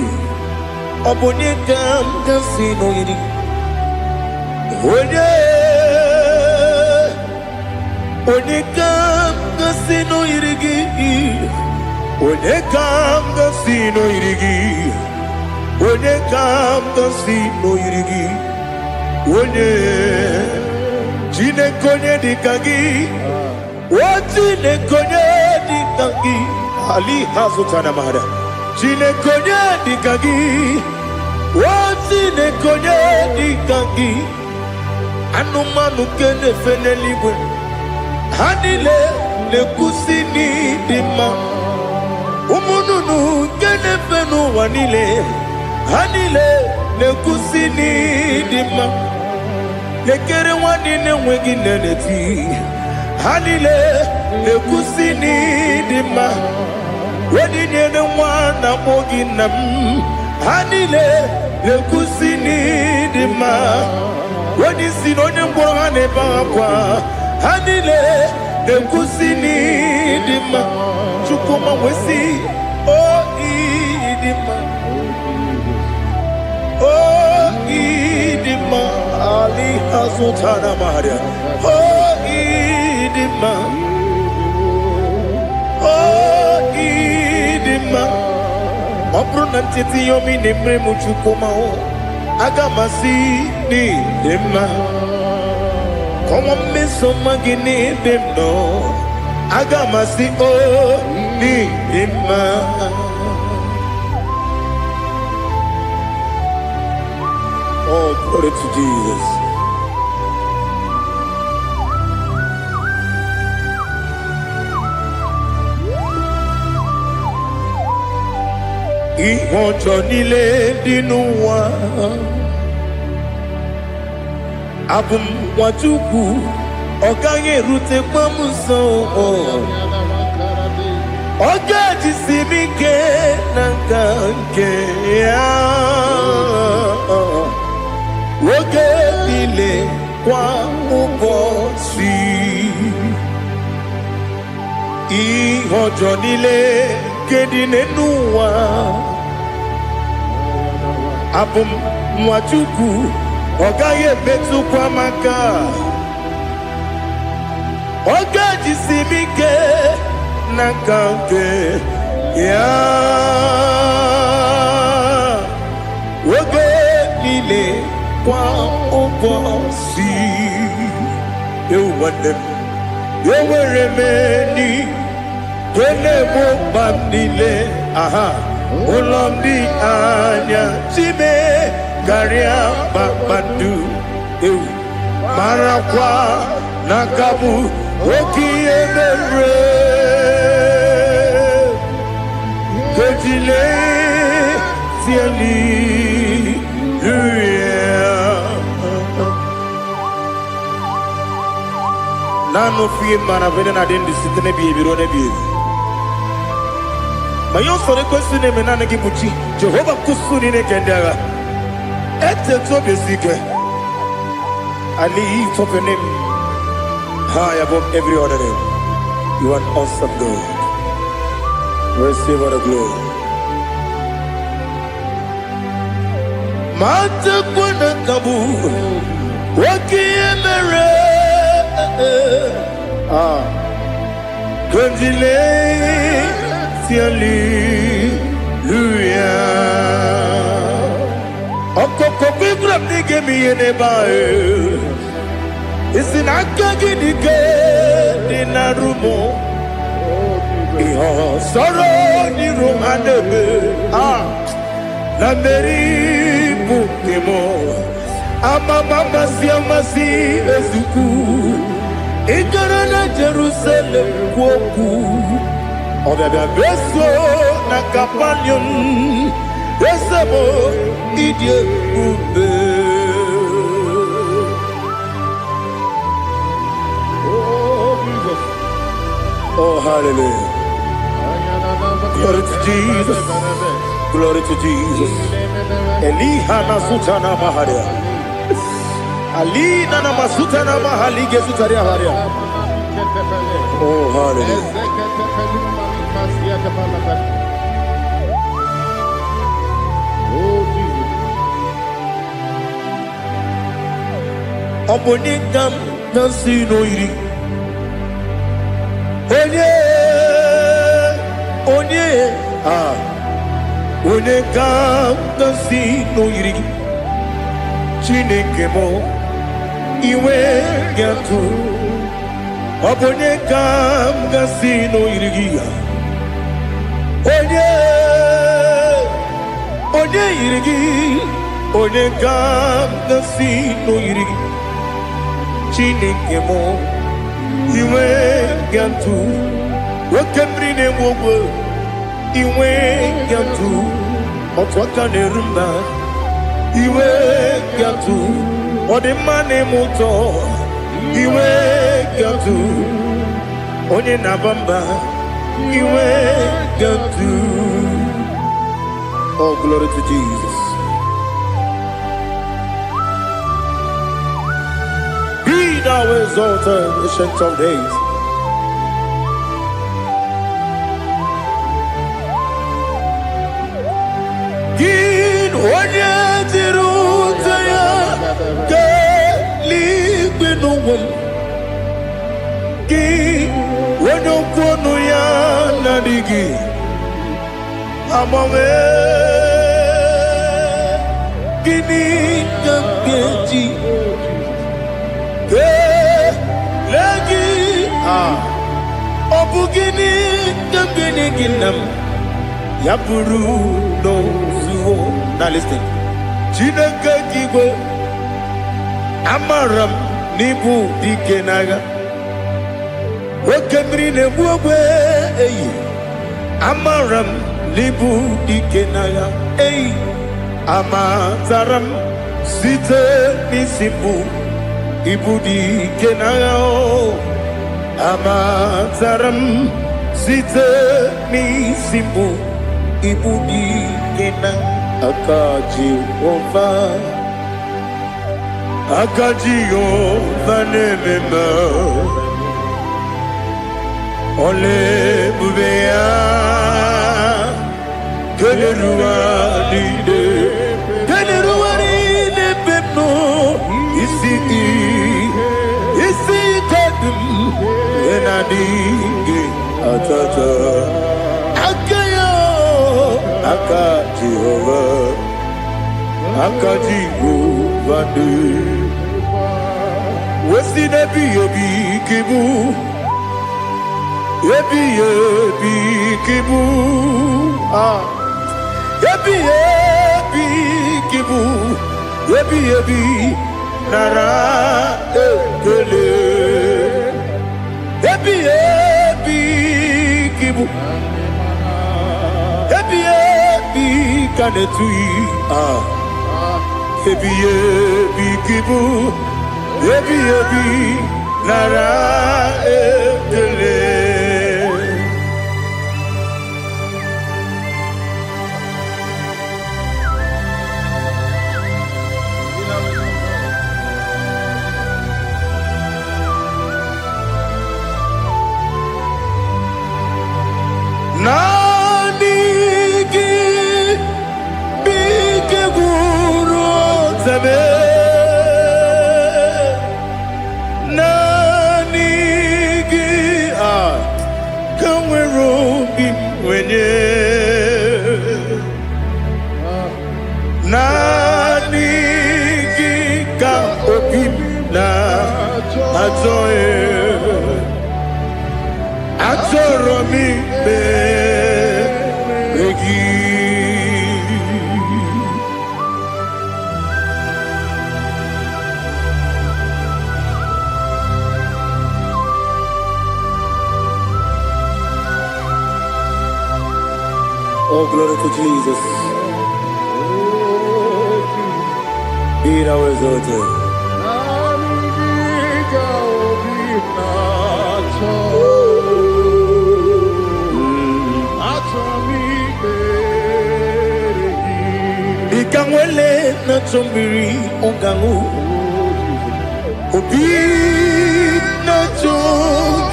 Ọ bụ onye ka m ga-asị n'oyiri? Onye? Onye ka m ga-asị n'oyiri gị? Onye ka m ga-asị n'oyiri gị? Onye ka m ga-asị n'oyiri gị? Onye? Chineke, onye dị ka gị? O Chineke, onye dị ka gị? Ali hazụtara mara. Chineke, onye dị ka gị? O Chineke, onye dị ka gị? Anụmanụ nke na-efe n'eluigwe, ha niile na-ekwusi n'ịdị mma. Ụmụ nnụnụ nke na-efe n'ụwa niile, ha niile na-ekwusi n'ịdị mma. Lekere nwa niile enweghị nne na-eti, ha niile na-ekwusi n'ịdị mma. Onye nyere nwa na-akpọ gị nna m, ha niile na-ekwusi n'ịdị mma. Onye isi na onye ngwọrọ, ha na-ebe akwa, ha niile na-ekwusi n'ịdị mma. Chukwuma wesi o ịdị mma, o ịdị mma. Ali azụtara maria. O ịdị mma, o ịdị mma. Ọ bụrụ na ntete ihe omi na-emere m, Chukwuma o, aga m asị n'ịdị mma. Kọnwa mmeso mma gị n'ebe m nọ, aga m asị o n'ịdị mma. Oh, glory to Jesus. Ihe ọjọọ niile dị n'ụwa, abụ m nwa Chukwu, ọ gaghị erutekwa m nso. Ọ ga-ejisi m ike na nka nke ya oge niile, kwa ụbọchị. Ihe ọjọọ niile nke dị n'ụwa. Abụ m nwa Chukwu, ọ gaghị emetụkwa m aka. Ọ ga-ejisi m ike n'aka nke ya oge niile, kwa ụbọchị. Ewu nwanne m, enwere m enyi nke na-egbo mkpa m niile. Aha ụlọ m dị anya chime karịa kpakpando. Ewu, marakwa na nka bụ oke ihe mere kejile tieli. Naanị ofu ihe mara bụ na-adị ndụ site n'ebighị ebi ruo n'ebighị ebi. Ma ihe ụsọrọ ekwesị na-eme, naanị gị bụ chi Jehova nkwụsụ niile nke ndị agha. Eteta obi esi ike. I lift up your name high above every other name. You are an awesome God. Receive all the glory. Ma tekwa na nka bụ oke ihe mere. Ah, Congratulations, hallelujah. Ọkụkọ gwegwara m na ị ga-eme ihe n'ebe ahụ. Isi na aka gị dị ike dị na rumo. Ihe ọsọrọ n'iru ha na-eme. Ah, na mmeri bụ nke m. Amama amasị amasị ezukwu. Ị gara na Jerusalem kwuo okwu. Ọbịabịa beso na Kapanium. Eze m, ịdị ebube. Oh, Jesus. Oh, hallelujah. Glory to Jesus. Glory to Jesus. Eliha na sutana maharia. Alina na masutana mahalige sutaria haria. Oh, hallelujah. Oh, Jesus. Ọ bụ onye ka m na-asị n'oyiri? Onye, onye, ah, onye ka m na-asị n'oyiri gị? Chineke m, iwe ga-atụ. Ọ bụ onye ka m gasị n'oyiri gị ya? Onye, onye yiri gị? Onye ka m gasị n'oyiri gị? Chineke m, iwe ga-atụ. Oke mmiri na-egbu ogwe, iwe ga-atụ. Otu aka na-eru mba, iwe ga-atụ. Ọ dị mma na-eme ụtọ, iwe ga-atụ. Onye na-aba mba, iwe ga-atụ. Oh, glory to Jesus. Be thou exalted, Ancient of Days. Gị onye jiri ute ya keeluigwe n'ụwa m. Gị onye okwu ọnụ ya na-adịghị agbanwe, gịnị ka m ga-eji kelee gị? Ah, ọ bụ gịnị ka m ga-enye gị, nna m, ya bụrụ n'ozuo na listen? Chineke gị igwe, amara m n'ịbụ dike n'agha. Oke mmiri na-egbu ogbe eyi, amara m n'ịbụ dike n'agha. Eyi, amatara m site n'isi mbụ, ịbụ dike n'agha. O amatara m site n'isi mbụ, ịbụ dike na aka Jehova. Aka Jehova na-eme mma. Ọla ebube ya keneruwa niile. Jehova, aka Jehova dị. Wesi n'ebighị ebi ka ịbụ, ebighị ebi ka ịbụ, ah, ebighị ebi ka ịbụ, ebighị ebi, nara ekele. Ebighị ebi ka ịbụ, ebighị ebi ka na-etughị, ah, ebighị ebi ka ịbụ, ebighị ebi, nara ekele. Naanị gị bụ ike gwụrụ ọzọme. Naanị gị a ka nwere obi m nwenye. Naanị gị ka obi m na-achọ. Achọrọ m ikpere gị. Oh, glory to Jesus. Be thou exalted. Naanị gị ka obi m na-achọ. Achọ m ikpere gị. Dịka nwele na-achọ mmiri ọ ga-aṅụ, obi na-achọ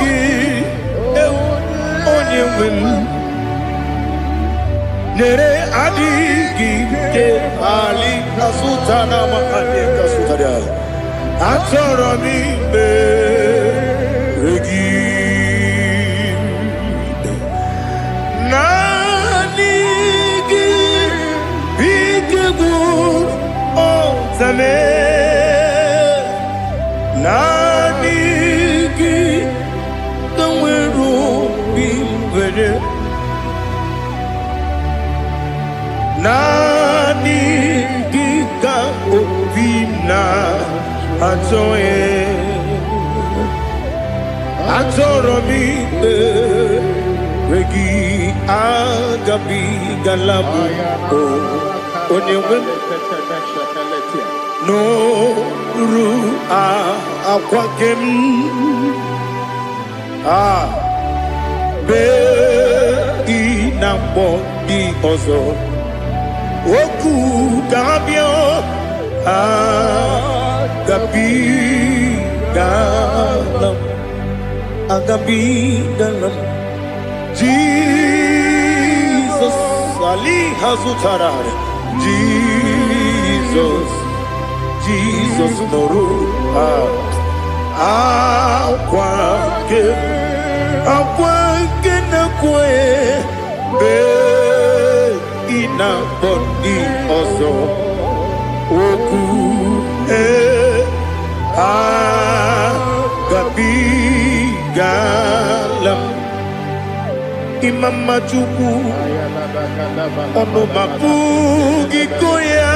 gị, ewu, onye nwe m. Nyere adịghị ike ali kasụta na makanye kasụtara. Achọrọ m ikpere gị. Naanị gị bụ ike gwụrụ ọzame. Naanị gị ka nwere obi nwere. Naanị gị ka obi m na-achọ. Achọrọ m ikpere gị. Agabigala m onye nwe m n'oru akwa gị m a bee ị na mgbọ dị ọzọ okwu ga-abịa. Agabigala m, agabigala m. Jizọs ali ha zụtara. Jizọs, Jizọs nụrụ akwa nke akwa nke na-ekwe bee ị na-akpọ ndị ọzọ okwu ee. Agabigala m. Ịma mma Chukwu, ọnụ ma pụghị ịkọ ya.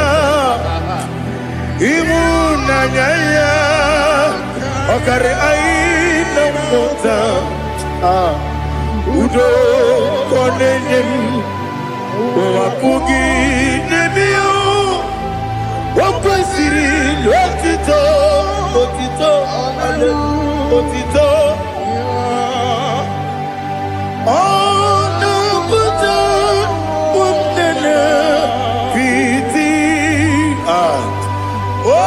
Ịhụnanya ya ọkarị anyị na mmụta. Ah, udo ka ọ na-enye m, ụwa pụghị n'ebe ya. O kwesịrị otito, otito, otito. Ọ na-apụta ụmụnne piti. Ah, o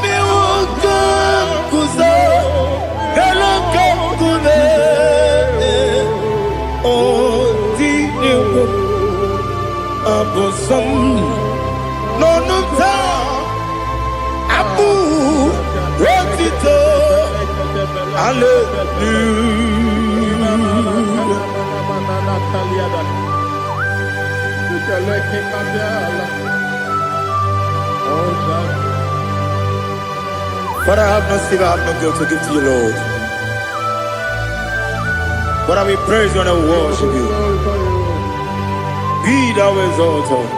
mewo ka m guzo elu ka nkume. O tinyewo abụ nsọ m n'ọnụ m taa, abụ otito, hallelujah. Oh, Father, I have no silver, I have no gold to give to you, Lord. But I will praise you and I will worship you. Glorify you. Be thou exalted.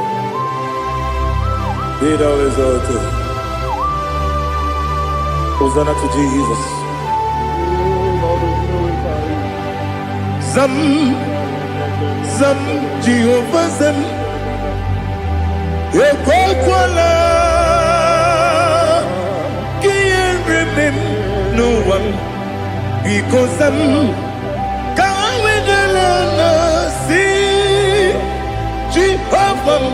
Be thou exalted. Hosanna to Jesus. Oh, Lord, we glorify you. Zam, Zam, Jehovah Zam. Ekwekwala ka ihere mee m n'ụwa m. Biko zam, ka wedala na si Jehova m,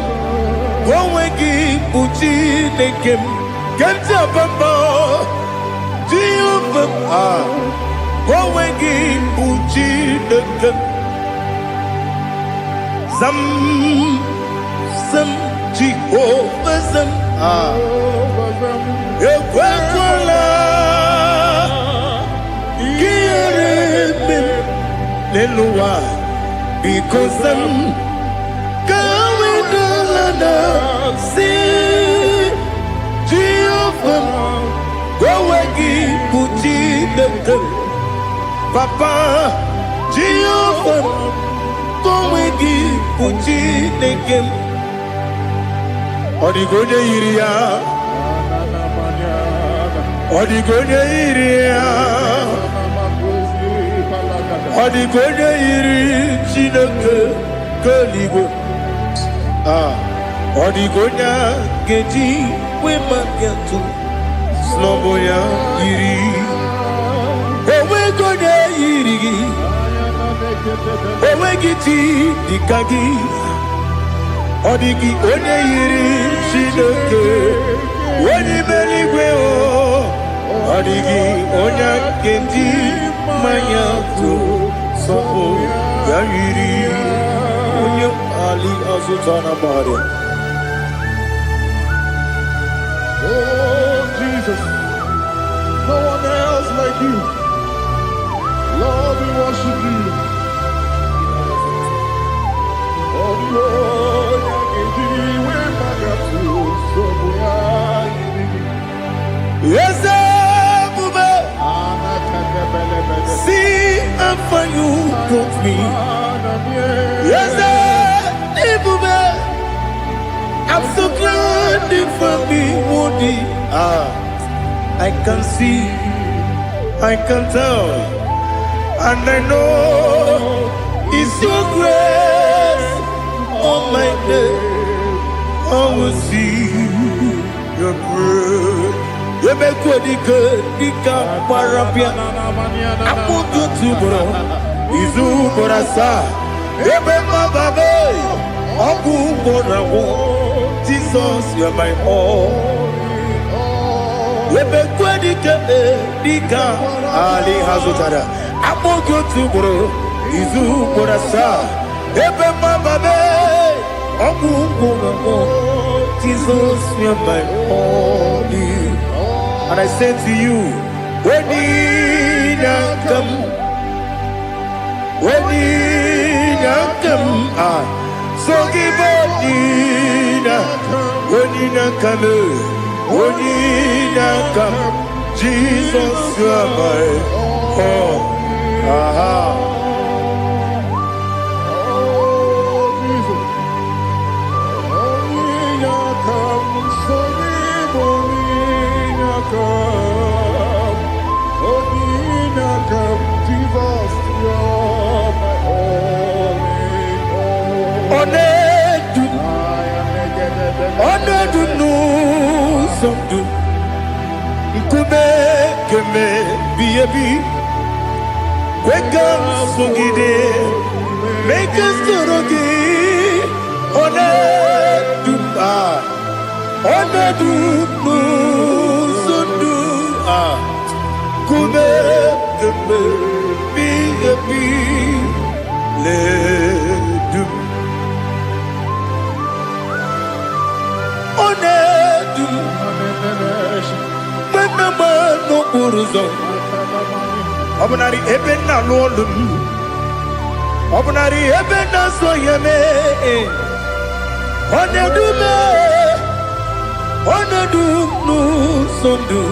ka onwe gị bụ Chineke m. Ka ntị abamba Jehova m, ah, ka onwe gị bụ Chineke m. Zam, zam, Jehova zam, ah, ekwekwala ka ihere mee m n'elu ụwa. Biko zam, ka wedala na si Jehova m, ka onwe gị bụ Chineke m. Papa, Jehova m, ka onwe gị bụ Chineke m. Ọ dịghị onye yiri ya. Ọ dịghị onye yiri ya. Ọ dịghị onye yiri Chineke nke eluigwe. Ah, ọ dịghị onye a ga-eji wee maka atụ sị ya yiri. Onweghị onye yiri gị. Onweghị chi dịka gị. Ọ dịghị onye yiri Chineke onye ime eluigwe o. Ọ dịghị onye ga-eji mmanya tụ sọpụ ya yiri onye ali azụta na mmadụ. Oh, Jesus. No one else like you. Lord, we worship you. Oh, Lord, we Eze ebube, see how far you brought me. Eze ebube, I'm so glad you found me worthy. Ah, I can see, I can tell, and I know it's your grace on my day. I will see your grace. Ebekwe dike gbara bịa akpụkụ otu ugboro izu ugboro asaa ebe mmababe ọgwụ ugboro agwụ. Jesus, you're my all. Ebekwe dike dike ali ha zụtara akpụkụ otu ugboro izu ugboro asaa ebe mmababe ọgwụ ugboro agwụ. Jesus, you're my all. And I say to you, when come, when come, ah, so give when come, when come, Jesus, you are my all. Aha. Oh, Jesus. Come, so come. Come, Jesus, you're my only hope. Ọ na-edu, ọ na-edu n'ụzọ ndụ, nkume kemebi ebi, kwe ka m sogide, mee ka m soro gị. Ọ na-edu, ah, ọ na-edu n'ụzọ ndụ, ah, nkume kemebi ebi ledu m. Ọ na-edu m mgbe m na-agba n'okporo ụzọ, ọ bụnarị ebe m na-alụ ọlụ m, ọ bụnarị ebe m na-azụ ahịa mee. Ọ na-edu m, ọ na-edu m n'ụzọ ndụ.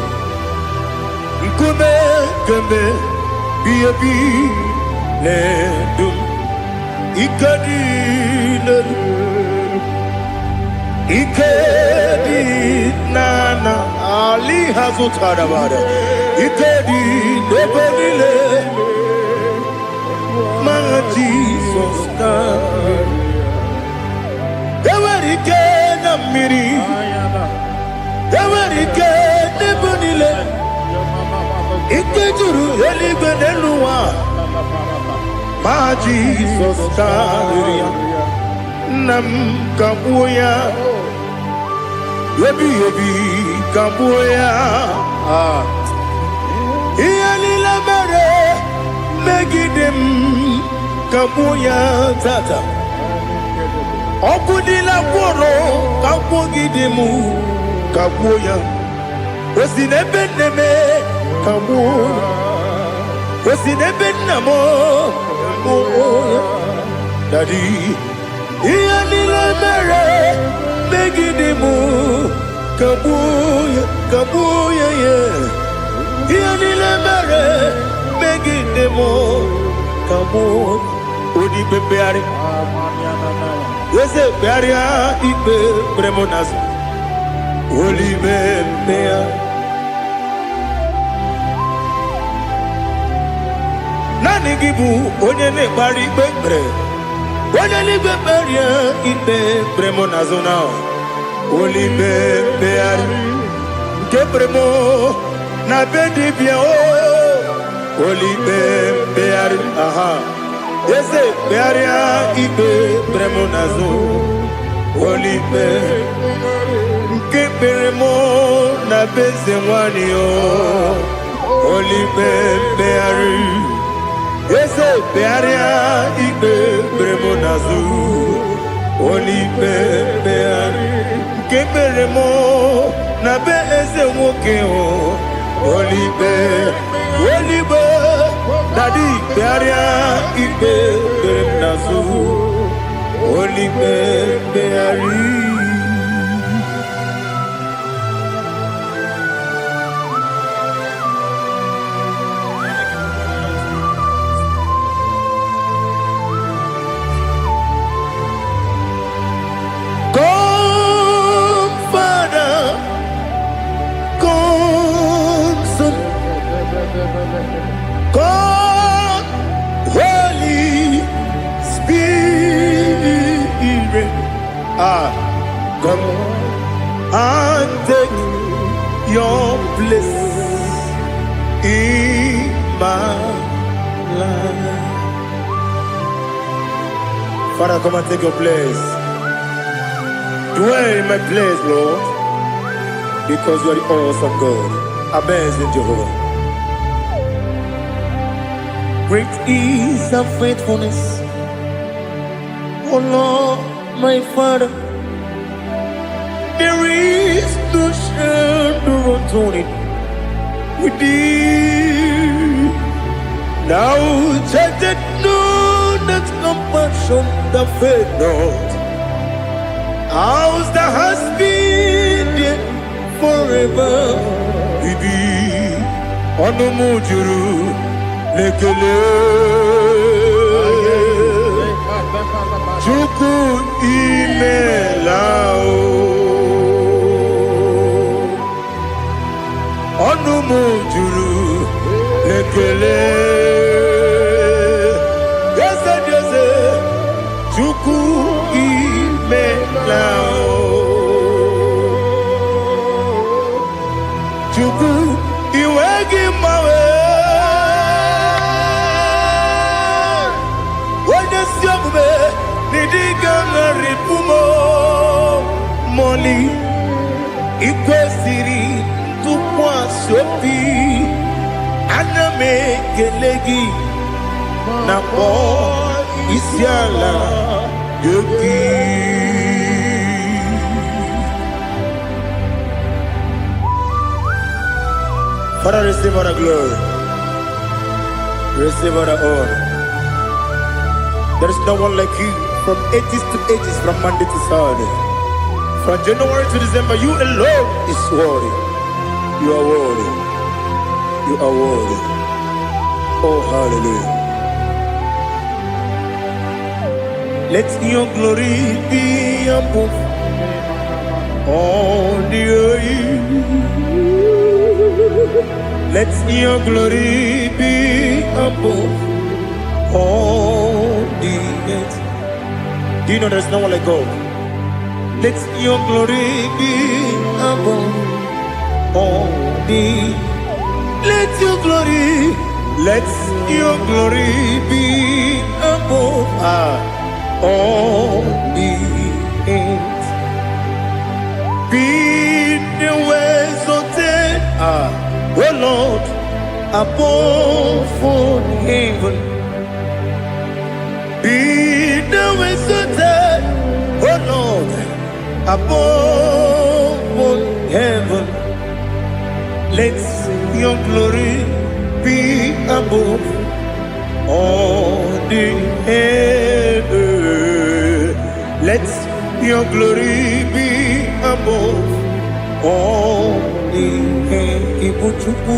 Nkume kemgbe ebi na-edu m. Ike dị n'elu, ike dị n'ana ali ha zụtara mmadụ. Ike dị n'ebe niile ma Jizọs ka enwere ike na mmiri, enwere ike n'ebe niile. Ike juru eluigwe n'elu ụwa ma Jizọs karịrị ya. Nna m, kagbuo ya. Ebighị ebi, kagbuo ya. Ah. Ihe niile mere megide m, kagbuo ya tata. Ọkụ niile gwụrụ kagbugide m, kagbuo ya. O si n'ebe nne m, kagbuo. O si n'ebe nna m, kagbuo ya. Daddy, ihe niile mere megide m, kagbuo ya, kagbuo ya. Ya ihe niile mere megide m, kagbuo. Onye ikpe mkpegharị, eze, kpegharịa ikpe kpere m n'azụ. Olibe mkpegharị. Naanị gị bụ onye na-ekpegharị ikpe kpere. Onye eluigwe, kpegharịa ikpe kpere m n'azụ na olibe mkpegharị nke kpere m na be dibịa o. Olibe mkpegharị, aha, eze, kpegharịa ikpe kpere m n'azụ. Olibe nke kpere m na be eze nwanyị o. Olibe mkpegharị, eze, kpegharịa ikpe kpere m n'azụ. Olibe mkpegharị nke kpere m na be eze nwoke o. Olibe, olibe, daddy, kpegharịa ikpe kpere m n'azụ. Olibe mkpegharị. Come, Father, come, Son, come, Holy Spirit. Ah, come and take your place in my life. Father, come and take your place. Dwell in my place, Lord, because you are the awesome God, amazing Jehovah. Great is thy faithfulness, O Lord, my Father. There is no shadow of turning with thee. Thou changest not thy compassions, they fail not. As thou hast been there forever. Bibi, ọnụ m juru n'ekele. Chukwu, imela o. Ọnụ m juru n'ekele. Eze dị eze, Chukwu, imela o. Chukwu, iwe gị mgbanwe. Onye si omume n'ịdị ga-aṅarịpụ m mọli. Ikwesịrị ntụkwasị obi, ana m ekele gị na kpọọ isi ala nye gị. Father, receive all the glory. Receive all the honor. There is no one like you from ages to ages, from Monday to Saturday. From January to December, you alone is worthy. You are worthy. You are worthy. Oh, hallelujah. Let your glory be above all the earth. Let your glory be above all the earth. Do you know there's no one like God? Let your glory be above all the. Let your glory be above all the earth. Be thou exalted, O Lord, above all heaven. Be thou exalted, O Lord, above all heaven. Let your glory be above all the heaven. Let your glory be above all the heaven. Ibu Chukwu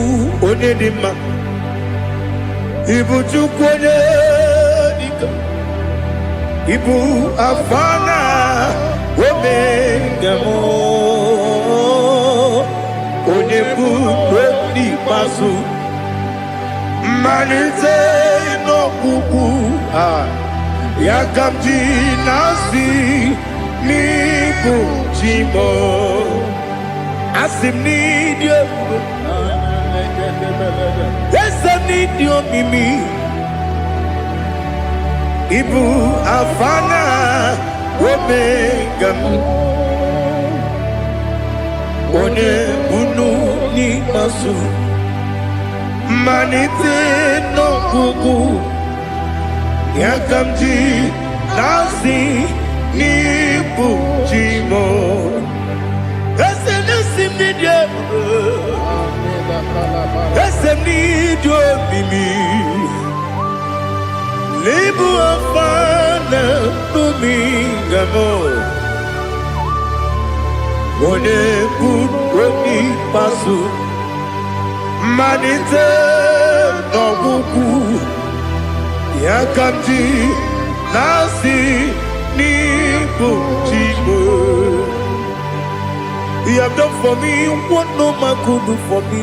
onye dị mma. Ibu Chukwu onye dike. Ibu Alfa na Omega m. Onye bụ n'ikpeazụ. Mmalite n'ọgwụgwụ a ya ka m ji na-asị n'ịbụ chi m. Asị m n'ịdị ebube, eze m, n'ịdị omimi. Ịbụ Alfa na Omega m, onye bunu n'ikpeazụ, mmalite n'ọgwụgwụ, ya ka m ji na-asị n'ịbụ chi m. Eze na-esi m n'ịdị ebube, eze m n'ịdị omimi. N'ịbụ Alfa na Omega m, onye bụ onye ikpeazụ, mmalite n'ọgwụgwụ, ya ka m ji na-asị n'ịbụ chi m. You have done for me what no man could do for me.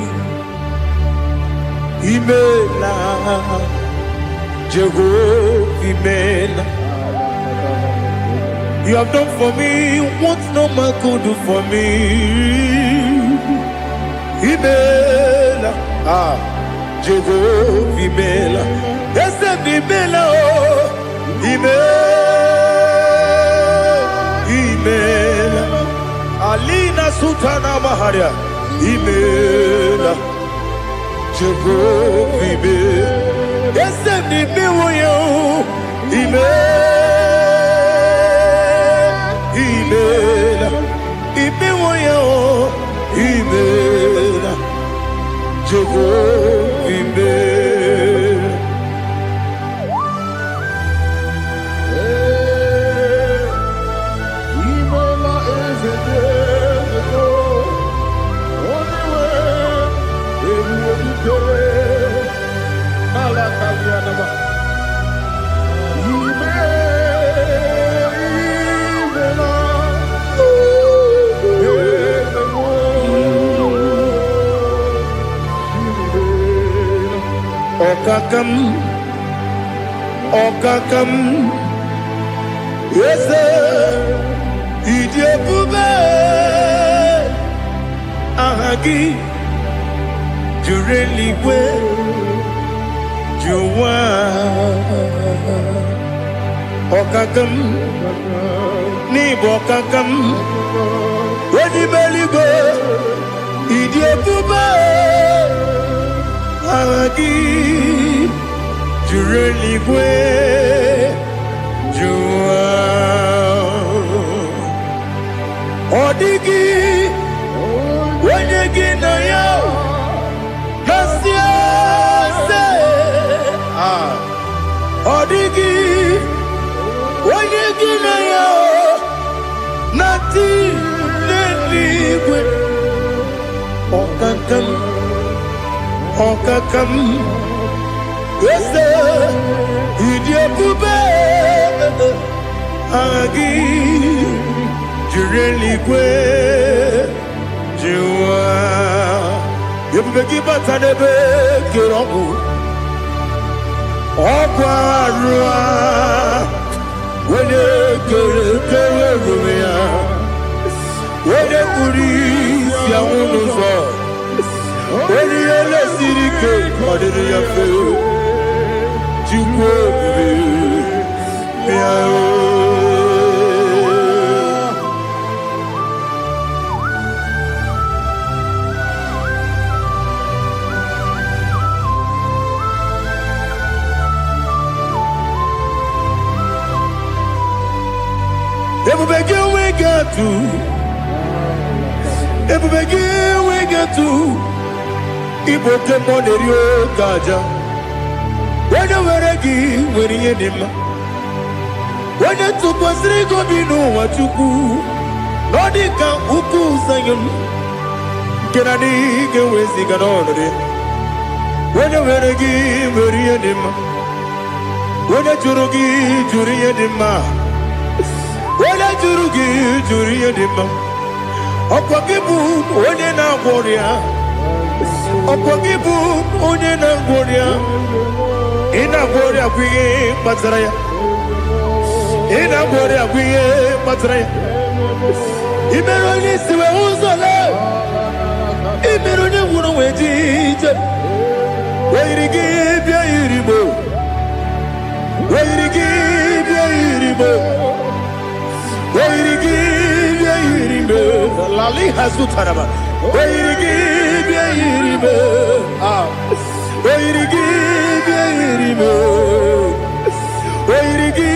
Imela, Jehovah, Imela. You have done for me what no man could do for me. Imela, ah, Jehovah, Imela. Eze m, Imela, oh, Imela, Imela. Alina Sultana Maharia, Imela, Jehovah, Imela. Eze m, imewo ya o, Imela, Imela, imewo ya o, Imela, Jehovah, Imela. Imela, eze dị eze, onye nwe ebube dike ala kalianama. Ime imela, eze m, imela. Ọkaka m, ọkaka m, eze, ịdị ebube. Aha gị juru eluigwe ju ụwa. Ọkaka m, n'ịbụ ọkaka m, onye ime eluigwe, ịdị ebube. Aha gị juru eluigwe ju ụwa. Ọ dịghị onye gị na ya na-asị eze. Ah, ọ dịghị onye gị na ya na-atị. Ọkaka m, ọkaka m, eze, ịdị ebube, aha gị jiri eluigwe jụwa. Ebube gị bata n'ebe kere ọgwụ, ọgwụ arụ a, onye kere kere ebube ya, onye kpuru isi anwụ n'ụzọ, onye ihe lesiri ike ọ dịrị ya mfe. Chukwu ebube, bịa o. Ebube gị enweghị atụ, ebube gị enweghị atụ. Ịbụ oke mmụọ na-eri oke aja. Onye nwere gị nwere ihe dị mma. Onye tụkwasịrị gị obi n'ụwa, Chukwu, na ọ dị ka ukwu Zayọn nke na adịghị ga-eweziga n'ọnọdụ ya. Onye nwere gị nwere ihe dị mma. Onye jụrụ gị jụrụ ihe dị mma. Onye jụrụ gị jụrụ ihe dị mma. Ọkwa gị bụ onye na-agwọ ọrịa. Ọkwa gị bụ onye na-agwọ ọrịa. Ị na-agwọ ọrịa bụ ihe kpatara ya. Ị na-agwọ ọrịa bụ ihe kpatara ya. Ị mere onye isi wee ụzọ lee. Ị mere onye nwụrụ wee ji ije. Oyiri gị bịa yiri mo. Oyiri gị bịa yiri mo. Oyiri gị bịa yiri mo. Lali hazutaraba. Oyiri gị bịa yiri mo. Ah. Oyiri gị bịa yiri mo. Oyiri gị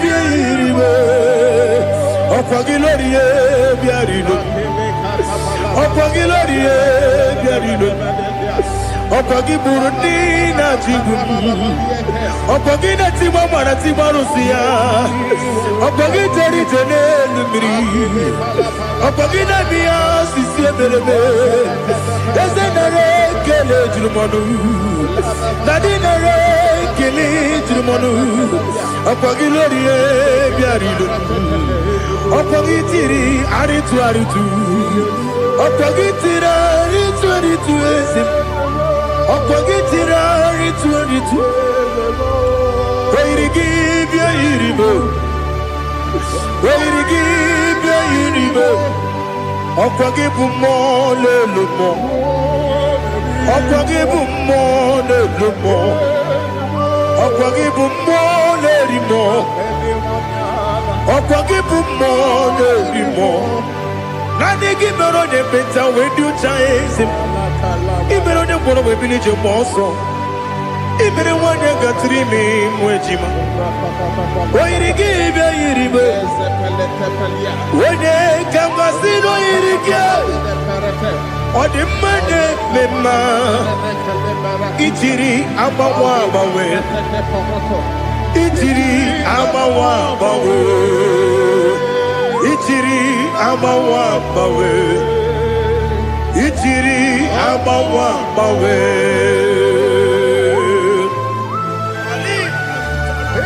bịa yiri mo. Ọkwa gị lórí e bịa rilo. Ọkwa gị lórí e bịa rilo. Ọkwa gị gburu ndị na-achịgbu m. Ọkwa gị na-etigbu mara tigbu arụsị ya. Ọkwa gị jere ije n'elu mmiri. Ọkwa gị na-eme ya osisi emereme. Eze, nara ekele juru m ọnụ. Daddy, nara ekele juru m ọnụ. Ọkwa gị lórí e bịara ilo. Ọkwa gị tiri arịtụ arịtụ. Ọkwa gị tiri arịtụ arịtụ, eze m. Ọkwa gị tiri arịtụ arịtụ. Oyiri gị bịa yiri m. Oyiri gị bịa yiri m. Ọkwa gị bụ mmụọ n'elu mmụọ. Ọkwa gị bụ mmụọ n'elu mmụọ. Ọkwa gị bụ mmụọ na-eri mmụọ. Ọkwa gị bụ mmụọ na-eri mmụọ. Naanị gị mere onye ekpenta wee dị ụcha, eze m. Ị mere onye ngwọrọ wee bili ije mgbe ọsọ. Ị mere nwanyị gatụrụ ime mụ ejima. O yiri gị bịa yiri m. Onye ka m gasị na o yiri gị. Ọ dị mma na-eme mma. Ijiri agbanwe agbanwe. Ijiri agbanwe agbanwe. Ijiri agbanwe agbanwe. Ijiri agbanwe agbanwe.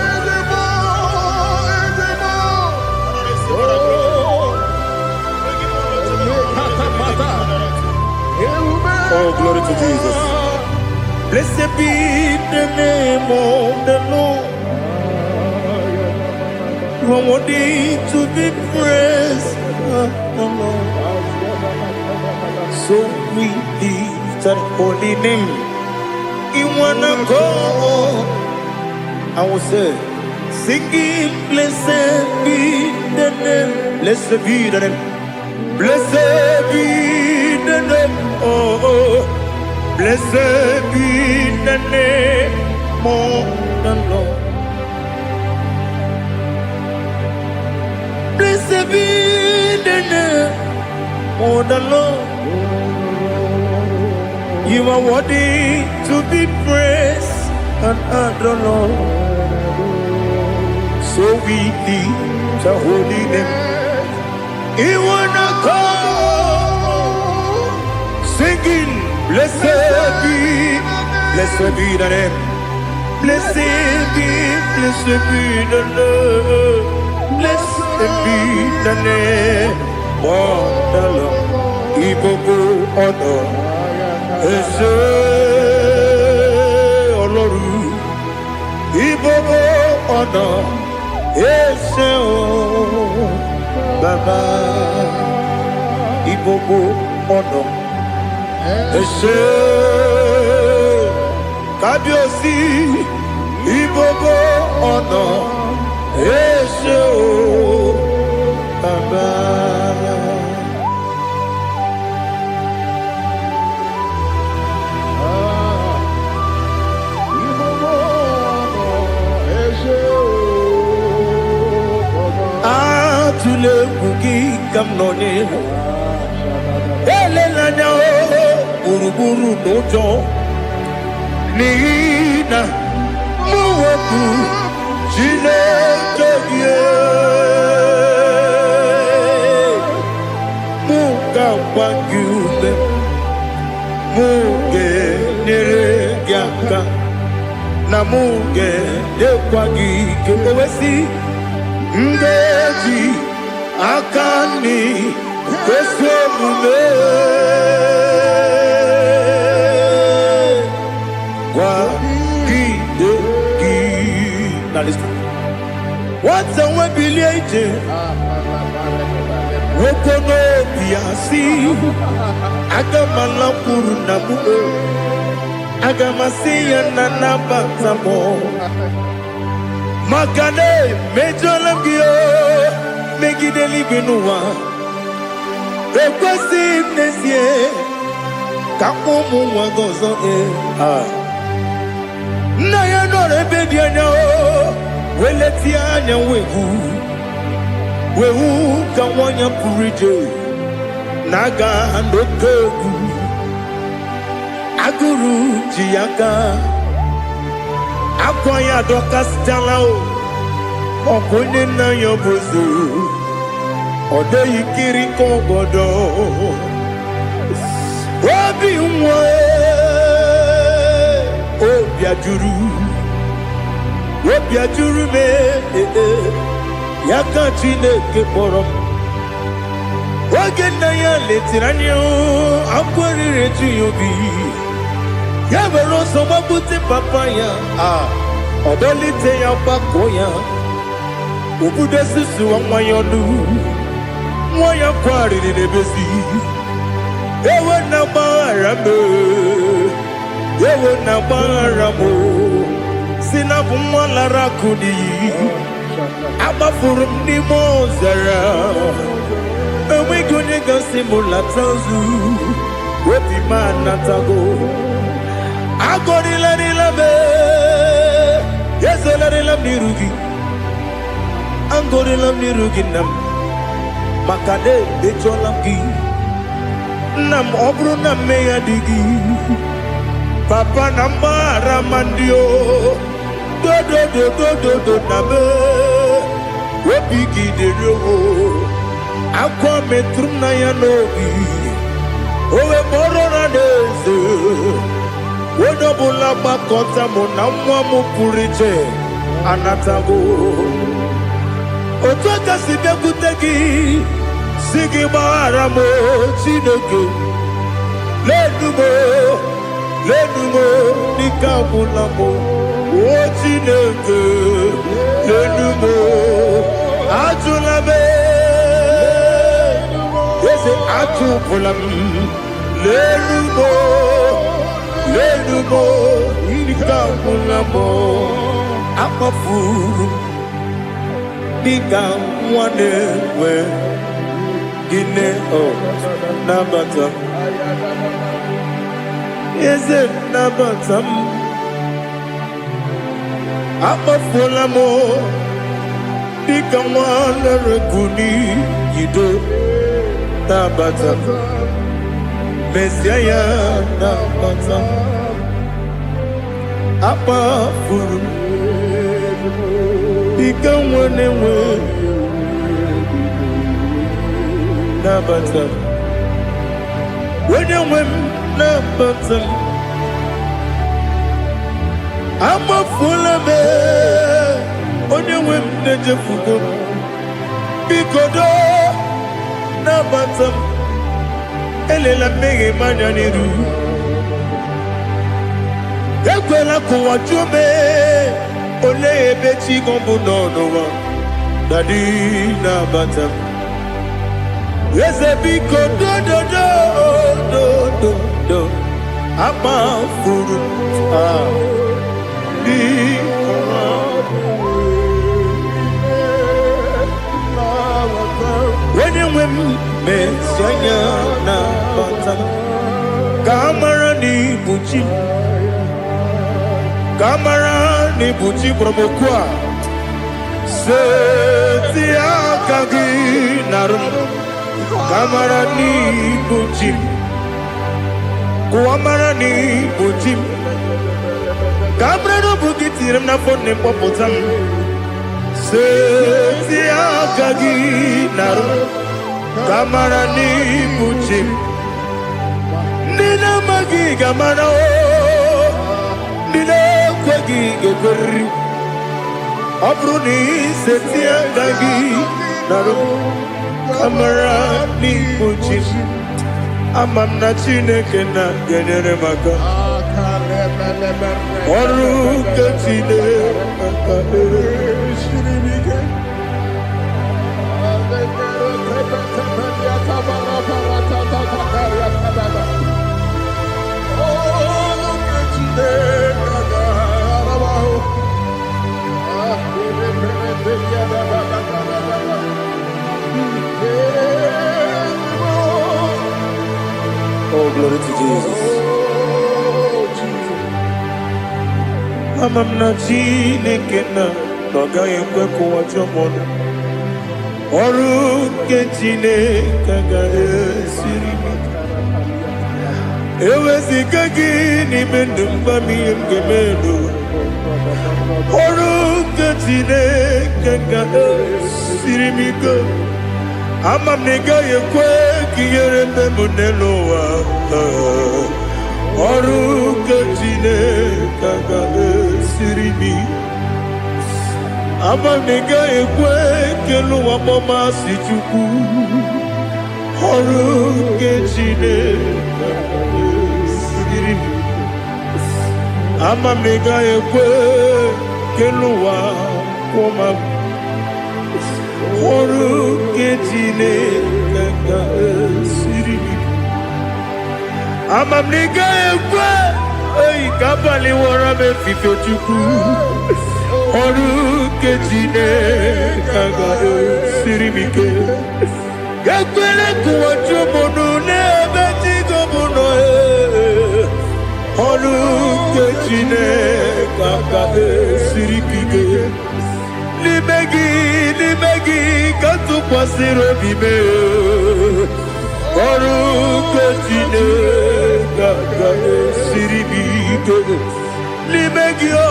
Ezebo, ezebo. Oh, lekatapata. Ewume. Oh, glory to Jesus. Blessed be the name of the Lord. You are worthy to be praised, the Lord. So we lift that holy name. In one accord, I will say, singing, blessed be the name. Blessed be the name. Blessed be the name. Oh. Blessed be the name of the Lord. Blessed be the name of the Lord. You are worthy to be praised and adored, Lord. So we lift the holy name. You wanna come singing. Blessed be, blessed be the name. Blessed be, blessed be the Lord. Blessed be the name of the Lord. Ìgbogbo ọ̀nà ẹ ṣé Ọlọ́run. Ìgbogbo ọ̀nà ẹ ṣé o Bàbá. Ìgbogbo ọ̀nà ẹ ṣé Kábíyèsí. Ìgbogbo ọ̀nà ẹ ṣé o Bàbá. Atụla egwu gị ka m nọ n'ihu. Elela anya o gburugburu n'ụjọ n'ihi na mụ bụ Chineke gị. Mụ ga-agba gị ume, mụ ga-enyere gị aka, na mụ ga-enyekwa gị ike. O wee sị, m ga-eji aka nri ezi omume kwagide gị. Now listen. Nwata nwe bilie ije nwoke n'obi ya si aga m alakwuru nna m o, aga m asị ya na nabata m maka na emejọla m gị o megide eluigwe n'ụwa. Ekwesịghị m n'ezie ka mkpọ ụmụ nwa gị ọzọ ee. Ah. Nna ya nọrọ ebe dị anya o wee letie anya wee hụ wee hụ ka nwa ya pụrụ ije na-aga n'oke egwu agụrụ ji ya aka akwa ya adọkasịchala o ọkwa onye nna ya bụ eze ọ dịghị kiri ka ọgọdọ obi nwa obi ajụrụ obi ajụrụ m ee ya ka Chineke kpọrọ m. Oge nna ya letiri anya akwa riri eju ya obi ya were ọsọ gbapute papa ya a ọ dọlite ya gbakọọ ya obudo susuwa nwa ya ọnụ nwa ya kwarịrị n'ebezi ewe na gbaghara m ewe na gbaghara m si na bụ nwa lara akụ n'iyi agbafuru m n'ime ọzara enweghị onye gasị m lata ozu obi m anatago agọrịlarịla m ezolarịla m n'iru gị agọrịla m n'iru gị nna m maka na emejọla m gị nna m ọ bụrụ na mmehie dị gị papa na mgbaghara ma ndị o dodododododo na m obi gị dịrị o akwa metụrụ m na ya n'obi o wee kpọrọ na n'eze onye ọbụla gbakọta mụ na nwa m pụrụ iche anatago otu aka si bịakwute gị si gị gbaghara m Chineke lenu m lenu m n'ike agwụla m o Chineke lenu m ajụla m eze ajụpụla m lenu m lenu m ike agwụla m akpọfuru m dịka nwa na-enwe gịnị ọ nabata m eze nabata m akpọfuola m dịka nwa na-ereku n'iyido nabata m mezie ya nabata m akpafuru m dịka nwa na-enwe nabata m onye nwe m. nabata m. Amafuola m, onye nwe m na-echefugo m. Biko doo, nabata m. Elela mmehie m anya n'iru. Ekwela ka ụwa jụọ m, olee ebe chi gị bụ nọ n'ụwa? Daddy, nabata m. Eze, biko dododo dododo, amafuru m, ah, biko. Onye nwe m, mezi anya nabata m, ka a mara na ibu chi m, ka a mara na ibu chi kpọrọ m okwu a. Seti aka gị narụ m, ka a mara na ibu chi m, ka ụwa mara na ibu chi m, ka a mara na ọ bụ gị tinyere m n'afọ nne m, kpọpụta m. Seti aka gị narụ m, ka a mara na ibu chi m. Ndị na-amaghị ga-amara o, ndị na-ekweghị ga-ekweriri. Ọ bụrụ na iseti aka gị narụ m, ka mara n'ibu chi m. Ama m na Chineke na ga-enyere m aka. Ọrụ nke Chineke aka. Oh, glory to Jesus. Ama m na Chineke na ọ gaghị ekwe ka ụwa jụọ m ọnụ. Ọrụ nke Chineke agaghị esiri m ike. Eweziga gị n'ime ndụ m, gwa m ihe m ga-eme n'ụwa. Ọrụ nke Chineke ga-esiri m ike. Ama m na ị gaghị ekwe ka ihere mee m n'elu ụwa. Ọrụ nke Chineke ga-esiri m ike. Ama m na ị gaghị ekwe ka elu ụwa kpọmasị Chukwu. Ọrụ nke Chineke ga-esiri m ike. Ama m na ị gaghị ekwe ka elu ụwa kwụọ m. Ọrụ nke Chineke ga-esiri m ike. Ama m na ị gaghị ekwe oyi ka abalị wọrọ m efifie. Chukwu, ọrụ nke Chineke ga-esiri m ike. Ekwele ka ụwa jụọ m ọnụ n'ebe chi gị bụ nọ. Ọrụ nke Chineke ga-esiri m ike. N'ime gị, n'ime gị ka m tụkwasịrị obi m. Ọrụ nke Chineke ga-esiri m ike. N'ime gị o,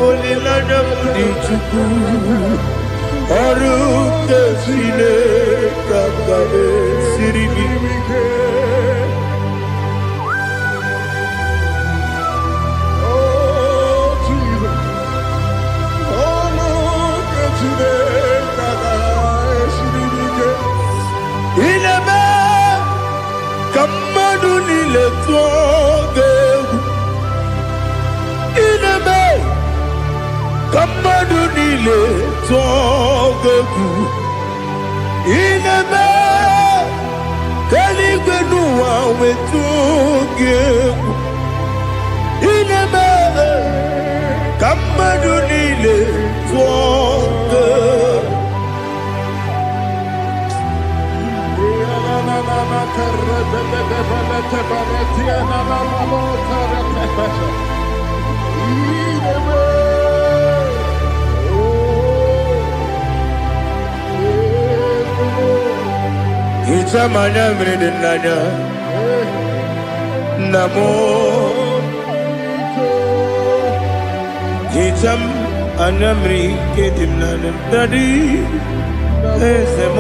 olileanya m dị. Chukwu, ọrụ nke Chineke ga-esiri m ike. Oh, Jesus. Oh, look at Chineke ga-esiri m ike. Ị na-eme ka mmadụ niile tụọ gị egwu. Ị na-eme ka mmadụ niile tụọ gị egwu. Ị na-eme ka eluigwe n'ụwa wetụọ gị egwu. Ị na-eme ka mmadụ niile tụọ gị egwu. Hichaa m anya mmiri dị n'anya, nna m. Hichaa m anya mmiri nke dị m n'anya. Daddy, eze m,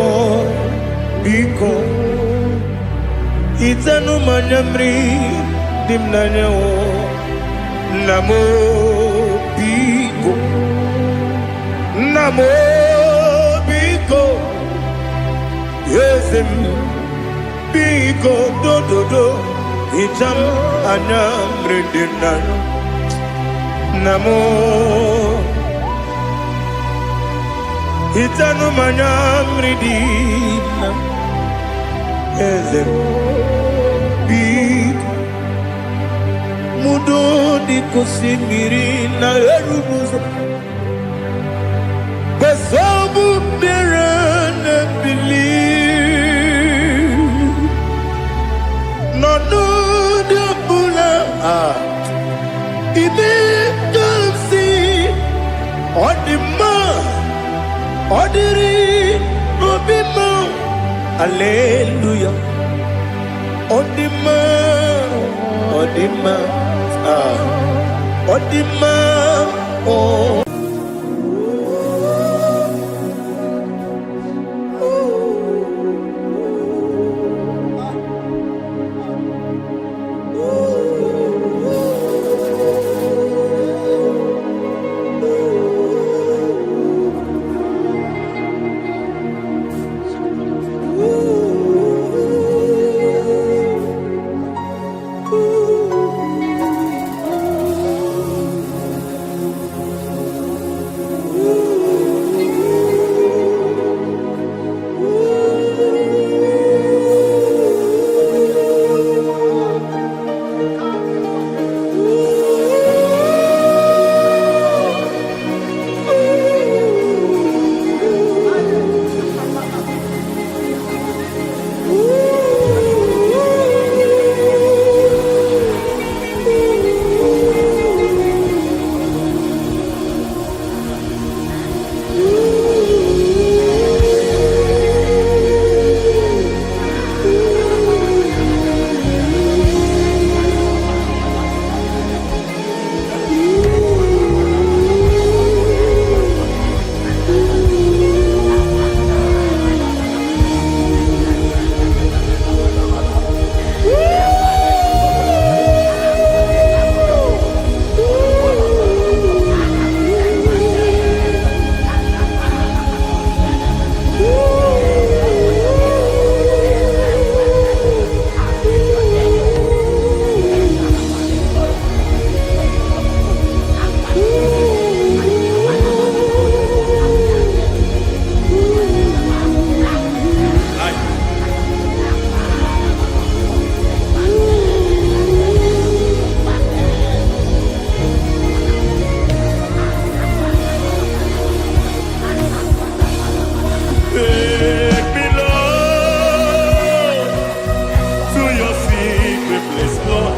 biko. Hichanụ m anya mmiri dị m n'anya o. Nna m o, biko. Nna m o, biko. Eze m, biko, dododo. Hicha m anya mmiri dị m n'anya. Nna m o, hichanụ m anya mmiri dị m n'anya. Eze m, biko. Mudo dị ka osimiri na-eru n'ụzọ. Kwesọbụ mmiri na-ebili. N'ọnọdụ ọbụla, ah, ime ka m si, ọ dị mma, ọ dịrị obi mma. Aleluya. Ọ dị mma, ọ dị mma, ah, ọ dị mma, ọ Take me, Lord, to your secret place, Lord.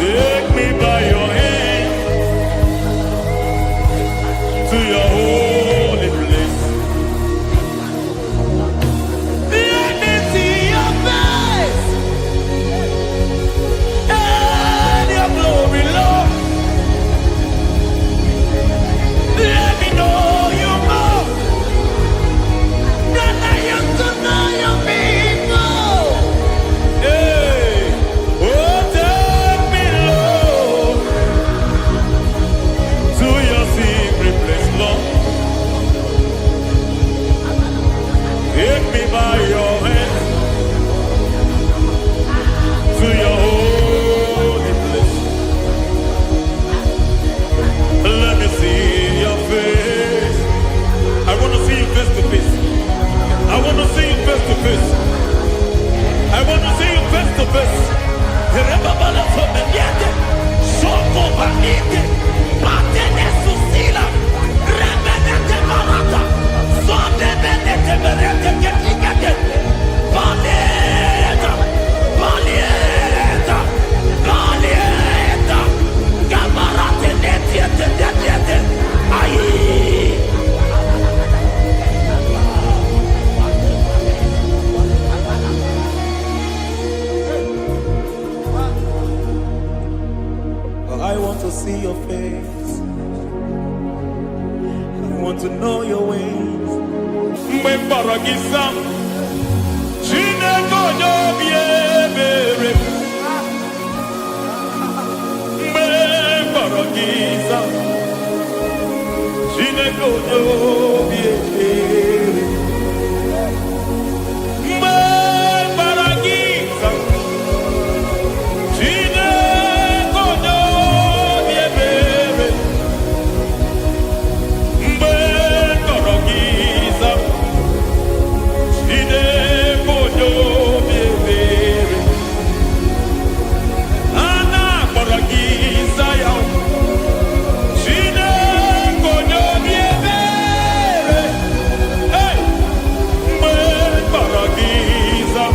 Take me by your hand to your holy place. Let me see your face and your glory, Lord. Let me know you more than I used to know you before. Hey, oh, take me, Lord, to your secret place, Lord. Take me by your hand to your holy place. Let me see your face. I want to see you face to face. I want to see you face to face. I want to see you face to face. Soko banite, patene susila, rebenete barata, sonde benete berete ketikete, baleta, baleta, baleta, gabarate netiete netiete, ayi. I want to see your face. I want to know your ways. Mgbe m kpọrọ gị, za m. onye obi ebere, mgbe m kpọrọ gị za. Chineke onye obi ebere, mgbe m kpọrọ gị za. Chineke onye obi ebere, mgbe m kpọrọ gị za. Chineke onye obi ebere, a na-akpọrọ gị za ya. Chineke onye obi ebere, hey! Mgbe m kpọrọ gị za.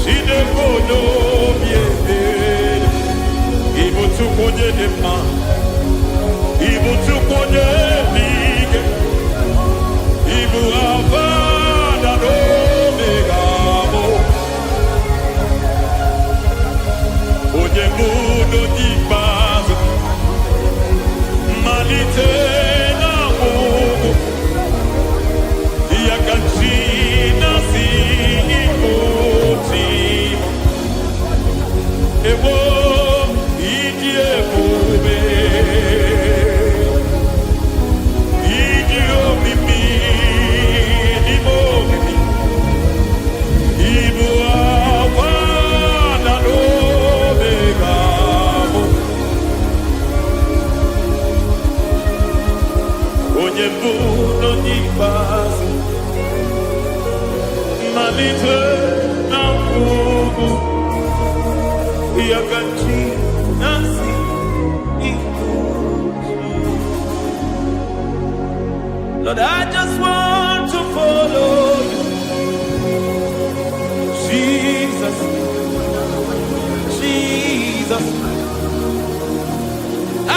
Chineke onye obi ebere, ị bụ Chukwu onye dị mma, ị bụ Chukwu onye dị ike, ị bụ Alfa na Omega bụ onye mbụ n'onye ikpeazụ, mmalite na ọgwụgwụ ya ka chi na-asị ịbụ chi. Ewo, ịdị ebube, ịdị omimi n'ime omimi, ịbụ Alfa na Omega bụ onye mbụ n'onye ikpeazụ, mmalite na ọgwụgwụ ya ka chi na-asị ịbụ chi. Lord, I just want to follow you. Jesus, Jesus.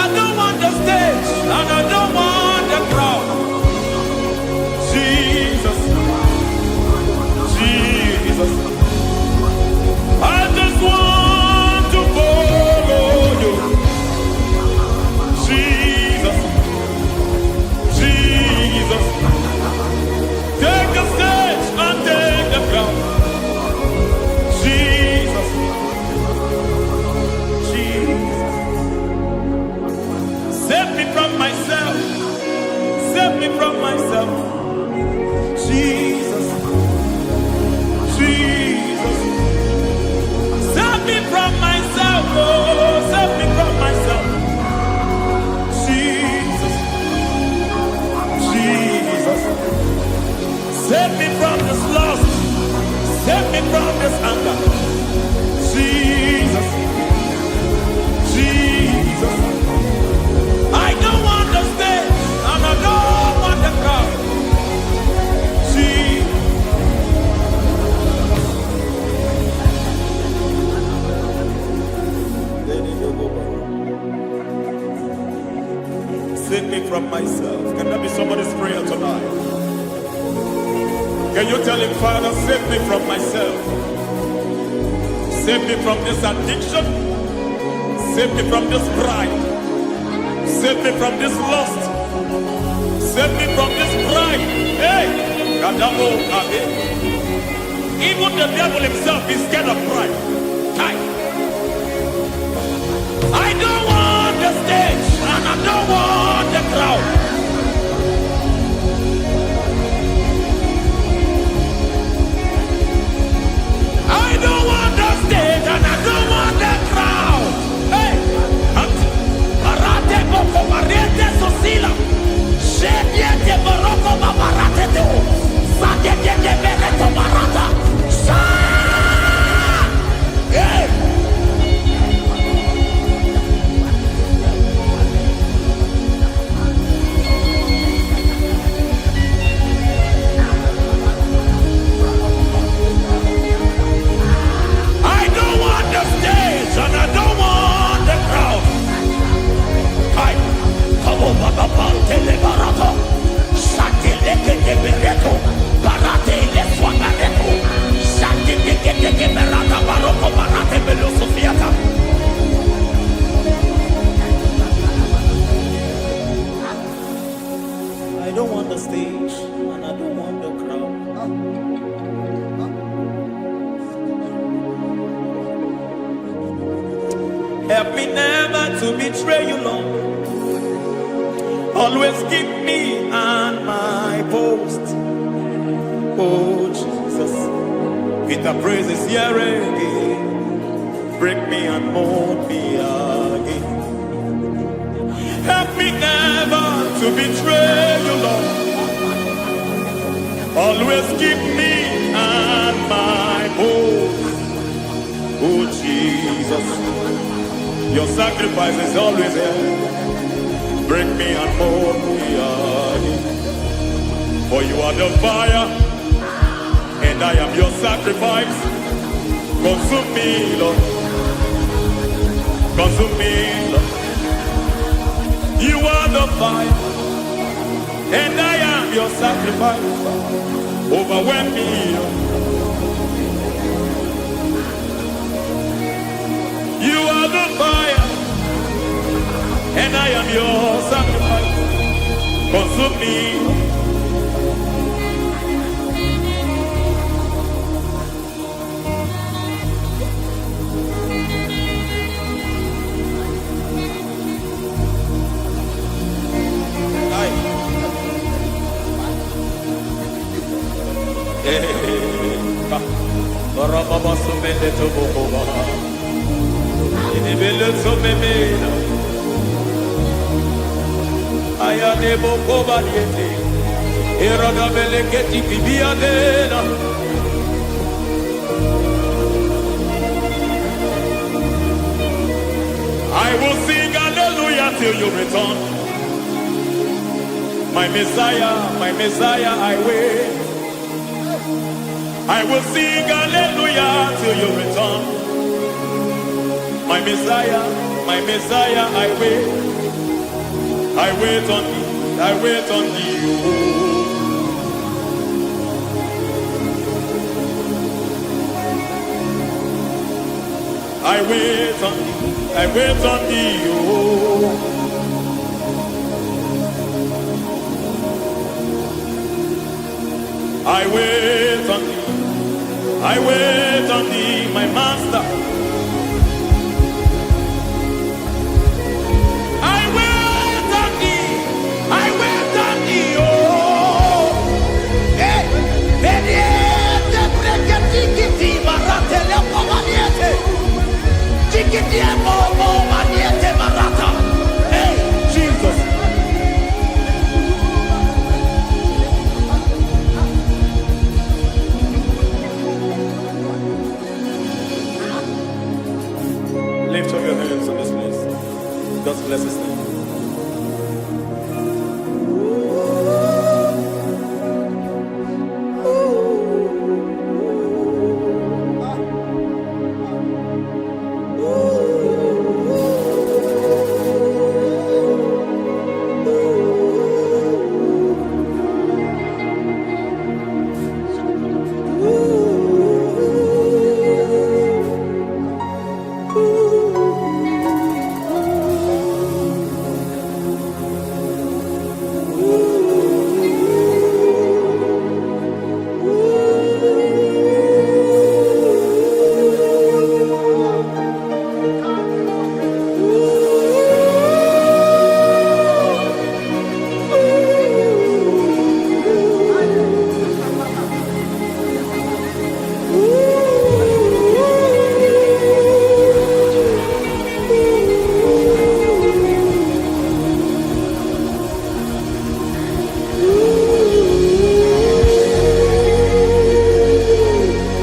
I don't want the stage and I don't want the crowd. Jesus, Jesus. I just want to follow you. Jesus, Jesus. Take the stage and take the crown. Jesus, Jesus. Save me from myself. Save me from myself. Jesus, Jesus. Save me from myself. Oh, save me from myself. Jesus, Jesus. Save me from this lust. Save me from this anger. Jesus, Jesus. I don't want the stage and I don't want the crowd. Jesus. Save me from myself. Can that be somebody's prayer tonight? Can you tell him, "Father, save me from myself? Save me from this addiction. Save me from this pride. Save me from this lust. Save me from this pride." Hey, Kadamo Abe. Even the devil himself is scared of pride. Kai. I don't want the stage and I don't want the crowd. I don't want the stage and I don't want the crowd. Hey, Arate boko mariete sosila. Shediete boroko babarate teo. Sadete bereto barata. Sha! Help me never to betray you, Lord. Always keep me on my post. Oh, Jesus. Peter praises here again. Break me and mold me again. Help me never to betray you, Lord. Always keep me on my post. Oh, Jesus. Your sacrifice is always here. Break me and mold me again. For you are the fire, and I am your sacrifice. Consume me, Lord. Consume me, Lord. You are the fire, and I am your sacrifice. Overwhelm me, Lord. You are the fire, and I am your sacrifice. Consume me, Lord. Aye. Rababa sumele tobokoba. Inebele somemena. Ayane bokoba diete. Erada beleketi kibiadena. I will sing hallelujah till you return. My Messiah, I wait. I will sing hallelujah till you return. My Messiah, I wait. I wait on thee, I wait on thee. Oh. I wait on thee, I wait on thee. Oh. I wait on thee, I wait on thee, my master. I wait on thee, I wait on thee, oh. Hey, Beniete breketi marate lepo maniete. Tikiti mo mo maniete marata. Hey, Jesus. Lift up your hands in this place. Just bless his name.